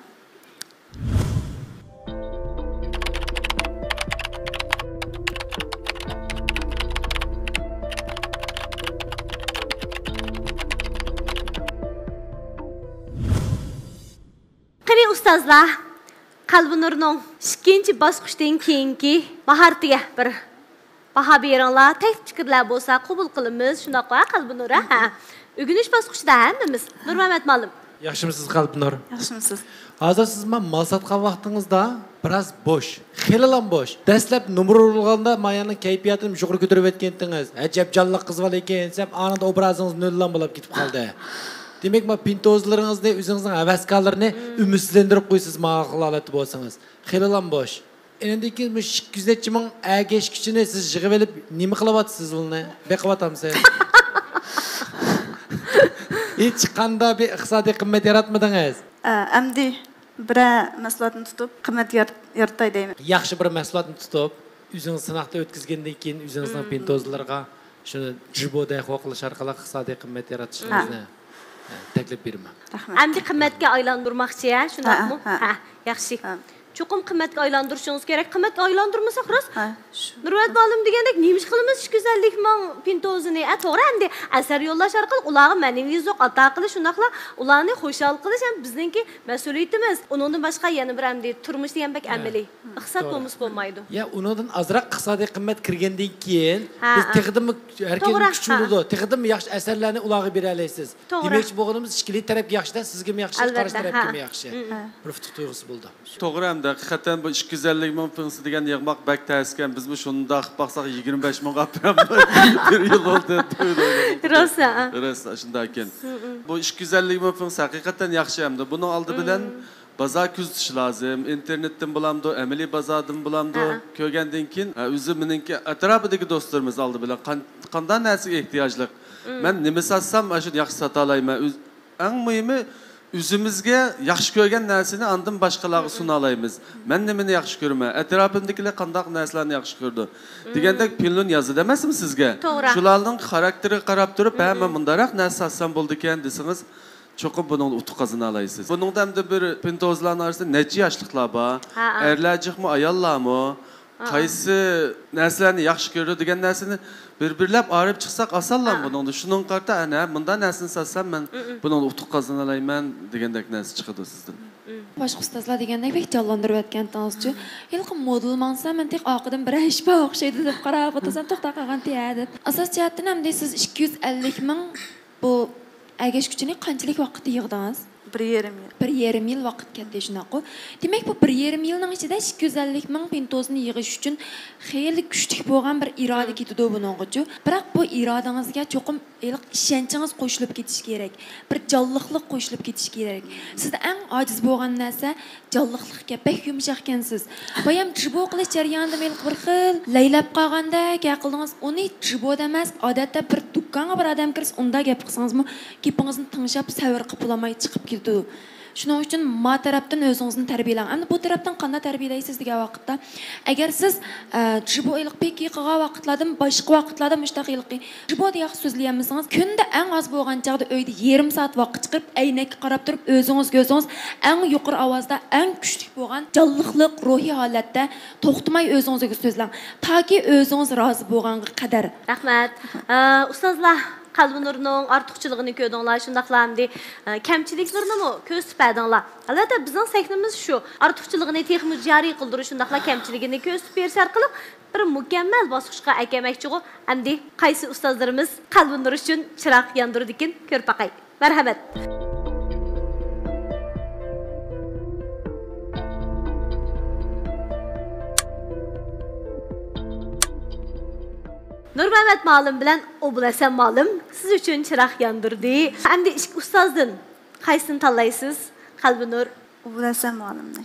قېنى ئۇستازلار، قەلبىنۇرنىڭ ئىككىنچى باسقۇچتىن كېيىنكى ماھارىتىگە بىر باھا بېرىڭلار، تەكلىپ پىكىرلەر بولسا قوبۇل قىلىمىز، شۇنداققۇ، ھە، قەلبىنۇر، ھە؟ ئۆگىنىش باسقۇچىدا ھەممىمىز. نۇرمەمەت مۇئەللىم. ياخشىمۇسىز، قەلبىنۇر؟ ياخشىمۇسىز؟ ھازىر سىز ماڭا مال ساتقان ۋاقتىڭىزدا بىراز بوش، خېلىلا بوش. دەسلەپ نومۇر ئۇرۇلغاندا مايانىڭ كەيپىياتىنى يۇقىرى كۆتۈرۈۋەتكەنتىڭىز، ئەجەب جانلىق قىز بالا ئىكەن دېسەم، ئانىڭدا ئوبرازىڭىز نۆللا بولاپ كېتىپ قالدى. دېمەك، ما پىنتوزلىرىڭىزنى، ئۆزىڭىزنىڭ ھەۋەسكارلىرىنى ئۈمىدسىزلەندۈرۈپ قويىسىز، ماڭا خىل ھالەتتە بولسىڭىز. خېلىلا بوش. ئېنىڭدىن كېيىن مۇشۇ ئىككى يۈز نەچچە مىڭ ئەگەشكۈچىنى سىز يىغىۋېلىپ نېمە قىلىۋاتىسىز ئۇنى؟ بېقىۋاتامسىز؟ ھېچقانداق بىر ئىقتىسادىي قىممەت ياراتمىدىڭىز. ئە، ئەمدى بىرەر مەھسۇلاتنى تۇتۇپ، قىممەت يار-، يارىتاي دەيمەن. ياخشى بىر مەھسۇلاتنى تۇتۇپ، ئۆزىڭىز سىناقتا ئۆتكۈزگەندىن كېيىن، ئۆزىڭىزنىڭ پىنتوزلىرىغا شۇنى جىبو دەيخۇ قىلىش ئارقىلىق ئىقتىسادىي قىممەت يارىتىشىڭىزنى، ئە، تەكلىپ بېرىمەن. رەھمەت. ئەمدى قىممەتكە ئايلاندۇرماقچى، ھە، شۇنداقمۇ؟ ھە، ھە. ھە، ياخشى. ھە. چوقۇم قىممەتكە ئايلاندۇرۇشىڭىز كېرەك. قىممەتكە ئايلاندۇرمىساق راست. ھە، شۇ. نۇرۋەت مۇئەللىم دېگەندەك، نېمە ئىش قىلىمىز ئىككى يۈز ئەللىك مىڭ پىنتوزىنى؟ ئە، توغرا، ئەمدى ئەسەر يوللاش ئارقىلىق ئۇلارغا مەنىۋى ئوزۇق ئاتا قىلىش، شۇنداقلا ئۇلارنى خۇشال قىلىش ھەم بىزنىڭكى مەسئۇلىيىتىمىز. ئۇنىڭدىن باشقا يەنە بىر ئەمدى تۇرمۇش دېگەن بەك ھە. ئەمەلىي. ئىقتىساد توغرا. بولمىسا بولمايدۇ. يا، ئۇنىڭدىن ئازراق ئىقتىسادىي قىممەت كىرگەندىن كېيىن، ھە، بىز ھە. تېخىدىمۇ ھەرىكەتنى توغرا، كۈچلىدۇ، ھە. تېخىدىمۇ ياخشى ئەسەرلەرنى ئۇلارغا بېرەلەيسىز. توغرا. دېمەكچى بولغىنىمىز، ئىككىلى تەرەپكە ياخشىدا، سىزگىمۇ ياخشى، ئەلۋەتتە، قارشى تەرەپكىمۇ ھە. ياخشى. مم. بىر ئۇتۇق تۇيغۇسى بولىدۇ. توغرا، ئەمدى ھەقىقەتەن بۇ ئىككى يۈز ئەللىك مىڭ پىڭسى دېگەن يىغماق بەك تەس ئىكەن. بىزمۇ شۇنداق قىلىپ باقساق، يىگىرمە بەش مىڭغا ئاپىرىمىز. بىر يىل بولدى. راست، ھە. راست، شۇنداق ئىكەن. مم، مم. بۇ ئىككى يۈز ئەللىك مىڭ پىڭسى ھەقىقەتەن ياخشى ئەمدى. بۇنىڭ ئالدى بىلەن مم. بازار كۆزىتىش لازىم. ئىنتېرنېتتىن بولامدۇ، ئەمەلىي بازاردىن بولامدۇ؟ ھە. كۆرگەندىن كېيىن، ھە، ئۆزى مېنىڭكى ئەتراپىدىكى دوستلىرىمىز ئالدى بىلەن قان-، قانداق نەرسىگە ئېھتىياجلىق؟ مم. مەن نېمە ساتسام، ئاشۇنى ياخشى ساتالايمەن. ئۆز-، ئەڭ مۇھىمى، ئۆزىمىزگە ياخشى كۆرگەن نەرسىنى ئاندىن باشقىلارغا مم. سۇنالايمىز. مم. مەن نېمىنى ياخشى كۆرىمەن؟ ئەتراپىمدىكىلەر قانداق نەرسىلەرنى ياخشى كۆرىدۇ؟ مم. دېگەندەك پىلون يازىدۇ ئەمەسمۇ سىزگە؟ توغرا. شۇلارنىڭ خاراكتېرىغا قاراپ تۇرۇپ، ھە، مم. مەن مۇنداقراق نەرسە ساتسام بولىدىكەن دېسىڭىز، چوقۇم بۇنىڭدا ئۇتۇق قازىنالايسىز. بۇنىڭدا ئەمدى بىر پىنتوزلارنىڭ ئارىسىدا نەچچە ياشلىقلار بار؟ ھە، ھە. ئەرلەر جىقمۇ، ئاياللارمۇ؟ ھە، ھە. قايسى نەرسىلەرنى ياخشى كۆرىدۇ دېگەن نەرسىنى بىر-بىرلەپ ئايرىپ چىقساق ئاسانلا ھە. بۇنىڭدا. شۇنىڭغا قارىتا، ئەنە، مۇنداق نەرسىنى ساتسام مەن مم، مم. بۇنىڭدا ئۇتۇق قازىنالايمەن دېگەندەك نەرسە چىقىدۇ سىزدىن. مم. باشقا ئۇستازلار دېگەندەك بەك جانلاندۇرۇۋەتكەنتىڭىزچۇ. ھېلىقى مودېل ماڭسا، مەن تېخى ئارقىدىن بىرەر ئىش بار ئوخشايدۇ دەپ قاراپ ئولتۇرسام، توختاپ قالغانتى ھە دەپ. ئاساسىي جەھەتتىن ئەمدى سىز ئىككى يۈز ئەللىك مىڭ بۇ ئەگەشكۈچىنى قانچىلىك ۋاقىتتا يىغدىڭىز؟ بىر يېرىم يىل. بىر يېرىم يىل ۋاقىت كەتتى، شۇنداققۇ؟ دېمەك، بۇ بىر يېرىم يىلنىڭ ئىچىدە ئىككى يۈز ئەللىك مىڭ پىنتوزنى يىغىش ئۈچۈن خېلى كۈچلۈك بولغان بىر ئىرادە مم. كېتىدۇ بۇنىڭغىچۇ. بىراق بۇ ئىرادىڭىزگە چوقۇم ھېلىقى ئىشەنچىڭىز قوشۇلۇپ كېتىشى كېرەك. بىر جانلىقلىق قوشۇلۇپ كېتىشى كېرەك. سىزدە ئەڭ ئاجىز بولغان نەرسە جانلىقلىق ئىكەن، بەك يۇمشاقكەنسىز. بايام جىبو قىلىش جەريانىدا ھېلىقى بىر خىل لەيلەپ قالغاندەك ھە قىلدىڭىز. ئۇنى جىبو دەمەس، ئادەتتە بىر دۇكانغا بىر ئادەم كىرسە، ئۇنداق گەپ قىلسىڭىزمۇ، گېپىڭىزنى تىڭشاپ، سەۋر قىلىپ بولالماي چىقىپ كېتىدۇ. شۇنىڭ ئۈچۈن ما تەرەپتىن ئۆزىڭىزنى تەربىيەلەڭ. ئەمدى بۇ تەرەپتىن قانداق تەربىيەلەيسىز دېگەن ۋاقىتتا، ئەگەر سىز، ئە، جىبو ھېلىقى پېكى قىلغان ۋاقىتلاردىمۇ، باشقا ۋاقىتلاردا مۇشۇنداق ھېلىقى جىبو دېگەن سۆزلىيەلمىسىڭىز، كۈندە ئەڭ ئاز بولغان چاغدا ئۆيدە يېرىم سائەت ۋاقىت چىقىرىپ، ئەينەككە قاراپ تۇرۇپ، ئۆزىڭىزگە ئۆزىڭىز ئەڭ يۇقىرى ئاۋازدا، ئەڭ كۈچلۈك بولغان جانلىقلىق، روھىي ھالەتتە توختىماي ئۆزىڭىزگە سۆزلەڭ. تاكى ئۆزىڭىز رازى بولغانغا قەدەر. رەھمەت. ئە، ئۇستازلار، قەلبىنۇرنىڭ ئارتۇقچىلىقىنى كۆردۈڭلار، شۇنداقلا ئەمدى، ئە، كەمچىلىكلىرىنىمۇ كۆرسىتىپ بەردىڭلار. ئەلۋەتتە، بىزنىڭ سەھنىمىز شۇ. ئارتۇقچىلىقىنى تېخىمۇ جارى قىلدۇرۇش، شۇنداقلا كەمچىلىكىنى كۆرسىتىپ بېرىش ئارقىلىق بىر مۇكەممەل باسقۇچقا ئەكەمەكچىغۇ. ئەمدى قايسى ئۇستازلىرىمىز قەلبىنۇر ئۈچۈن چىراغ ياندۇرىدىكىن، كۆرۈپ باقاي. مەرھەمەت. نۇرمەمەت مۇئەللىم بىلەن ئوبۇل ھەسەن مۇئەللىم سىز ئۈچۈن چىراغ ياندۇردى. ئەمدى ئىككى ئۇستازدىن قايسىنى تاللايسىز؟ قەلبىنۇر. ئوبۇل ھەسەن مۇئەللىمنى.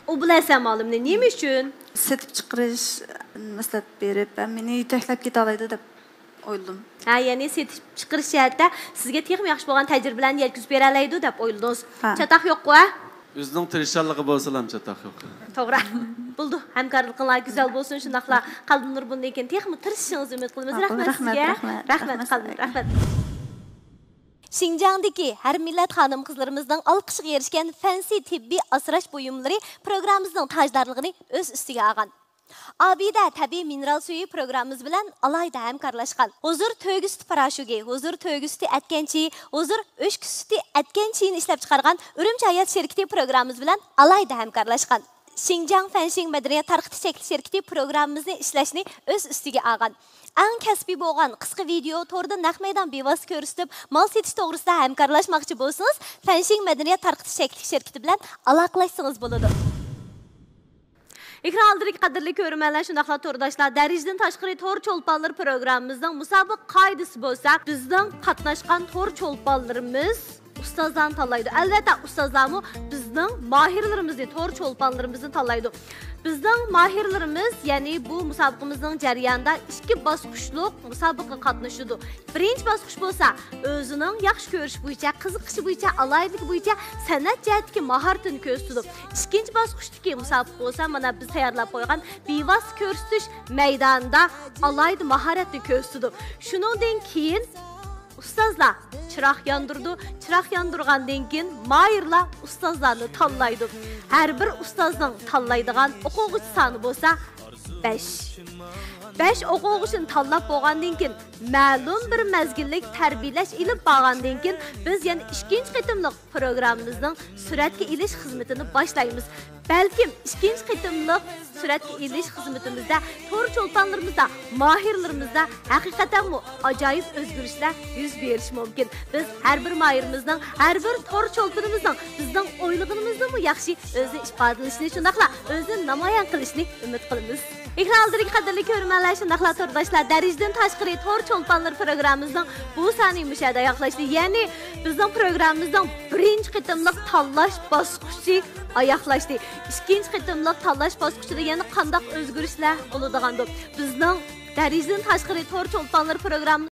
ئوبۇل ھەسەن مۇئەللىمنى نېمە ئۈچۈن؟ سېتىپ چىقىرىش مەسلىھەت بېرىپ، ھەم مېنى يېتەكلەپ كېتەلەيدۇ دەپ ئويلىدىم. ھە، يەنى سېتىپ چىقىرىش جەھەتتە سىزگە تېخىمۇ ياخشى بولغان تەجرىبىلەرنى يەتكۈزۈپ بېرەلەيدۇ دەپ ئويلىدىڭىز. ھە. چاتاق يوققۇ، ھە؟ ئۆزىنىڭ تىرىشچانلىقى بولسىلا چاتاق يوق. توغرا. بولىدۇ. ھەمكارلىقىڭلار گۈزەل بولسۇن، شۇنداقلا قەلبىنۇر بۇندىن كېيىن تېخىمۇ تىرىشىشىڭىزنى ئۈمىد قىلىمىز. ماقۇل، رەھمەت رەھمەت، سىزگە. رەھمەت، رەھمەت، رەھمەت قەلبىنۇر، سىزگە. رەھمەت. شىنجاڭدىكى ھەر مىللەت خانىم-قىزلىرىمىزنىڭ ئالقىشىغا ئېرىشكەن فەنسى تېببىي ئاسراش بۇيۇملىرى پروگراممىمىزنىڭ تاجدارلىقىنى ئۆز ئۈستىگە ئالغان. ئابىدە تەبىئىي مىنېرال سۈيى پروگراممىمىز بىلەن ئالاھىدە ھەمكارلاشقان. ھۇزۇر تۆگە سۈتى پاراشوكى، ھۇزۇر تۆگە سۈتى ئەتكەن چېيى، ھۇزۇر ئۆچكە سۈتى ئەتكەن چېيىنى ئىشلەپچىقارغان ئۈرۈمچى ھايات شىركىتى پروگراممىمىز بىلەن ئالاھىدە ھەمكارلاشقان. شىنجاڭ فەنشىڭ مەدەنىيەت تارقىتىش چەكلىك شىركىتى پروگراممىمىزنى ئىشلەشنى ئۆز ئۈستىگە ئالغان. ئەڭ كەسپىي بولغان قىسقا ۋىدېئو توردا نەق مەيدان بىۋاسىتە كۆرسىتىپ، مال سېتىش توغرىسىدا ھەمكارلاشماقچى بولسىڭىز، فەنشىڭ مەدەنىيەت تارقىتىش چەكلىك شىركىتى بىلەن ئالاقىلاشسىڭىز بولىدۇ. ئېكران ئالدىدىكى قەدىرلىك كۆرۈرمەنلەر، شۇنداقلا تورداشلار، دەرىجىدىن تاشقىرى تور چولپانلىرى پروگراممىمىزنىڭ مۇسابىقە قائىدىسى بولسا، بىزنىڭ قاتناشقان تور چولپانلىرىمىز ئۇستازلارنى تاللايدۇ. ئەلۋەتتە، ئۇستازلارمۇ بىزنىڭ ماھىرلىرىمىزنى، تور چولپانلىرىمىزنى تاللايدۇ. بىزنىڭ ماھىرلىرىمىز، يەنى بۇ مۇسابىقىمىزنىڭ جەريانىدا ئىككى باسقۇچلۇق مۇسابىقىگە قاتنىشىدۇ. بىرىنچى باسقۇچ بولسا، ئۆزىنىڭ ياخشى كۆرۈشى بويىچە، قىزىقىشى بويىچە، ئالاھىدىلىكى بويىچە سەنئەت جەھەتتىكى ماھارىتىنى كۆرسىتىدۇ. ئىككىنچى باسقۇچتىكى مۇسابىقە بولسا، مانا بىز تەييارلاپ قويغان بىۋاسىتە كۆرسىتىش مەيدانىدا ئالاھىدە ماھارەتنى كۆرسىتىدۇ. شۇنىڭدىن كېيىن ئۇستازلار چىراغ ياندۇرىدۇ. چىراغ ياندۇرغاندىن كېيىن ماھىرلار ئۇستازلارنى تاللايدۇ. ھەر بىر ئۇستازنىڭ تاللايدىغان ئوقۇغۇچى سانى بولسا بەش. بەش ئوقۇغۇچىنى تاللاپ بولغاندىن كېيىن، مەلۇم بىر مەزگىللىك تەربىيەلەش ئېلىپ بارغاندىن كېيىن، بىز يەنە ئىككىنچى قېتىملىق پروگراممىمىزنىڭ سۈرەتكە ئېلىش خىزمىتىنى باشلايمىز. بەلكىم ئىككىنچى قېتىملىق سۈرەتكە ئېلىش خىزمىتىمىزدە تور چولپانلىرىمىزدا، ماھىرلىرىمىزدا ھەقىقەتەنمۇ ئاجايىپ ئۆزگىرىشلەر يۈز بېرىشى مۇمكىن. بىز ھەر بىر ماھىرىمىزنىڭ، ھەر بىر تور چولپىنىمىزنىڭ بىزنىڭ ئويلىغىنىمىزدىنمۇ ياخشى ئۆزىنى ئىپادىلىشىنى، شۇنداقلا ئۆزىنى نامايان قىلىشىنى ئۈمىد قىلىمىز. ئېكران ئالدىدىكى قەدىرلىك كۆرۈرمەنلەر، شۇنداقلا تورداشلار، دەرىجىدىن تاشقىرى تور چولپانلىرى پروگراممىمىزنىڭ بۇ سانى مۇشۇ يەردە ئاياغلاشتى. يەنى بىزنىڭ پروگراممىمىزنىڭ بىرىنچى قېتىملىق تاللاش باسقۇچى ئاياغلاشتى. ئىككىنچى قېتىملىق تاللاش باسقۇچىدا يەنە قانداق ئۆزگىرىشلەر بولىدىغاندۇ؟ بىزنىڭ دەرىجىدىن تاشقىرى تور چولپانلىرى پروگراممىمىز